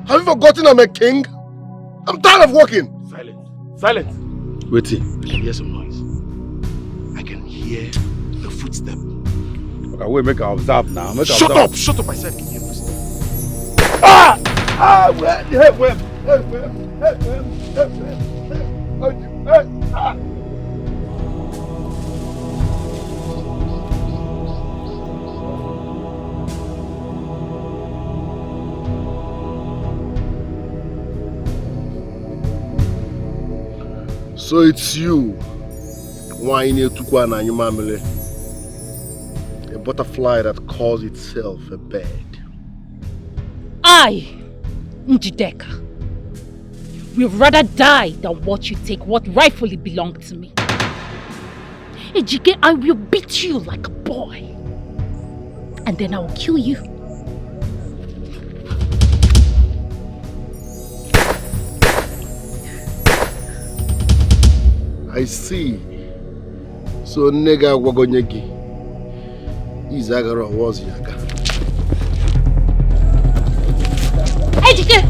Have you forgotten I'm a king? I'm tired of working. Silence. Silence. Waiting. I can hear some noise. I can hear the footstep. Okay, wait, make I observe now. Make I Shut observe. Up! Shut up! I said, I can hear footstep. Ah! Ah! Where? Hey, where? Hey, where? Hey, where? Hey, where? Hey, where? Hey, ah! So it's you, Nwanyị na-etukwa na anyụ mamịrị, a butterfly that calls itself a bird. I, Njideka, will rather die than watch you take what rightfully belonged to me. Ejike, I will beat you like a boy. And then I will kill you. I see. So nne gị agwago nye gị izu agara ọwa ọzọ ya aga. Ejike!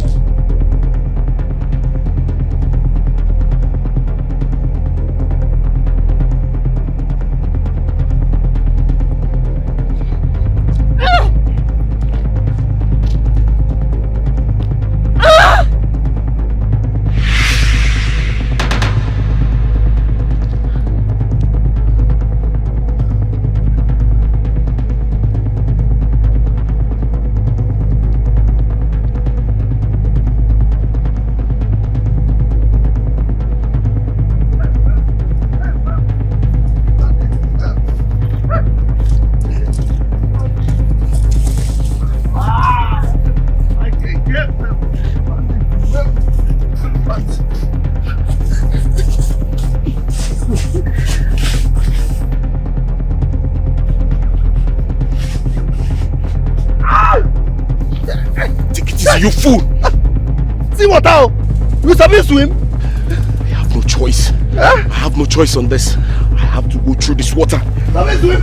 You fool! See water! You sabi swim? I have no choice. Huh? I have no choice on this. I have to go through this water. Sabi swim?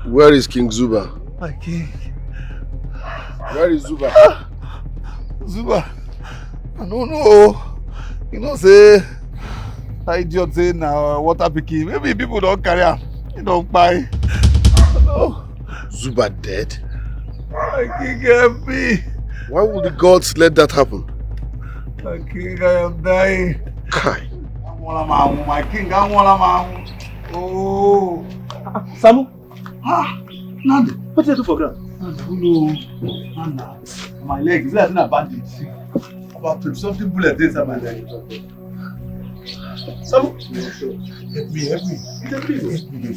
Where is King Zuba? My king. Where is Zuba? Zuba. I don't know. You know say that idiot say na water pikin. Maybe people don't carry am. He don't buy. Zuba dead? My king, help me. Why would the gods let that happen? My king, I am dying. Kai. My king, I want Oh. Samu. Ah, Nandi. What you do for ground? Nandi, no. Nandi. My leg is like a bandage. About twenty something bullets inside my leg. Samu. Help me, help me. Help me, help me.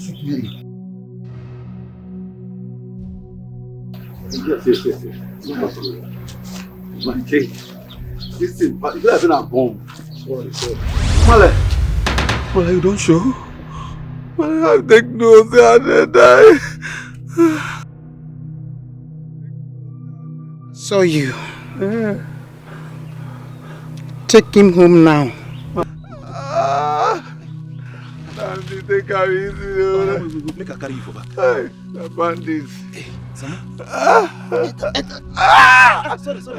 Yes, yes, yes, yes. My king. This thing, but you have been a bomb. Sorry, sorry. Male. Male, you don't show? Male, I take no say I dey die. So you. Yeah. Take him home now. Ah, Nandi, take am easy. Make I carry you for back. Hey, the bandits. Hey, Samu. Ah, ah, sorry, sorry.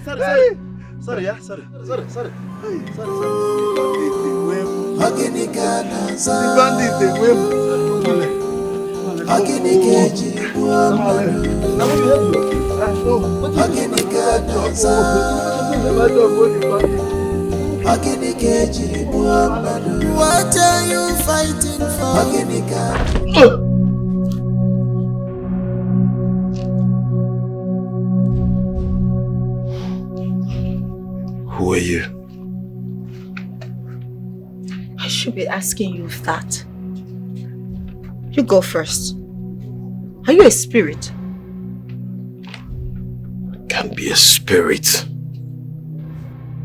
Sorry, sorry. Sorry, yeah, sorry. Sorry, sorry. Sorry, sorry. The bandits dey wem. What are you fighting for? Who are you? I should be Asking you that. You go first. Are you a spirit? Can be a spirit.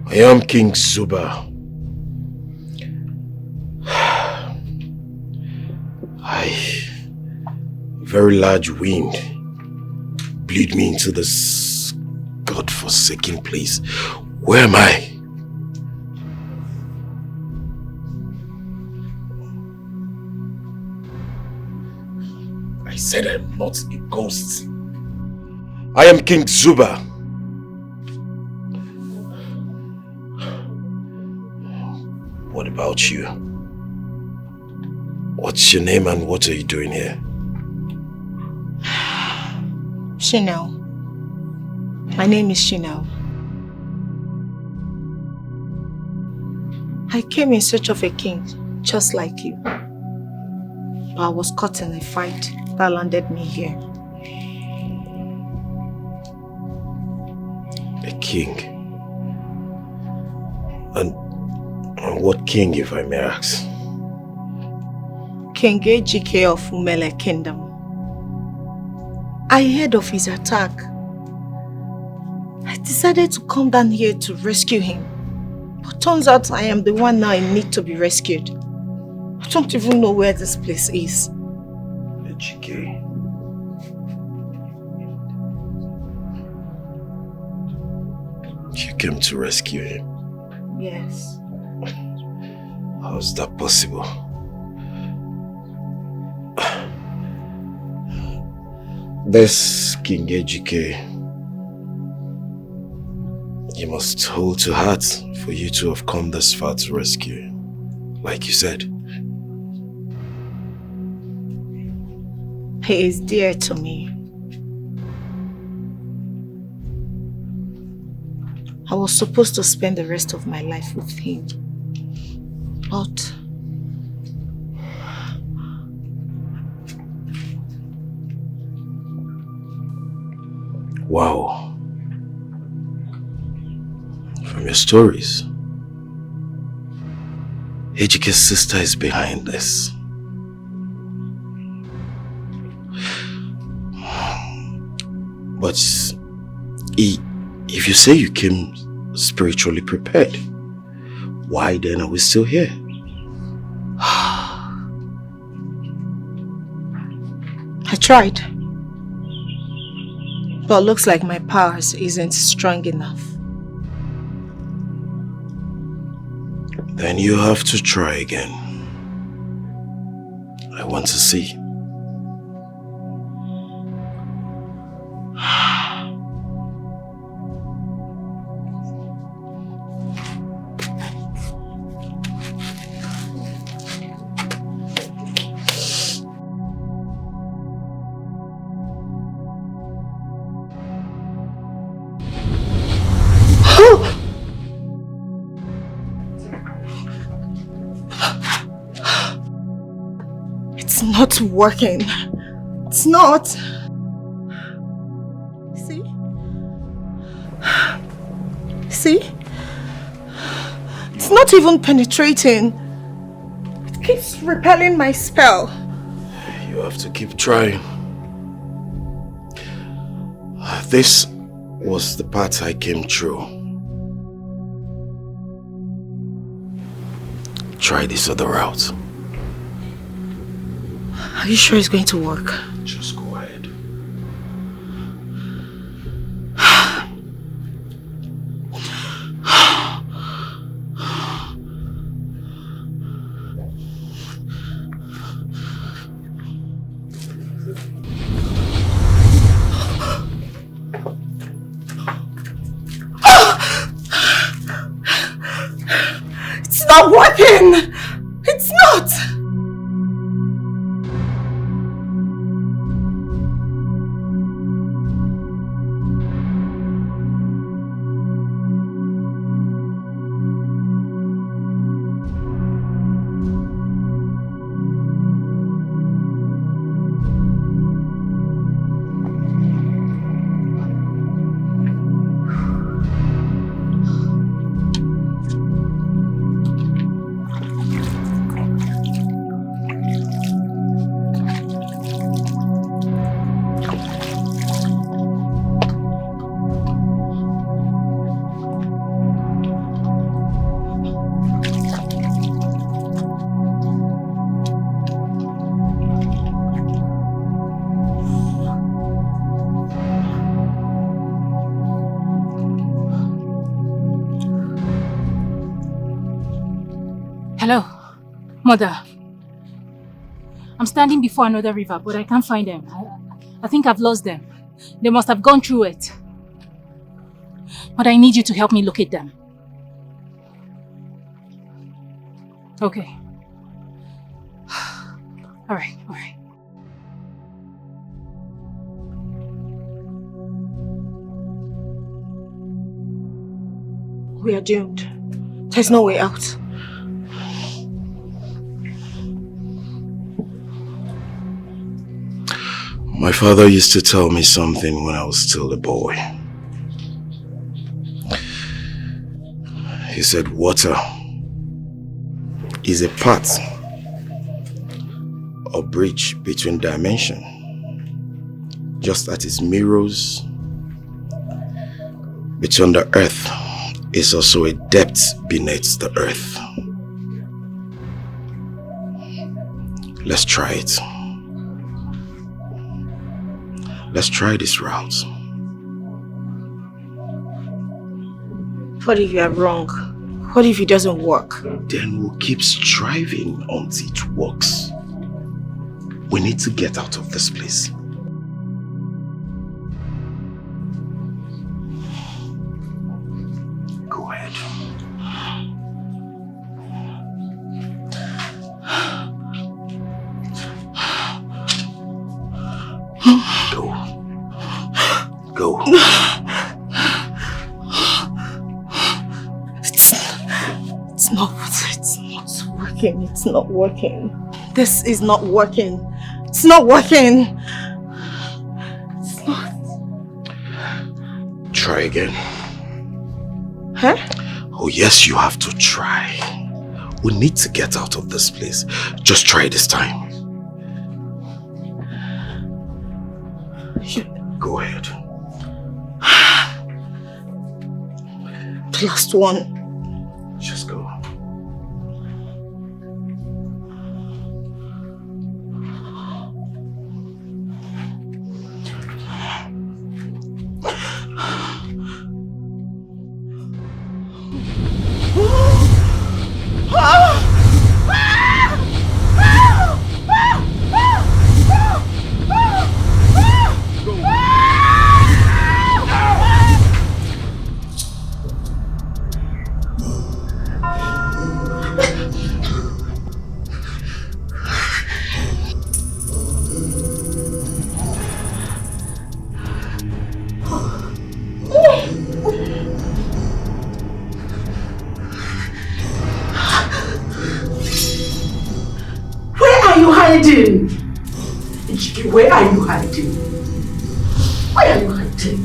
I am King Zuba. I, a very large wind blew me into this godforsaken place. Where am I? I said I'm not a ghost. I am King Zuba. What about you? What's your name and what are you doing here? Chanel. My name is Chanel. I came in search of a king just like you. But I was caught in a fight that landed me here. A king? And, and what king, if I may ask? King Ejike of Umele Kingdom. I heard of his attack. I decided to come down here to rescue him. But turns out I am the one now in need to be rescued. I don't even know where this place is. Ejike. You came to rescue him. Yes. How's that possible? This King Ejike, you must hold to heart for you to have come this far to rescue him. Like you said, he is dear to me. I was supposed to spend the rest of my life with him. But wow. From your stories, Ejike's sister is behind this. But he, if you say you came spiritually prepared, why then are we still here? I tried. But looks like my powers isn't strong enough. Then you have to try again. I want to see. It's not working. It's not. See? See? It's not even penetrating. It keeps repelling my spell. You have to keep trying. This was the path I came through. Try this other route. Are you sure it's going to work? Just go ahead. It's not working! It's not! Mother, I'm standing before another river, but I can't find them. I, I think I've lost them. They must have gone through it. But I need you to help me locate them. Okay. All right, all right. We are doomed. There's no way out. My father used to tell me something when I was still a boy. He said water is a path or bridge between dimension, just as it mirrors between the earth is also a depth beneath the earth. Let's try it. Let's try this route. What if you are wrong? What if it doesn't work? Then we'll keep striving until it works. We need to get out of this place. Go ahead. Go. Go. It's, it's not, it's not working. It's not working. This is not working. It's not working. It's not. Try again. Huh? Oh, yes, you have to try. We need to get out of this place. Just try this time. Go ahead. The last one. Just go. Where are you hiding? Where are you hiding? Where are you hiding?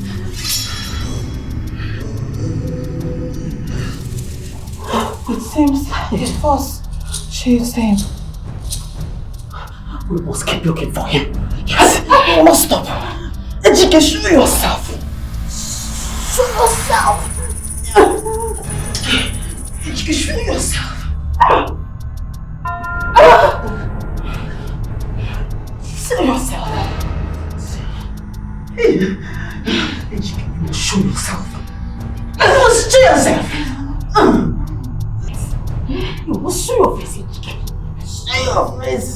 It seems it was. She's saying. We must keep looking for him. Yes, we must stop. Ejike, show yourself. Show yourself. Ejike, show yourself. Show yourself. Ejike, you must show yourself. You must show yourself. You must show your face, Ejike. Show your face.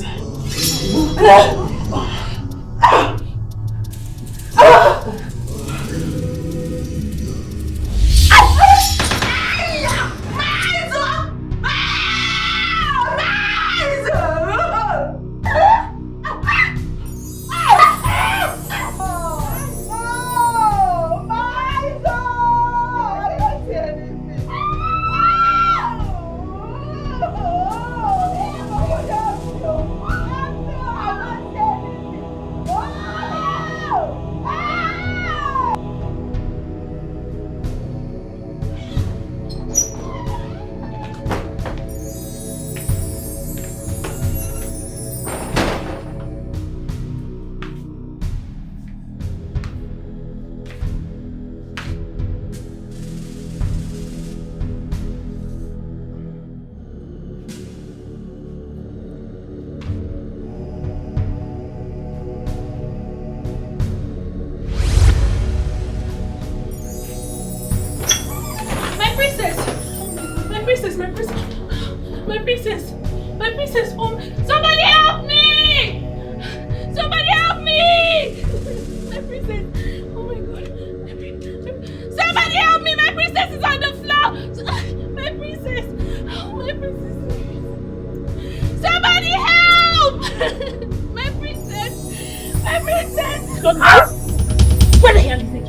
Don't move. Where the hell is it?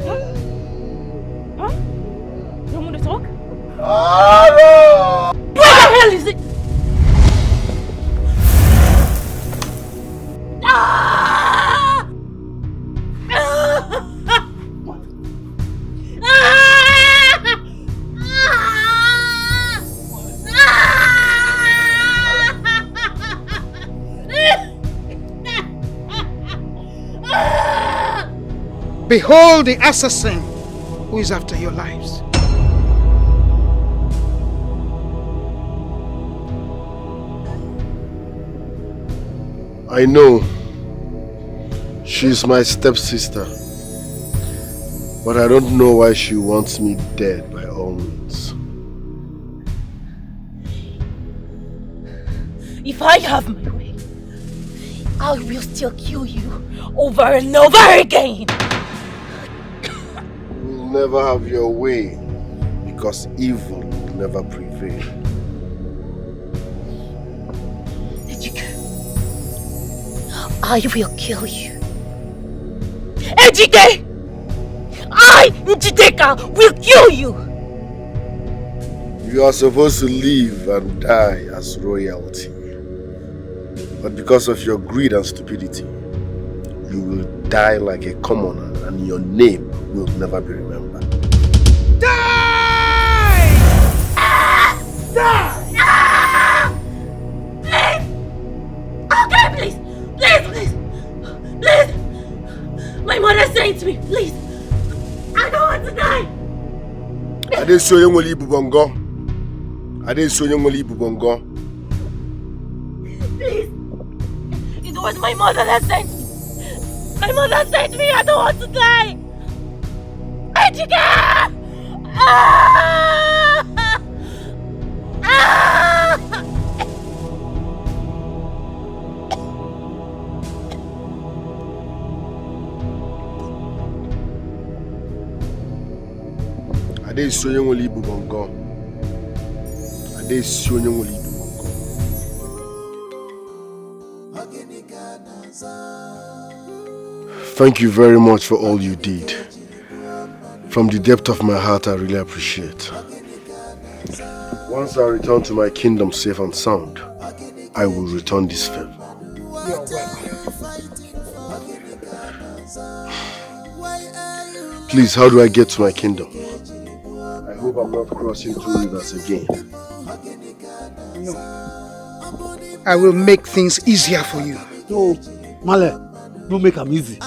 Huh? Huh? You want me to talk? Oh, no! Where the hell is it? Ah! Ah! Behold the assassin who is after your lives. I know. She's my stepsister. But I don't know why she wants me dead by all means. If I have my way, I will still kill you over and over again. You will never have your way because evil will never prevail. Ejike, I will kill you. Ejike! I, Njideka, will kill you! You are supposed to live and die as royalty. But because of your greed and stupidity, you will die like a commoner and your name will never be remembered. Die! Die! Please! Okay, please! Please, please! Please! My mother sent me, please! I don't want to die! Adesoye nwere ibubo ngọ. Adesoye nwere ibubo ngọ. Please! It was my mother that sent me! My mother sent me! I don't want to die! Ejike! Ah! Ah! Adesoye nwere ibubo ngọ. Adesoye nwere ibubo ngọ. Thank you very much for all you did. From the depth of my heart, I really appreciate. Once I return to my kingdom safe and sound, I will return this favor. Please, how do I get to my kingdom? I hope I'm not crossing two rivers again. No. I will make things easier for you. No, Male, no make am easy.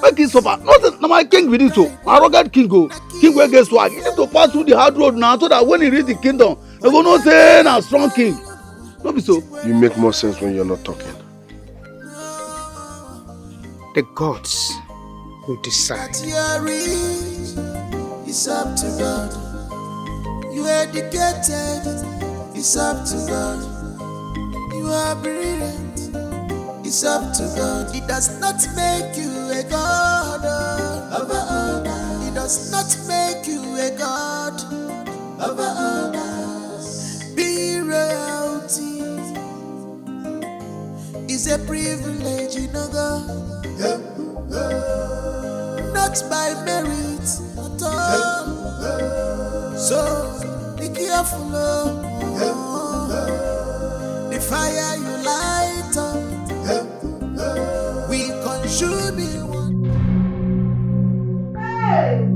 Make him suffer. Nothing. Na my king be this o. Na rugged king o. King wey get swag. He need to pass through the hard road now so that when he reach the kingdom, they go know say na strong king. No be so. You make more sense when you're not talking. The gods will decide. It's up to God. You educated. It's up to God. You are brilliant. It's up to God. It does not make you a god uh, over others. It does not make you a god over others. Be royalty is a privilege, you know, God. Not by merit at all. So be careful, oh. The fire you light up, we consume it. Hey!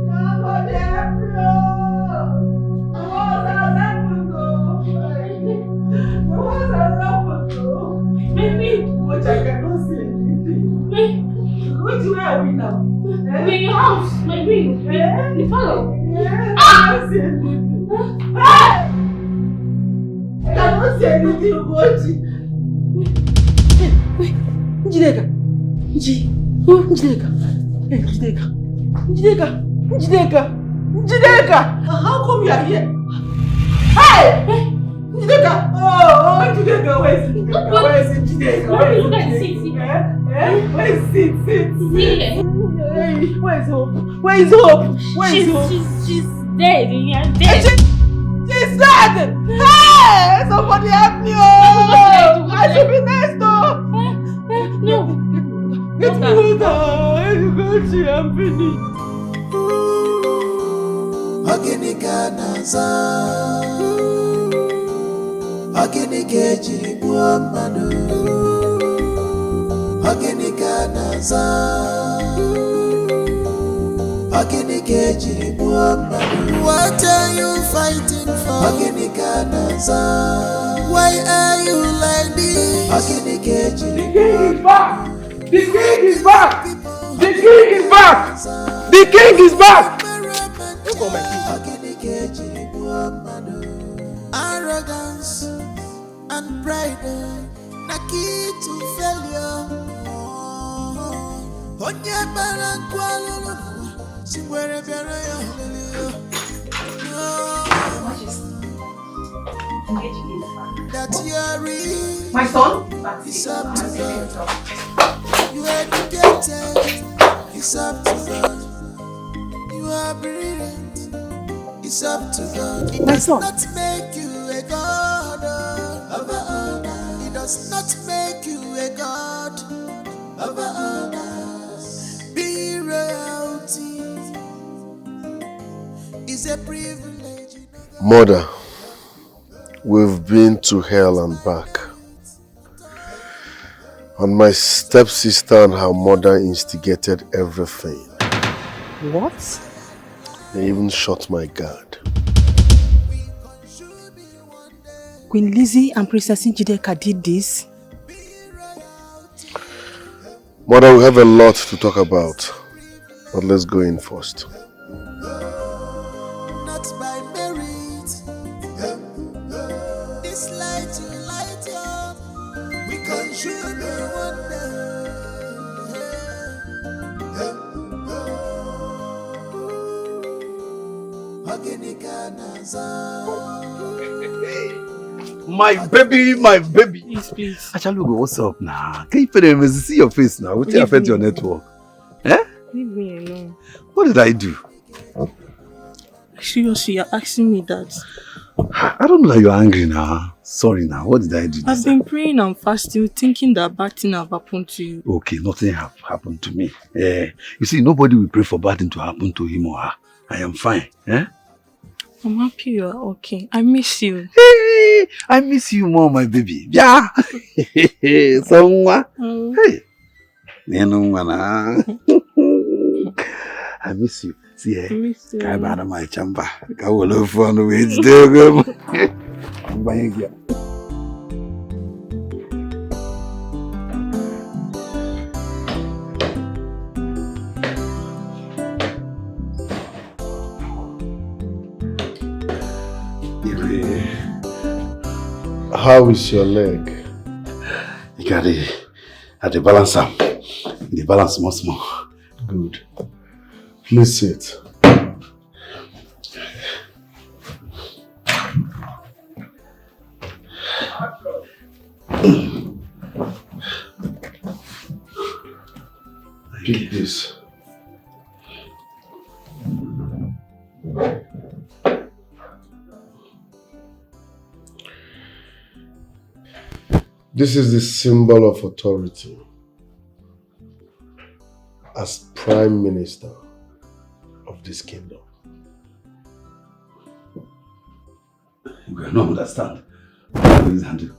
Nobody help me, oh. The walls are open, oh. The walls are open, oh. Baby. What, I cannot see anything. Which way are we now? Eh? My house, my room, eh? The parlor. Eh? Ah! I cannot see anything. Hey! I cannot see anything, Ugochi. Hey, wait. Njideka. Nji. Njideka. Hey, Njideka. Njideka. Njideka. Njideka. Uh, how come you are here? Hey! Hey! Njideka! Oh, oh, Njideka, where is Njideka? Where is Njideka? Where is Njideka? Eh? Eh? Where is it? Sit, sit. Hey, where is Hope? Where is Hope? Where is Hope? She's, she's dead. Yeah, dead. She, she's dead. Hey, somebody help me! Oh, I should be next door. No. Get me water. Hey, you go see, I'm finished. Ọ gịnị ka a na-aza? Ọ gịnị ka ejiri gbuo mmadụ? Ọ gịnị ka a na-aza? Ọ gịnị ka ejiri gbuo mmadụ? What are you fighting for? Ọ gịnị ka a na-aza? Why are you like this? Ọ gịnị ka ejiri gbuo mmadụ? The king is back! The king is back! The king is back! Look at my king. Arrogance and pride, eh, na key to failure. Onye bara nkwa lụrụ n'ụwa, si were bịara ya ọlịlị ya. That you are real. My son? It's up to God. You educated. It's up to God. You are brilliant. It's up to God. It My does son. Not make you a god over others. It does not make you a god over others. Be royalty. It's a privilege. You know that Mother, we've been to hell and back. And my stepsister and her mother instigated everything. What? They even shot my guard. Queen Lizzie and Princess Njideka did this? Mother, we have a lot to talk about, but let's go in first. Not by merit. This light you light up, we consume you one day. Ọ gịnị ka a na-aza? My baby, my baby. Please, please. Achalugo, what's up now? Can you pay the see your face now? What Leave affect me. Your network? Eh? Leave me alone. What did I do? Seriously, you're asking me that. I don't know that you're angry now. Sorry now. What did I do? I've been praying and fasting, thinking that bad thing have happened to you. Okay, nothing have happened to me. Eh, you see, nobody will pray for bad thing to happen to him or her. I am fine. Eh? I'm happy you are okay. I miss you. Hey, I miss you more, my baby. Yeah. So nwa. Oh, Hey. Nenu nwa na. I miss you. See, eh? I miss you. Ka anyị bara my chamber. Ka were ofu ọnụ wee jide ego m. Mgbanye gị. Igwe. How is your leg? You got it. I dey balance am. The balance small small. Good. Please sit. Pick this. This is the symbol of authority as Prime Minister of this kingdom. You don't understand. What is handle?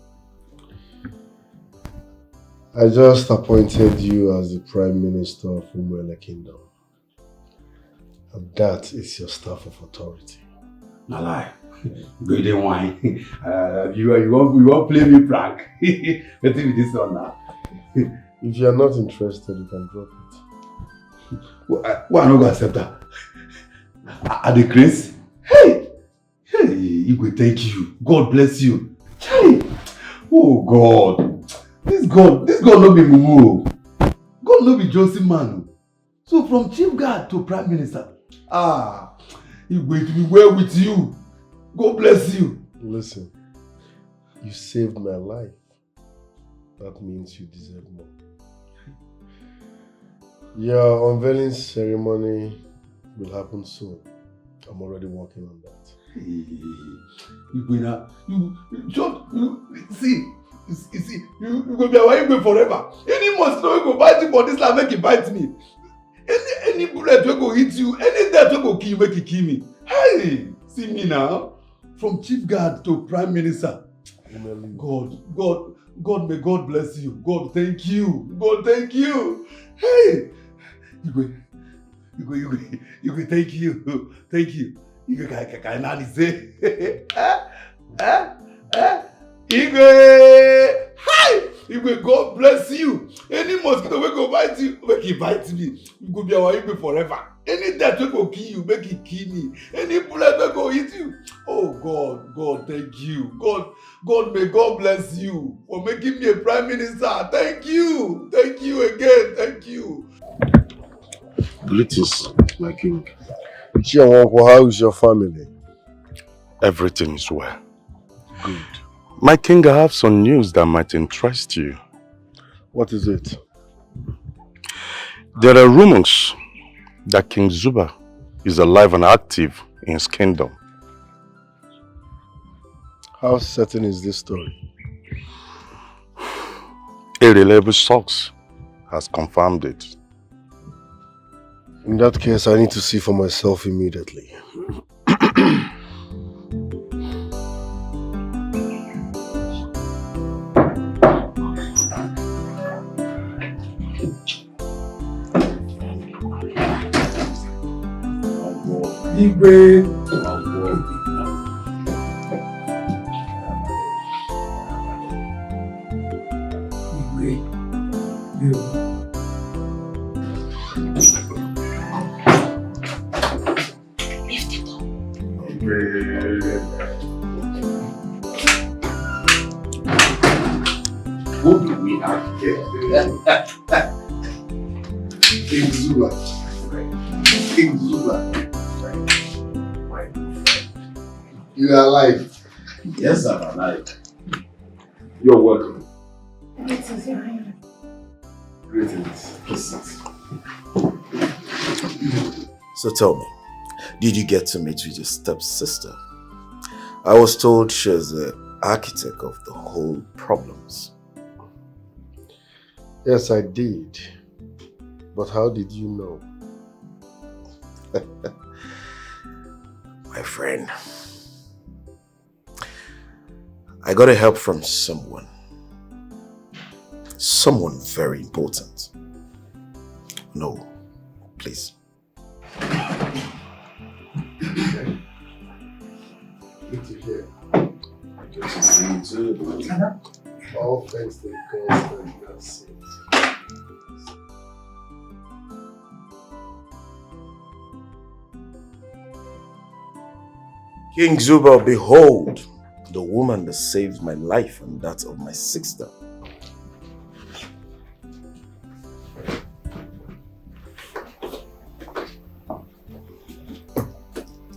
I just appointed you as the Prime Minister of Umuele Kingdom. And that is your staff of authority. Na lie. Go dey whine. Uh, you, you, want, you want play me prank? Wetin be this one now? If you are not interested, you can drop it. Why, why I no go accept that? I, I dey craze. Hey! Hey, Igwe, thank you. God bless you. Hey! Oh God. This God, this God no be mumu. God no be Johnson man. So from chief guard to prime minister. Ah, Igwe, it will be well with you. God bless you. Listen, you saved my life. That means you deserve more. Your unveiling ceremony will happen soon. I'm already working on that. Hey, Igwe na, you, you just, you, see, you, you see, you, you go be our Igwe forever. Any month now, you go buy the For this life, make e bite me. Any any bullet wey go hit you, any death wey go kill you, make e kill me. Hey, see me now. From chief guard to prime minister. God, God, God, may God bless you. God, thank you. God, thank you. Hey, Igwe, Igwe, Igwe, Igwe, thank you. Thank you. Igwe, can, can, can I say? Eh? Eh? Eh? Igwe! Hi! Igwe, God bless you. Any mosquito wey go bite you, make e bite me. You go be our Igwe forever. Any death wey go kill you, make e kill me. Any bullet wey go hit you. Oh God, God, thank you. God, God, may God bless you for making me a prime minister. Thank you. Thank you again. Thank you. Greetings, my king. Ichie Nwankwo, how is your family? Everything is well. Good. My king, I have some news that might interest you. What is it? There are rumors that King Zuba is alive and active in his kingdom. How certain is this story? A reliable source has confirmed it. In that case, I need to see for myself immediately. Igwe. Igwe. Igwe. Lift it up. Who do we have here? King Zuba. King Zuba. You are alive. Yes, I'm alive. You're welcome. Greetings, Your Highness. Greetings. Please sit. So tell me, did you get to meet with your stepsister? I was told she's the architect of the whole problems. Yes, I did. But how did you know? My friend, I got a help from someone. Someone very important. No, please. Good to hear. Good to see you too, bro. All thanks to the gods that you are safe. King Zuba, behold the woman that saved my life and that of my sister.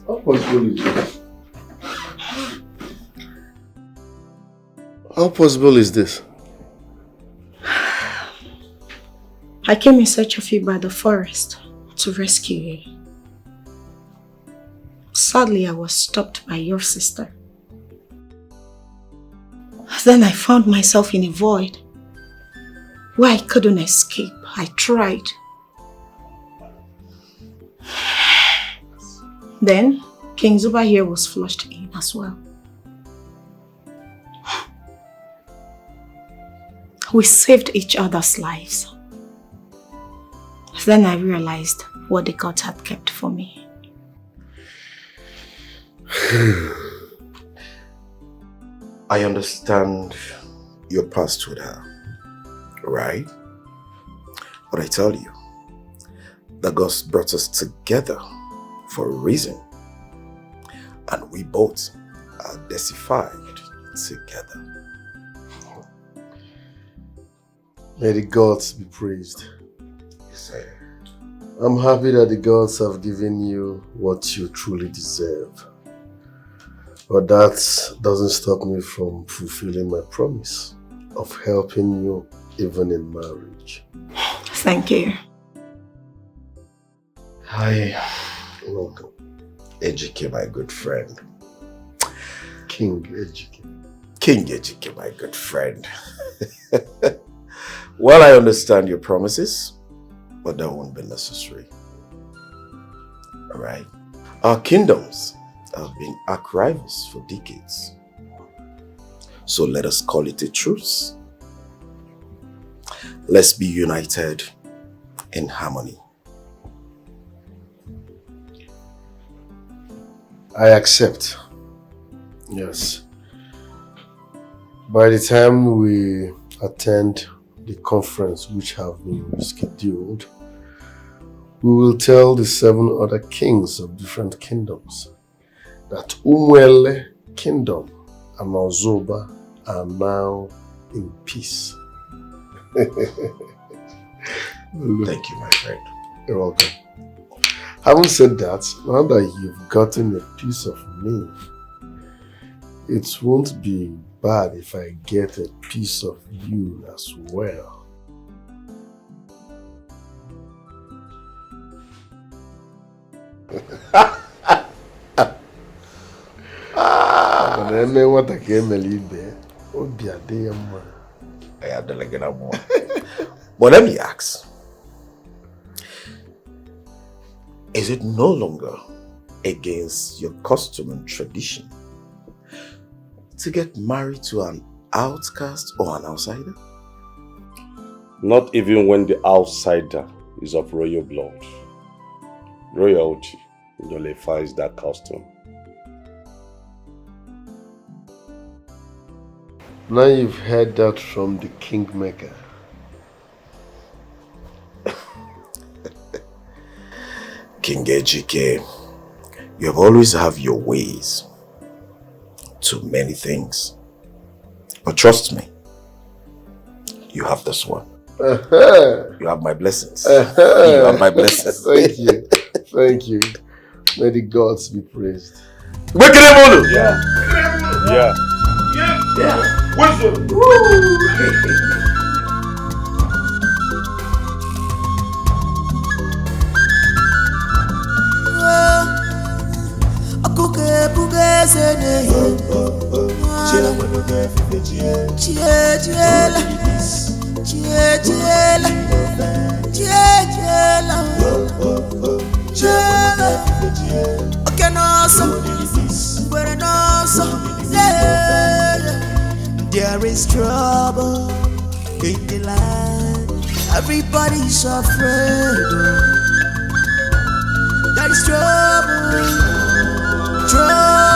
How possible is this? How possible is this? I came in search of you by the forest to rescue you. Sadly, I was stopped by your sister. Then I found myself in a void where I couldn't escape. I tried. Then, King Zuba here was flushed in as well. We saved each other's lives. Then I realized what the gods had kept for me. I understand your past with her, right? But I tell you, the gods brought us together for a reason, and we both are desified together. May the gods be praised. Yes, sir. I'm happy that the gods have given you what you truly deserve. But that doesn't stop me from fulfilling my promise of helping you even in marriage. Thank you. Hi. Welcome. Ejike, my good friend. King Ejike. King Ejike, my good friend. Well, I understand your promises, but that won't be necessary. All right. Our kingdoms have been arch rivals for decades. So let us call it a truce. Let's be united in harmony. I accept. Yes. By the time we attend the conference which have been rescheduled, we will tell the seven other kings of different kingdoms that Umwele Kingdom and Ozoba are now in peace. Thank you, my friend. You're welcome. Having said that, now that you've gotten a piece of me, it won't be bad if I get a piece of you as well. Mana eme nwata ka emere ibe, obi adị ya mma. Ya adịla gị na mma. But let me ask, is it no longer against your custom and tradition to get married to an outcast or an outsider? Not even when the outsider is of royal blood. Royalty nullifies that custom. Now you've heard that from the kingmaker. King Ejike, you have always have your ways to many things. But trust me, you have this one. Uh-huh. You have my blessings. Uh-huh. You have my blessings. Thank you. Thank you. May the gods be praised. Wekere molo. Yeah. Yeah. Yeah. What's up? Ọkụkọ ebuga eze na-ehi. Chie chiela, chie chiela, chie chiela, chiela. Oke n'ọsọ, ngwere n'ọsọ, yeah. There is trouble in the land. Everybody's afraid. There is trouble, trouble.